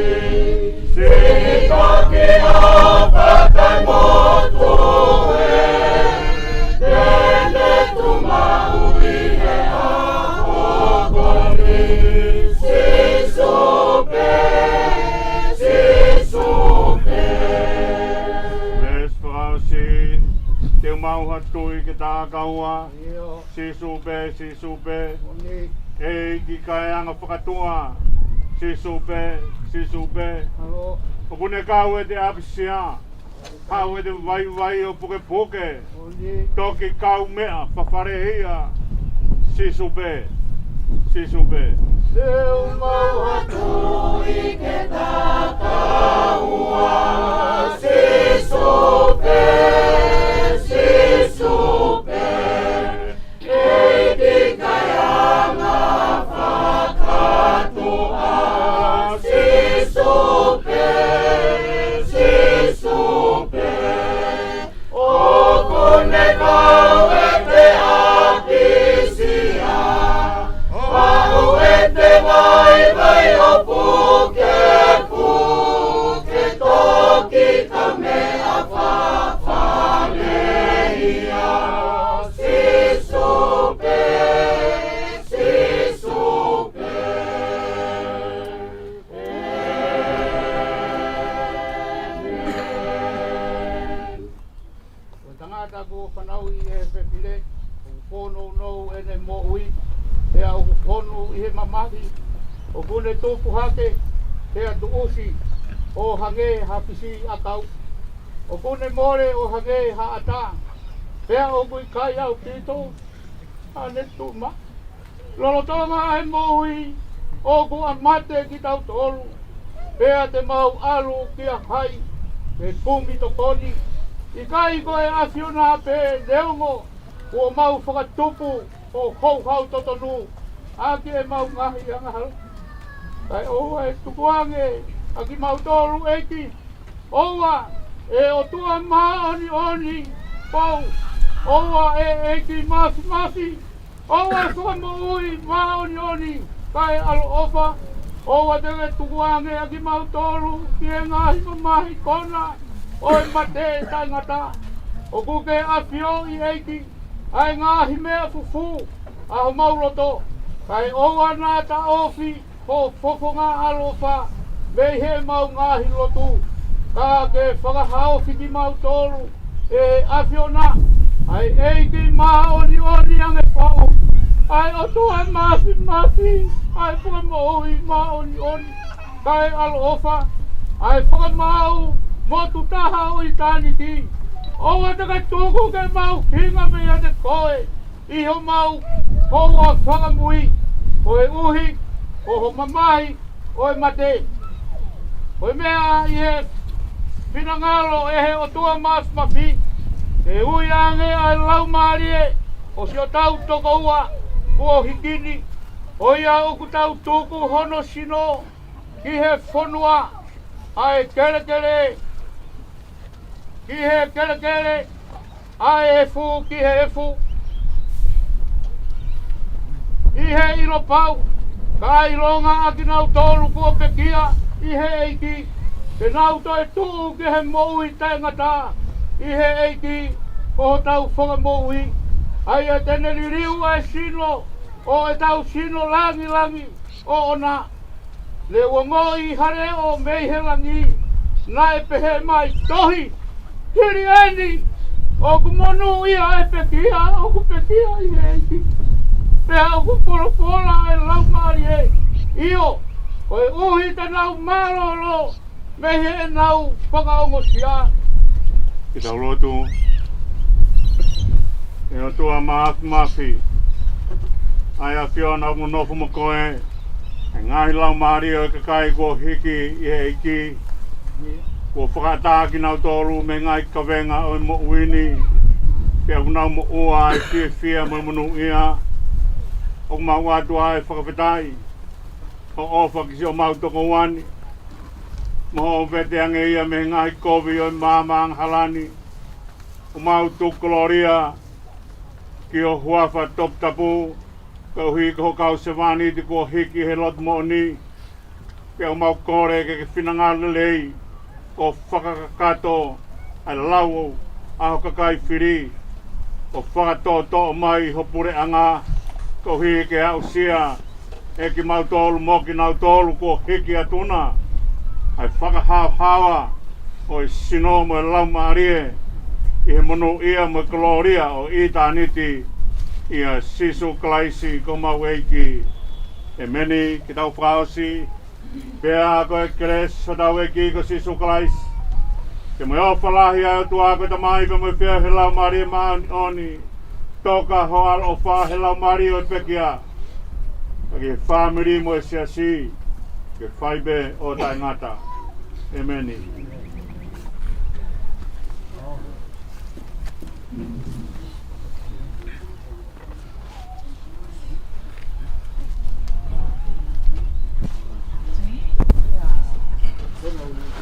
siʻi toki ʻofa taʻemotu ē. Te ne tuʻu maʻu ʻi he ʻaho kovi, Sīsū pē, Sīsū pē. Veesi fakaʻosi, te u maʻu ha tui ke takaua. ʻIo. Sīsū pē, Sīsū pē. ʻEiki kaeʻanga fakatua, Sīsū pē, Sīsū pē. ʻOku ne kau ʻi he ʻapisia, haʻu ʻi he vaivai ʻo pukepuke, toki kaumeʻa fafale ia, Sīsū pē, Sīsū pē. Te u maʻu ha tui ke takaua, Sīsū pē, Sīsū pē. ʻEiki kaeʻanga fakatua, Sīsū pē, Sīsū pē. ʻOku ne kau ʻi he ʻapisia, haʻu ʻi he vaivai ʻo pukepuke, toki kaumeʻa fafale ia, Sīsū pē, Sīsū pē. ʻĒmeni. Ko e tangata kuo fanauʻi ʻe he fefine, ʻoku fōnounou ʻene moʻui, pea ʻoku fonu ʻi he mamahi. ʻOku ne tupu hake, pea tuʻusi ʻo hangē ha fisiʻiʻakau. ʻOku ne mole ʻo hangē ha ʻatā, pea ʻoku ʻikai ʻaupito haʻane tuʻu maʻu. Lolotonga ʻa e moʻui, ʻoku ʻa mate kitautolu, pea te mau ʻalu kia hai ke kumi tokoni? ʻIkai ko e ʻAfiona pē neongo kuo mau fakatupu ʻo houhau totonu ʻaki ʻemau ngaahi angahala? Kae ʻoua ʻe tukuange ʻa kimautolu, ʻEiki. ʻOua, ʻe ʻOtua māʻoniʻoni, ʻoua, ʻoua ʻe ʻEiki Māfimafi, ʻoua ʻe Fakamoʻui māʻoniʻoni kae ʻaloʻofa, ʻoua te ke tukuange ʻa kimautolu ki he ngaahi mamahi kona ʻo e mate taʻengata. ʻOku ke ʻafioʻi, ʻEiki, ʻa e ngaahi meʻa fufū ʻa homau loto, kae ʻoua naʻa taʻofi ho fofonga ʻaloʻofa mei heʻemau ngaahi lotu. Ka ke fakahaofi kimautolu, ʻe ʻAfiona, ʻa e ʻEiki māʻoniʻoni ange foʻou, ʻa e ʻOtua Māfimafi, ʻa e Fakamoʻui māʻoniʻoni kae ʻaloʻofa, ʻa e Fakamaau motu taha ʻo ʻitāniti. ʻOua te ke tuku ke mau hinga meiate koe ʻi homau houa fakamui, koeʻuhi ko ho mamahi ʻo e mate. Ko e meʻa ʻi he finangalo ʻe he ʻOtua Māfimafi, ke ui ange ʻa e laumālie ʻo siʻotau tokoua kuo hiki ni, ko ia ʻoku tau tuku hono sino ki he fonua ʻa e kelekele, ki he kelekele ʻa e efu ki he efu, ʻi he ʻilo pau, ka ʻilonga ʻa kinautolu kuo pekia ʻi he ʻEiki, te nau toe tuʻu ki he moʻui taʻengata ʻi he ʻEiki ko hotau Fakamoʻui, ʻa ia te ne liliu ʻa e sino ʻo ʻetau sino langilangi ʻoʻona. Ne u ongoʻi ha leʻo mei he langi, naʻe pehē mai, tohi, hili eni, ʻoku monūʻia e pekia, ʻoku pekia ʻi he ʻEiki. Pea ʻoku folofola e Laumālie, ʻio, koeʻuhi te nau mālōlō mei heʻenau fakaongosia. Ke tau lotu. ʻE ʻOtua Māfimafi, ʻa e ʻAfiona, ʻoku nofo mo koe ʻa e ngaahi laumālie ʻo e kakai kuo hiki ʻi he ʻEiki, kuo fakaʻatā kinautolu mei he ngaahi kavenga ʻo e moʻui ni, pea ʻoku nau moʻua ʻa e fiefia mo e monūʻia. ʻOku mau ʻoatu ʻa e fakafetaʻi hoʻo ʻofa ki siʻomau tokoua ni, mo hoʻo vete ange ia mei he ngaahi kovi ʻo e maama angahala ni. ʻOku mau tuku kolōlia ki ho huafa toputapu, koeʻuhi ko ho kau sevāniti kuo hiki he lotu moʻoni. Pea ʻoku mau kole ke ke finangalo lelei, ʻo fakakakato ʻa e lau ʻa ho kakai fili, ʻo fakatoʻotoʻo mai ho puleʻanga, koeʻuhi ke aʻusia ʻe kimautolu mo kinautolu kuo hiki atu na ʻa e fakahaohaoa ʻo e sino mo e laumālie ʻi he monūʻia mo e kolōlia ʻo ʻitāniti, ʻia Sīsū Kalaisi ko homau ʻEiki. ʻEmeni. Ke tau fakaʻosi. Pea ko e kelesi ʻa hotau ʻEiki ko Sīsū Kalaisi, pea mo e ʻofa lahi ʻa e ʻOtua ko e Tamai, pea mo e feohi ʻa e Laumālie Māʻoniʻoni, toka ho ʻaloʻofa he laumālie ʻo e pekia, ʻaki e fāmili mo e siasi, ke fai pē ʻo taʻengata. ʻEmeni. Hello, hello.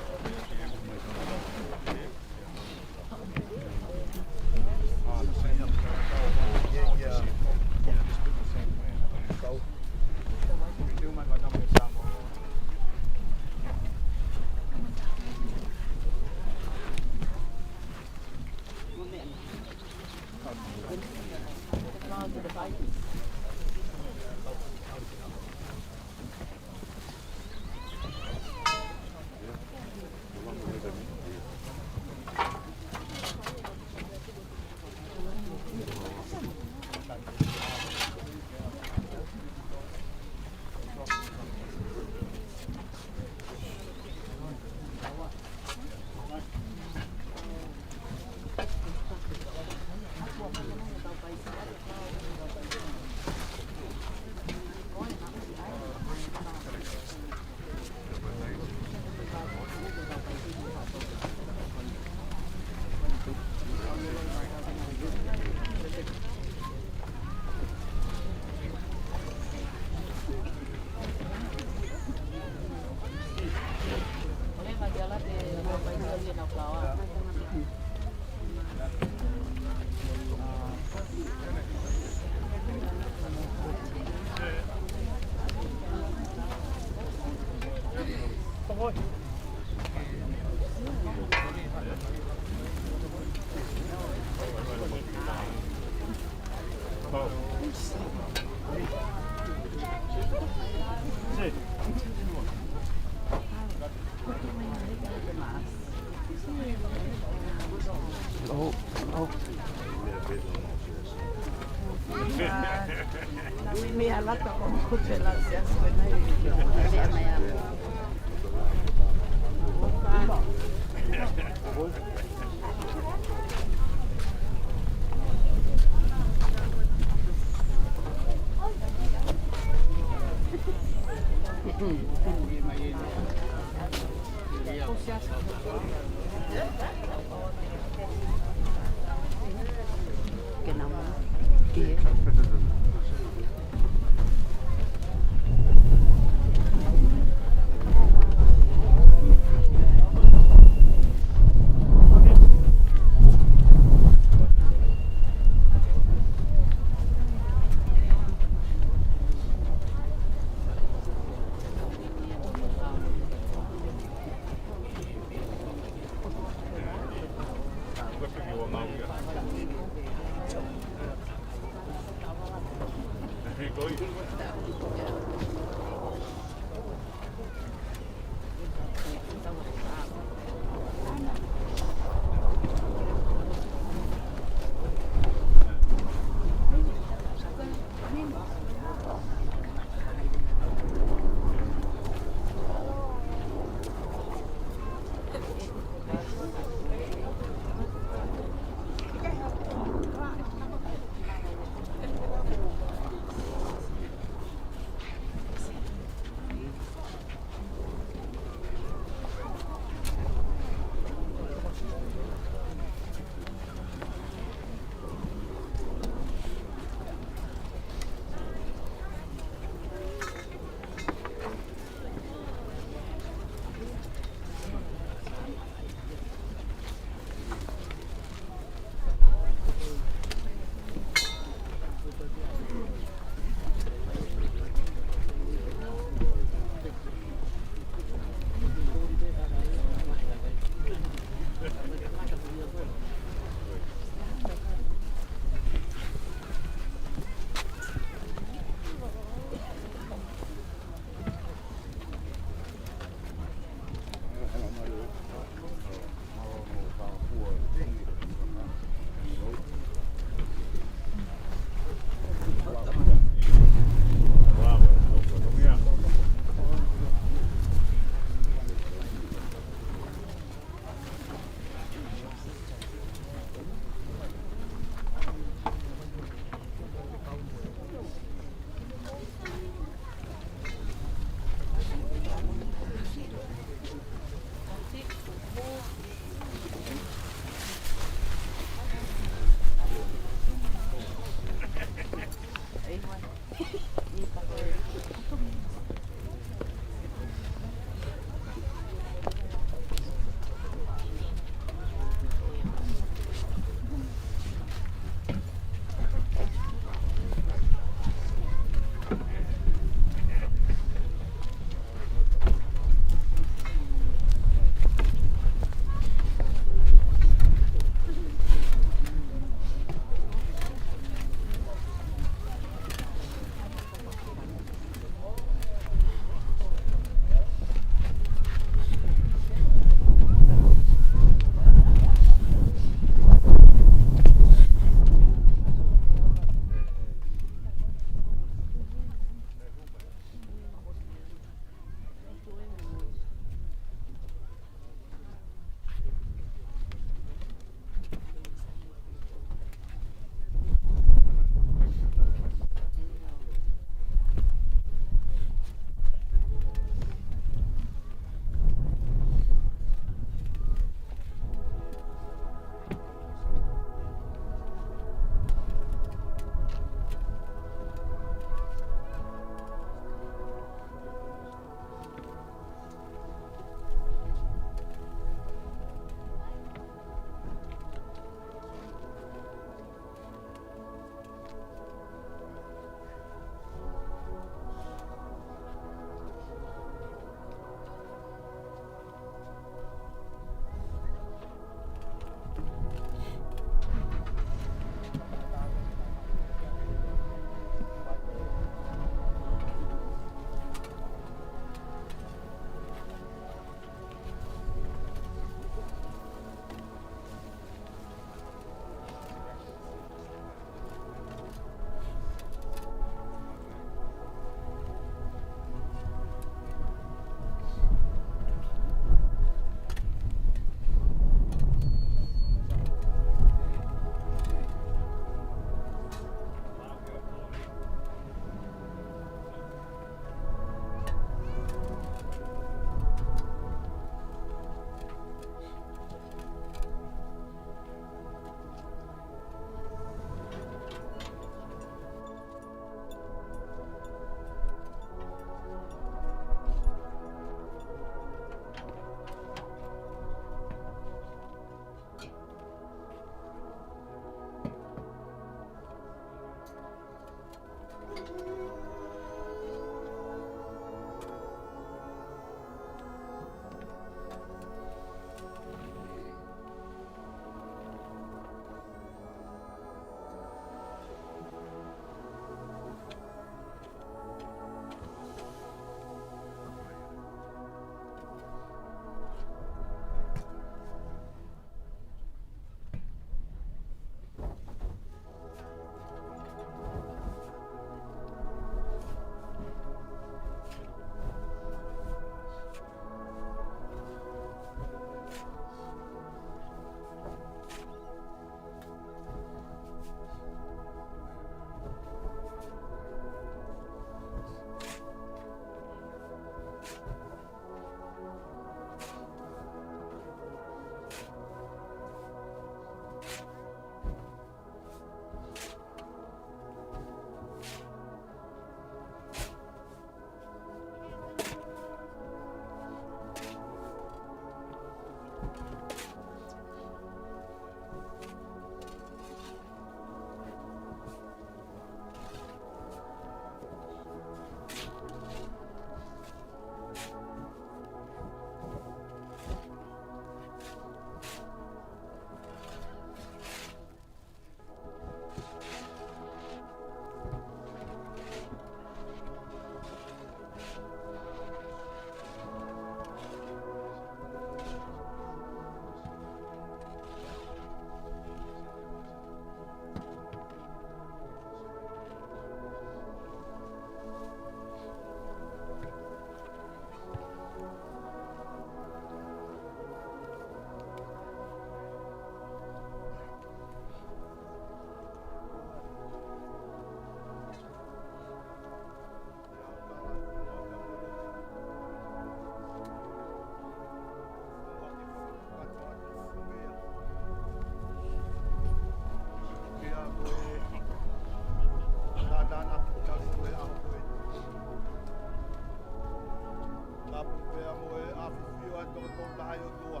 Tokotolu lahi ʻOtua.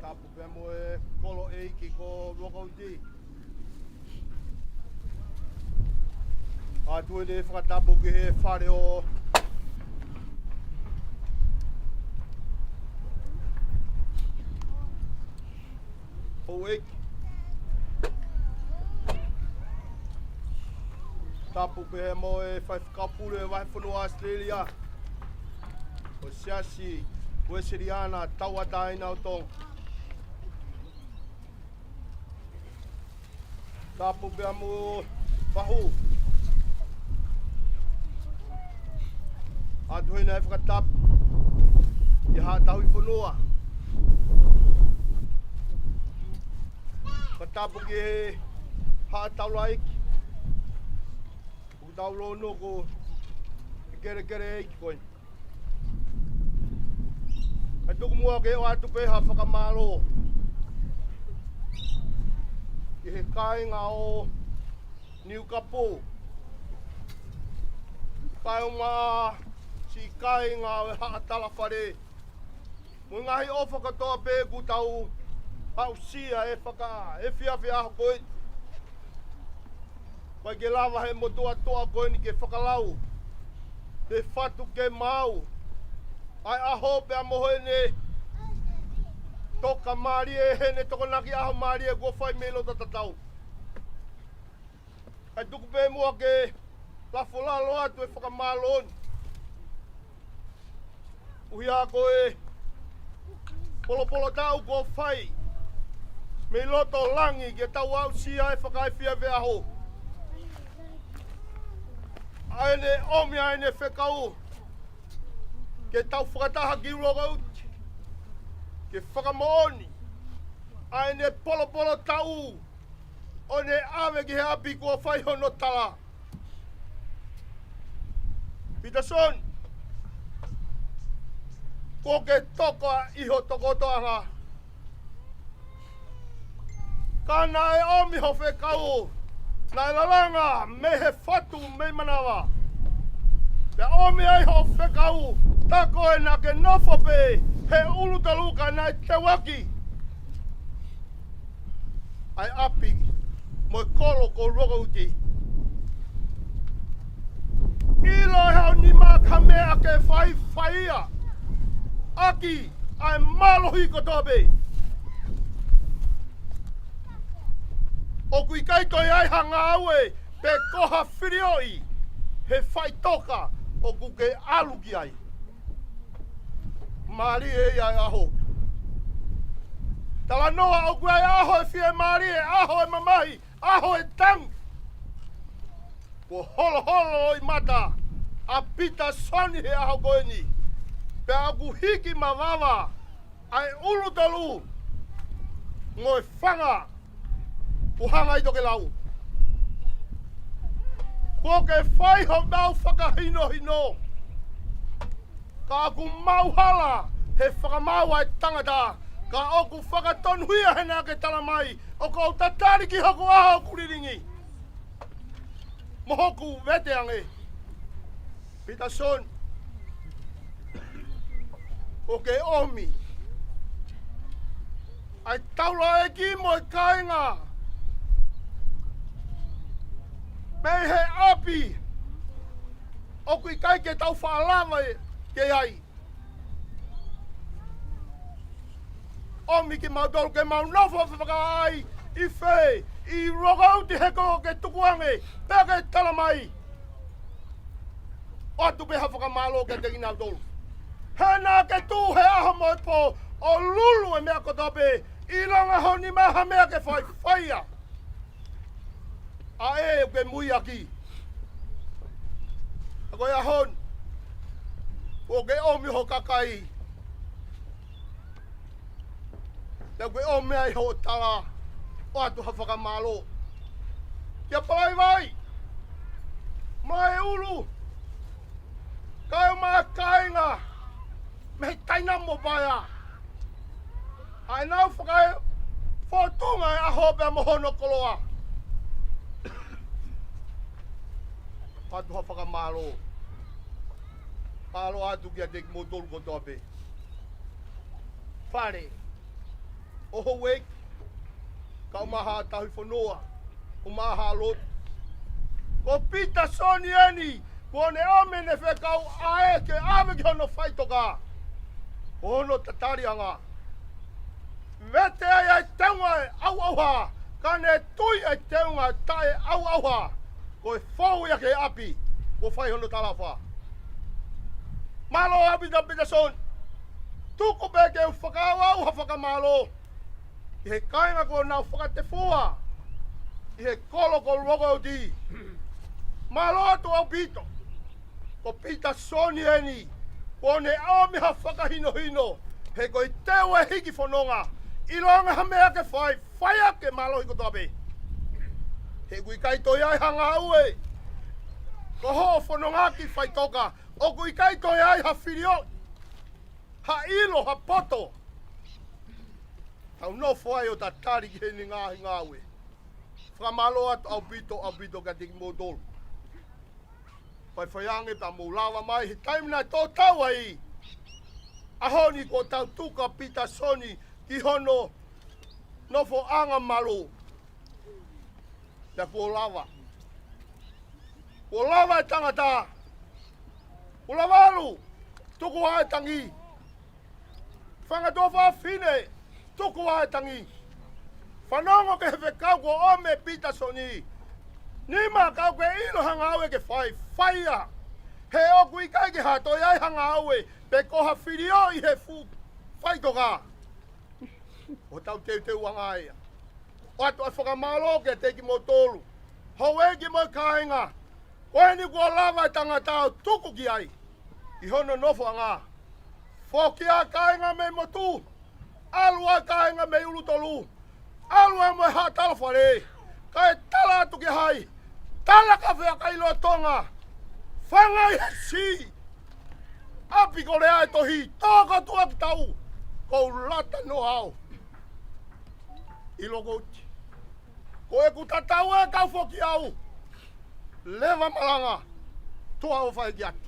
Tapu pea mo e kolo ʻeiki ko Ruakauti. ʻOatu ʻeni e fakatapu ki he fale ʻo houʻeiki. Tapu pea mo e faifekau pule vahefonua ʻAositelēlia ʻo e Siasi Uēsiliana Tauʻatāina ʻo Tonga. Tapu pea mo Pahu. ʻOatu ʻeni e fakatapu ki he Haʻa Tauhi Fonua. Fakatapu ki he Haʻa Taulaʻeiki. ʻOku tau lōnoko he kelekele ʻeiki ko eni. Kae tuku muʻa ke ʻoatu pē ha fakamālō ki he kāinga ʻo Niukapo, kae ʻumaʻā siʻi kāinga ʻo e Haʻa Talafale, mo e ngaahi ʻofa kotoa pē kuo tau aʻusia he fakaefiafi ʻaho ko eni. ʻOku ʻikai ke lava he motuʻa toʻa ko eni ke fakalau pe fatu ke maau ʻa e ʻaho pea mo ʻene toka mālie, ʻene tokonaki ʻaho mālie kuo fai mei loto tatau. Kae tuku pē muʻa ke lafo lalo atu e fakamālō ni. ʻUhia ko e polopolo taʻu kuo fai mei loto langi ke tau aʻusia e fakaefiafi ʻaho. ʻA ʻene ʻomi ʻa ʻene fekau ke tau fakataha ki Ruakauti ke fakamoʻoni ʻa ʻene polopolo taʻu ʻo ne ʻave ki he ʻapi kuo fai hono tala. Pita Soni, kuo ke toka ʻi ho tokotoʻanga. Ka naʻe ʻomi ho fekau, naʻe lalanga mei he fatu mei manava. Pea ʻomi ai ho fekau, tā ko ē naʻa ke nofo pē he ʻulu tolu ka naʻe teuaki ʻa e ʻapi mo e kolo ko Ruakauti. ʻIlo ʻe ho nima ha meʻa ke fai, fai ia ʻaki ʻa e mālohi kotoa pē. ʻOku ʻikai toe ʻi ai ha ngāue pe ko ha filioʻi he faʻitoka ʻoku ke ʻalu ki ai. Mālie ia e ʻaho. Talanoa ʻoku ʻi ai e ʻaho e fiemālie, ʻaho e mamahi, ʻaho e tangi. Kuo holoholo ʻi mata ʻa Pita Soni he ʻaho ko eni. Pea ʻoku hiki mavava ʻa e ʻulu tolu mo e fanga kuo hanga ʻi Tokelau. Kuo ke fai homau fakahinohino. Ka ʻoku mau hala he fakamaau ʻa e tangata. Ka ʻoku fakatonuhia he naʻa ke tala mai, ʻoku ou tatali ki hoku ʻaho ʻoku lilingi mo hoku veteange. Pita Soni, ʻoku ke ʻomi ʻa e taulaʻeiki mo e kāinga mei he ʻapi ʻoku ʻikai ke tau faʻa lava ke ʻi ai. ʻOmi kimautolu ke mau nofo fakaʻaiʻai ʻi fē? ʻI Ruakauti he ko ē ke tukuange pea ke tala mai. ʻOatu pē ha fakamālō kiate kinautolu he naʻa ke tuʻu he ʻaho mo e pō ʻo lulu e meʻa kotoa pē. ʻIlonga ho nima ha meʻa ke fai, fai ia. ʻA ē ʻoku ke muiaki. ʻA ko e ʻaho ni ʻoku ke ʻomi ho kakai. Pea ʻoku ke ʻomi ai hoʻo tala. ʻOatu ha fakamālō kia Palaivai, Maeulu, kae ʻumaʻā e kāinga mei Taina mo Paea. ʻA ʻenau fakae fōtunga e ʻaho pea mo hono koloa. ʻOatu ha fakamālō. Mālō atu kiate kimoutolu kotoa pē. Fale ʻo houʻeiki, kau maha tauhi fonua, ʻo maha lotu. Ko Pita Soni eni, kuo ne ʻomi ʻene fekau ʻa ē ke ʻave ki hono faʻitoka. Ko hono tataliʻanga. Vete ai ʻa e teunga ʻe ʻauʻauha, ka ne tui ʻa e teunga taʻeʻauʻauha. Ko e fou ia ki he ʻapi, kuo fai hono talaʻofa. Mālō ʻaupito Pita Soni. Tuku pē ke u fakaʻauʻau ha fakamālō ʻi he kāinga kuo nau fakatefua ʻi he kolo ko Lokooti. Mālō atu ʻaupito. Ko Pita Soni eni, kuo ne ʻomi ha fakahinohino, he ko e teu e hiki fononga, ʻilonga ha meʻa ke fai, fai ʻaki e mālohi kotoa pē. He ʻoku ʻikai toe ʻi ai ha ngāue, ko hoʻo fononga ki faʻitoka, ʻoku ʻikai toe ʻi ai ha filioʻi, ha ʻilo, ha poto. Tau nofo ai ʻo tatali ki heʻene ngaahi ngāue. Fakamālō atu ʻaupito, ʻaupito kiate kimoutolu. Faifai ange pea mou lava mai he taimi naʻe tō tau ai. ʻAho ni kuo tau tuku ʻa Pita Soni ki hono nofoʻanga malū. Pea kuo lava. Kuo lava e tangata. Kuo lava ʻalu. Tuku ā e tangi. Fanga tuofāfine, tuku ā e tangi. Fanongo ki he fekau kuo ʻomi ʻe Pita Soni. Nima, ka ʻoku ke ʻilo ha ngāue ke fai, fai ia. He ʻoku ʻikai ke toe ʻi ai ha ngāue, pe ko ha filioʻi he fuʻu faʻitoka. ʻO tau teuteuʻanga ia. ʻOatu ʻa e fakamālō kiate kimoutolu. Houʻeiki mo e kāinga. Ko eni kuo lava e tangata ʻo tuku ki ai. ʻI hono nofoʻanga. Foki ā kāinga mei motu. ʻAlu ā kāinga mei ʻulu tolu. ʻAlu ā mo e haʻa tala fale. Kae tala atu ki hai. Tala ka fea kai loa Tonga. Fanga ʻi he si. ʻApi ko Lea e Tohi. Tō kātoa ki tau. Ko u lata noa au. ʻI Lokooti. Ko ʻeku tatau ē kau foki au. Leva malanga. Tuʻa ʻofa ē ki atu.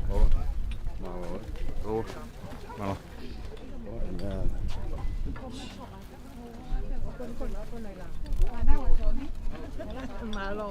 Oh, mālō. Oh, mālō. Mālō.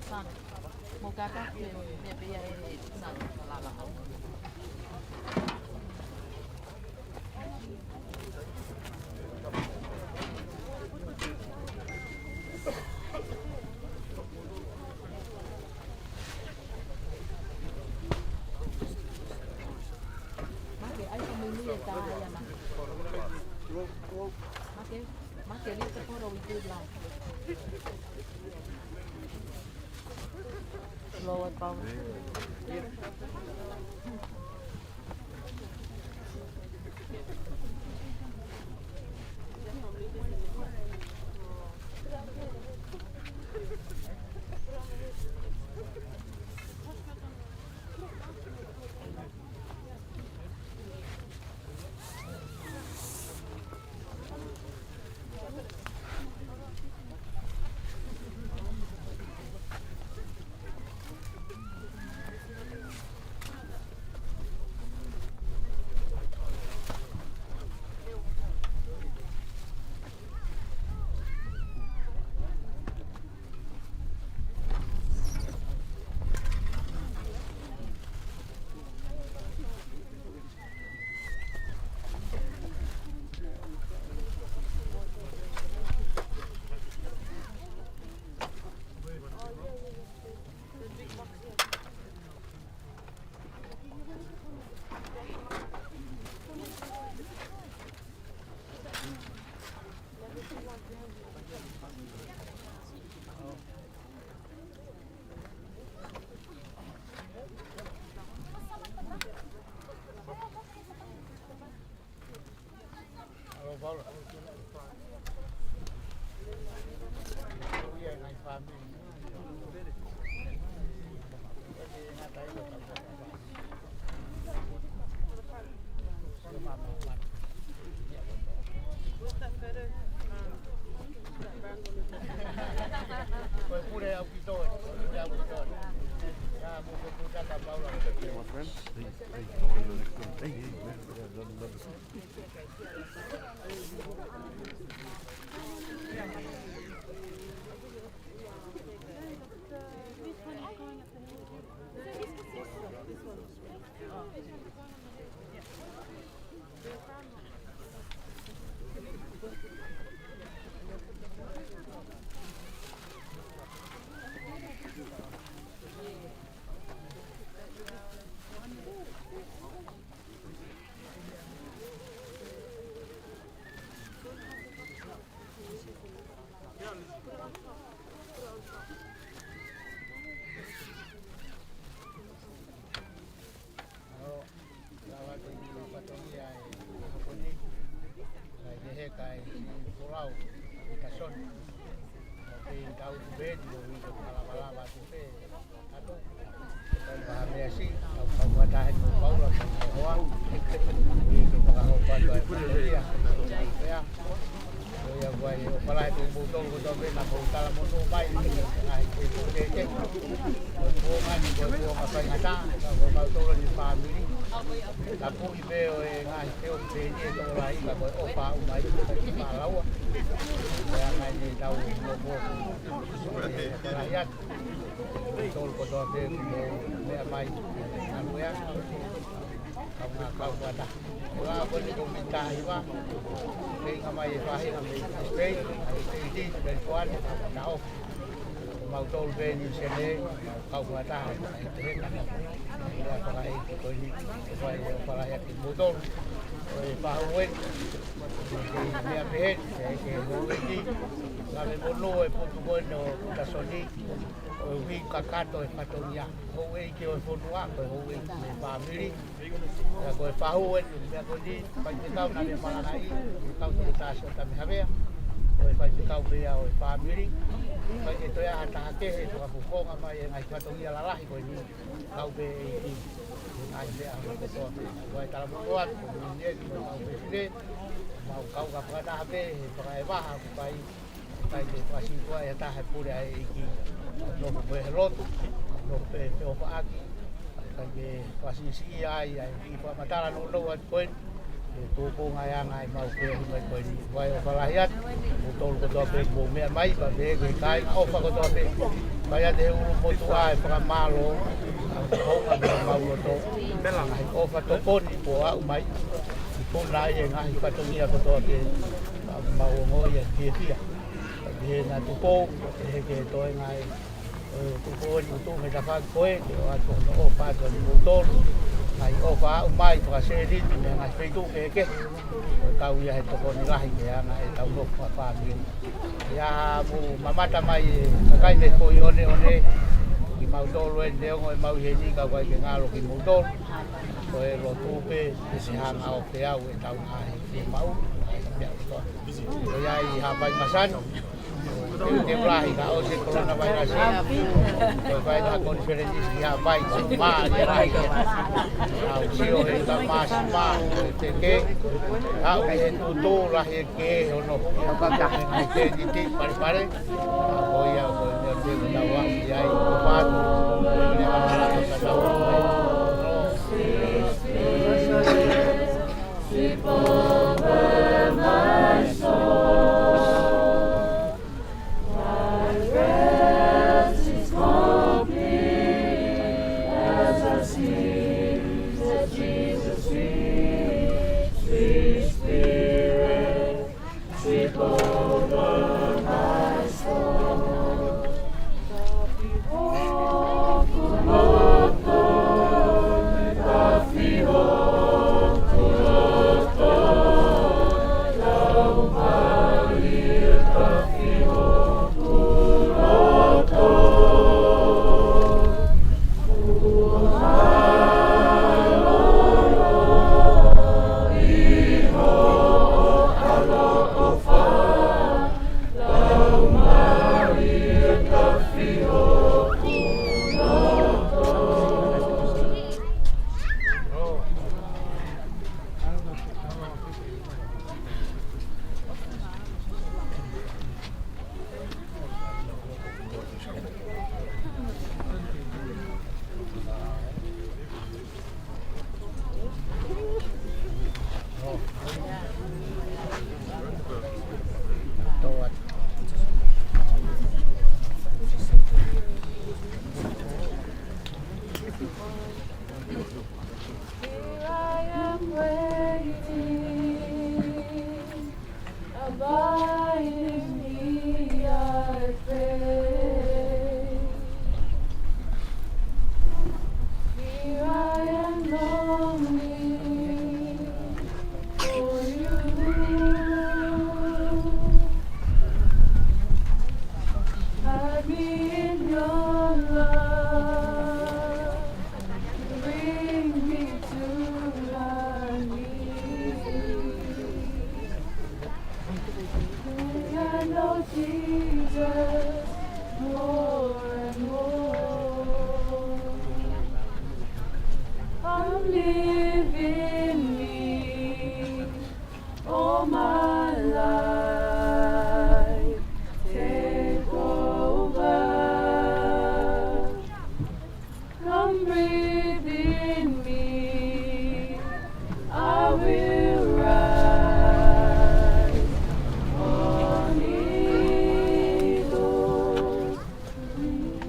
Sana. Mo kaka ke me pia e sana lava. Make, ai ka mimi e tā ia na. Make, make, leave the photo we did live. Lower power. Tapu i pē ʻo e ngaahi teu pē ni e tokolahi ka ko e ʻofa ʻaumai ka ki palaua. Ko e anga ni tau mo ko e kalahi atu. Tolu kotoa pē mo meʻa mai. Anu ea. Kau ngā kau kata. Ko e ko ni ko mita iwa. Pei ngā mai e fahi ngā mei Spain, mei Tahiti, mei Koane, ka ta o. Mau tolu pē ni sene, kau kata. Ia fakaʻeiki ko eni, ko e fai ʻo fakaʻeiki moutolu. Ko e fahu eni, ko e meʻa pehē, ko e houʻeiki. Ngā meʻa mono e potu ko eni ʻo Kutasoni, ko e ui kakato e fatongia. Houʻeiki ʻo e fonua, ko e houʻeiki mo e fāmili. Ia ko e fahu eni, meʻa ko eni, faifekau naʻa ne malangaʻi, faifekau Toketā Sione Tame Havea. Ko e faifekau pē ia ʻo e fāmili. Fai ke toe ʻi ai ha taha kehe, fakafofonga mai e ngaahi fatongia lalahi ko eni. Kau pē ʻEiki, ngaahi meʻa kotoa pē. Ko e talamonū atu, ko e mini eni, ko e mau pē fine, mau kau ka fakataha pē, he fakaʻevaha, ko e kai, kai ke fakasītuʻa e taha e pule ʻa e ʻEiki. Nofo pē he lotu, nofo pē he feʻofaʻaki, kai ke fakasiʻisiʻi ai, ʻa e ʻEiki fakamatala nounou atu ko eni. Ko e tuʻunga ia ʻa e ngaahi mau feohi mai ko eni. Vai ʻo falahi atu, ʻoku tolu kotoa pē kuo meʻa mai, pea pehē ki he kāinga ʻofa kotoa pē. Pea ʻiate he ʻulumotuʻa e fakamālō, ʻa e hounga ki homau loto. Ngaahi ʻofa tokoni kuo aʻu mai, ʻi he puna ai e ngaahi fatongia kotoa pē, ʻoku mau ongoʻi ʻa e fiefia. Pea pehē naʻa Tupou, pehē ki he toenga ʻo e Tupou ni ʻoku tuʻu mei he tafaʻaki ko ē, ke ʻoatu hono ʻofa atu kiate kimoutolu. Ngaahi ʻofa aʻu mai, fakaseliti, mei he ngaahi feituʻu kehekehe. ʻOku kau ia he tokoni lahi ke anga ʻetau nofo fakafāmili. ʻIo, mou mamata mai e kakai mei Foʻi ʻOneʻone, kimautolu eni neongo ʻemau ʻi heni ka ʻoku ʻikai ke ngalo kimoutolu. Ko e lotu pē, ke se hanga ʻo feau ʻetau ngaahi fiemaʻu, ngaahi meʻa kotoa. Ko ia ʻi Haʻapai masani. Te, te ulahi ka ʻosi e coronavirus. Ko e fai ha konifelenisi ki Haʻapai, ko e mālie lahi. ʻOku ou sio he ka māsima, ko e teke. Aʻu ki he tutu lahi e ke hono. Ka ka. Te titi, palepale. Ko ia, ko ia, te tau aʻu ki ai, ko patu. Sweep over my soul. My rest is complete as I sing to Jesus, sweet, sweet Spirit. Sweep over my soul. Here I am waiting. Abide in me, I pray. Here I am longing for you. Hide me in your love. Bring me to my knees. I know Jesus more and more. Come live in me, all my life take over. Come breathe in me, I will rise on eagle's wings.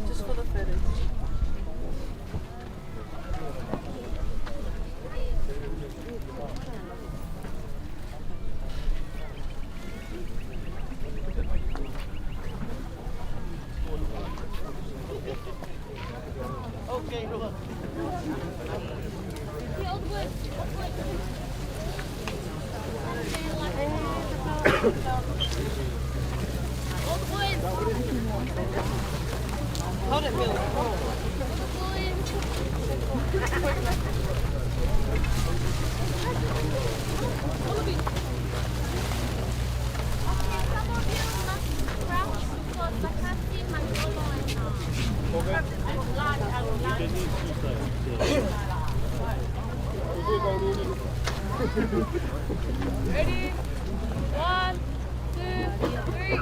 Just for the photos. Hold it, Bill. Ready? One, two, three.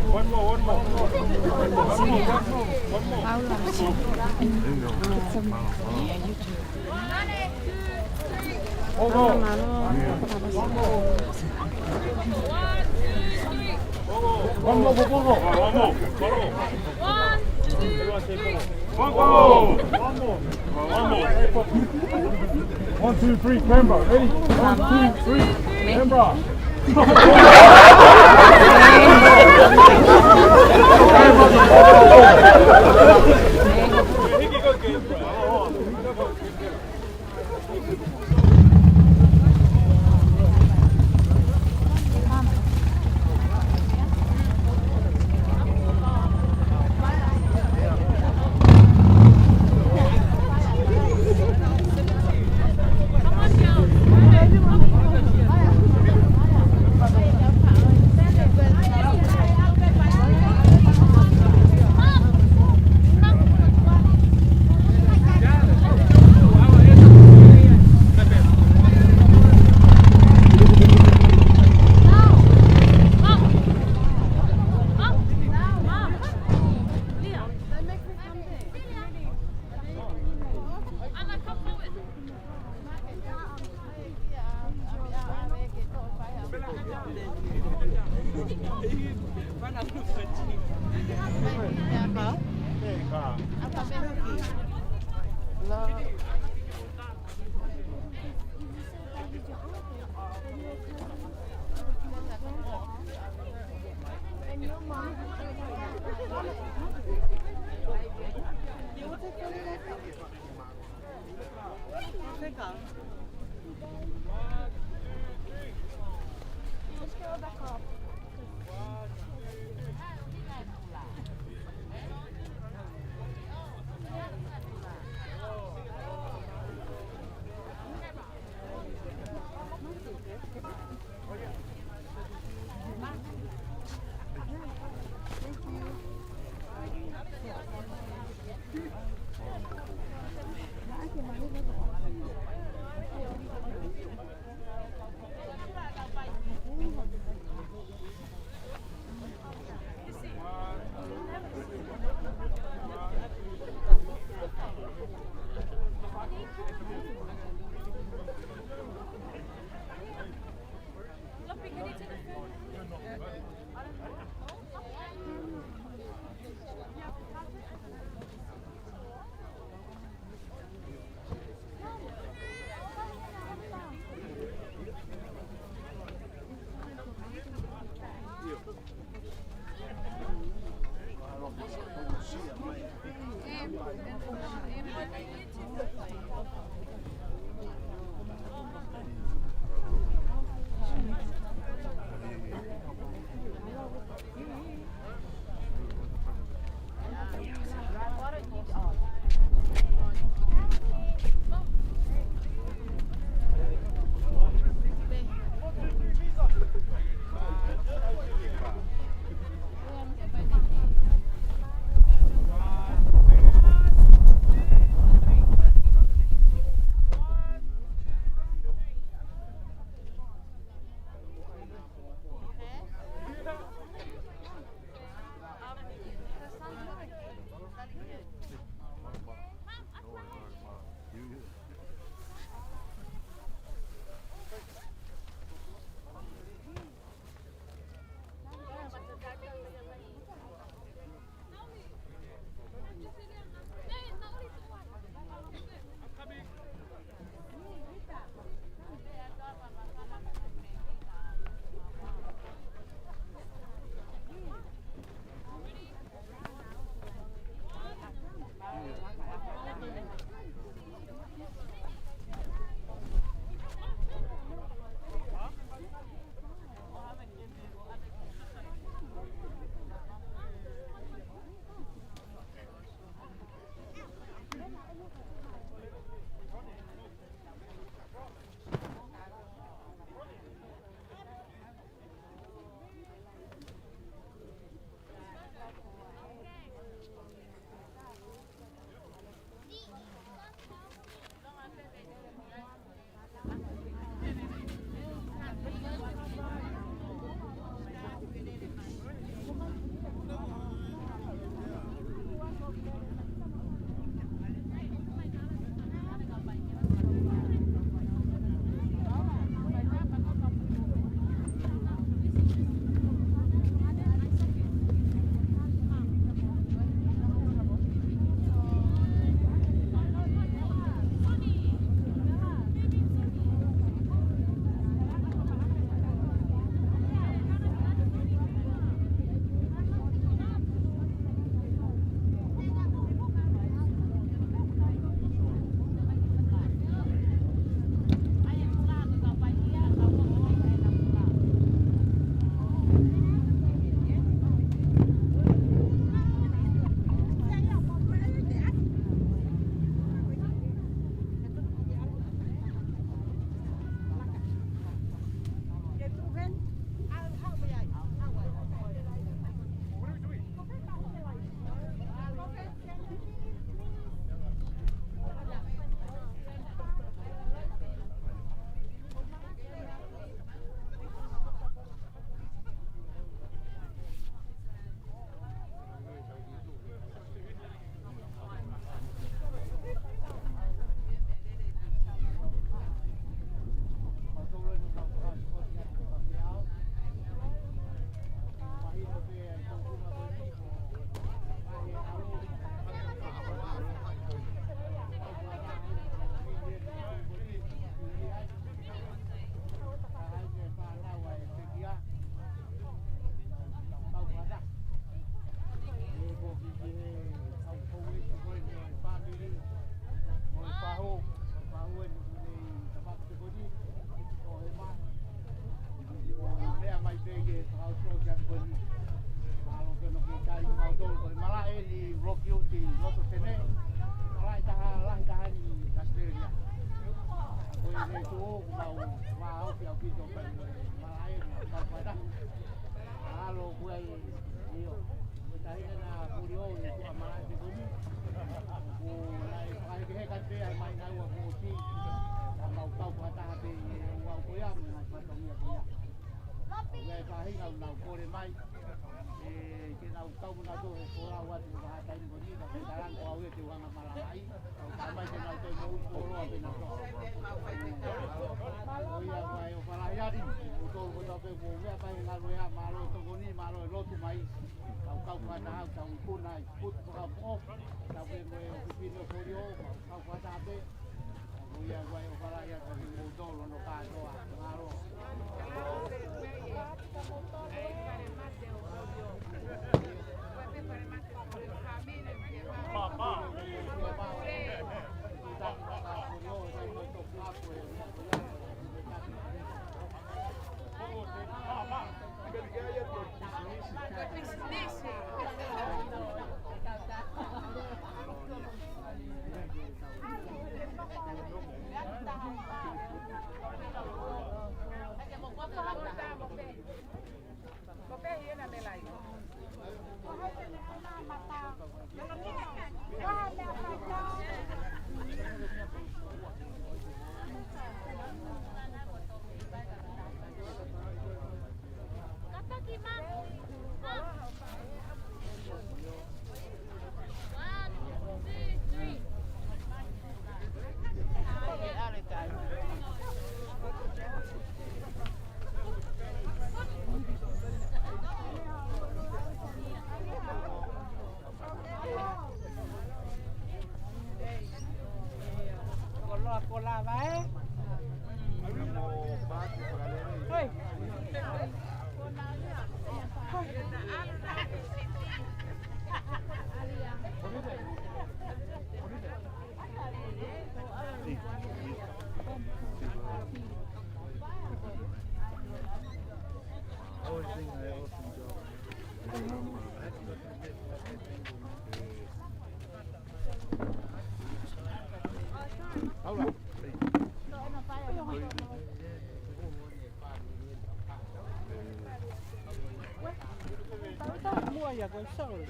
One more, one more. One more, one more, one more. Paula. Get some, yeah, you too. Go, go. One more. One more, go, go, go. One more. One, two, three. One more. One more. One more. One, two, three, camera. Ready? One, two, three, camera. Mālō ki atu ko eni. Mālō ki hono kiʻi tali kimautolu ko e malaʻe ʻi loki uti loto Senē. Malaʻe taha, lahi taha ʻi ʻAositelēlia. Ko e meʻa ʻoku mau vāofi ʻaupito pē mo e malaʻe ʻi ʻAositelēlia. Mālō ko e ʻio. Ko e taʻahine naʻa Pulio ʻi tuʻa malaʻe pē ko eni. ʻOku lahi fakahekeheka pē ʻa e maʻinaua kuo ʻosi. Ka mau kau fakataha pē ʻi he ouau ko ia mo e ngaahi fatongia ko ia. ʻOku ʻi ai e faʻahinga ʻoku nau kole mai ē, ke nau kau mo nautolu he folau atu he vahaʻa taimi ko eni, ka ko e talango ʻoku ʻikai te u hanga ʻo malanga ai. Ka ʻoku ʻomai ke nau toe moʻui fuoloa pē nautolu. Ko ia ko e ʻofa lahi atu kiate kimoutolu kotoa pē kuo meʻapango he ngaluʻea, mālō e tokoni, mālō e lotu mai. Tau kau fakataha, tau ikuna ai, putu fakapoʻo, tau ke mo e ʻofefine ʻo Pulio, kau fakataha pē. Ko ia ko e ʻofa lahi atu kiate kimoutolu hono kātoa. Mālō. Koloa, koloa, vai. Hoi. Mua ia ko e sole.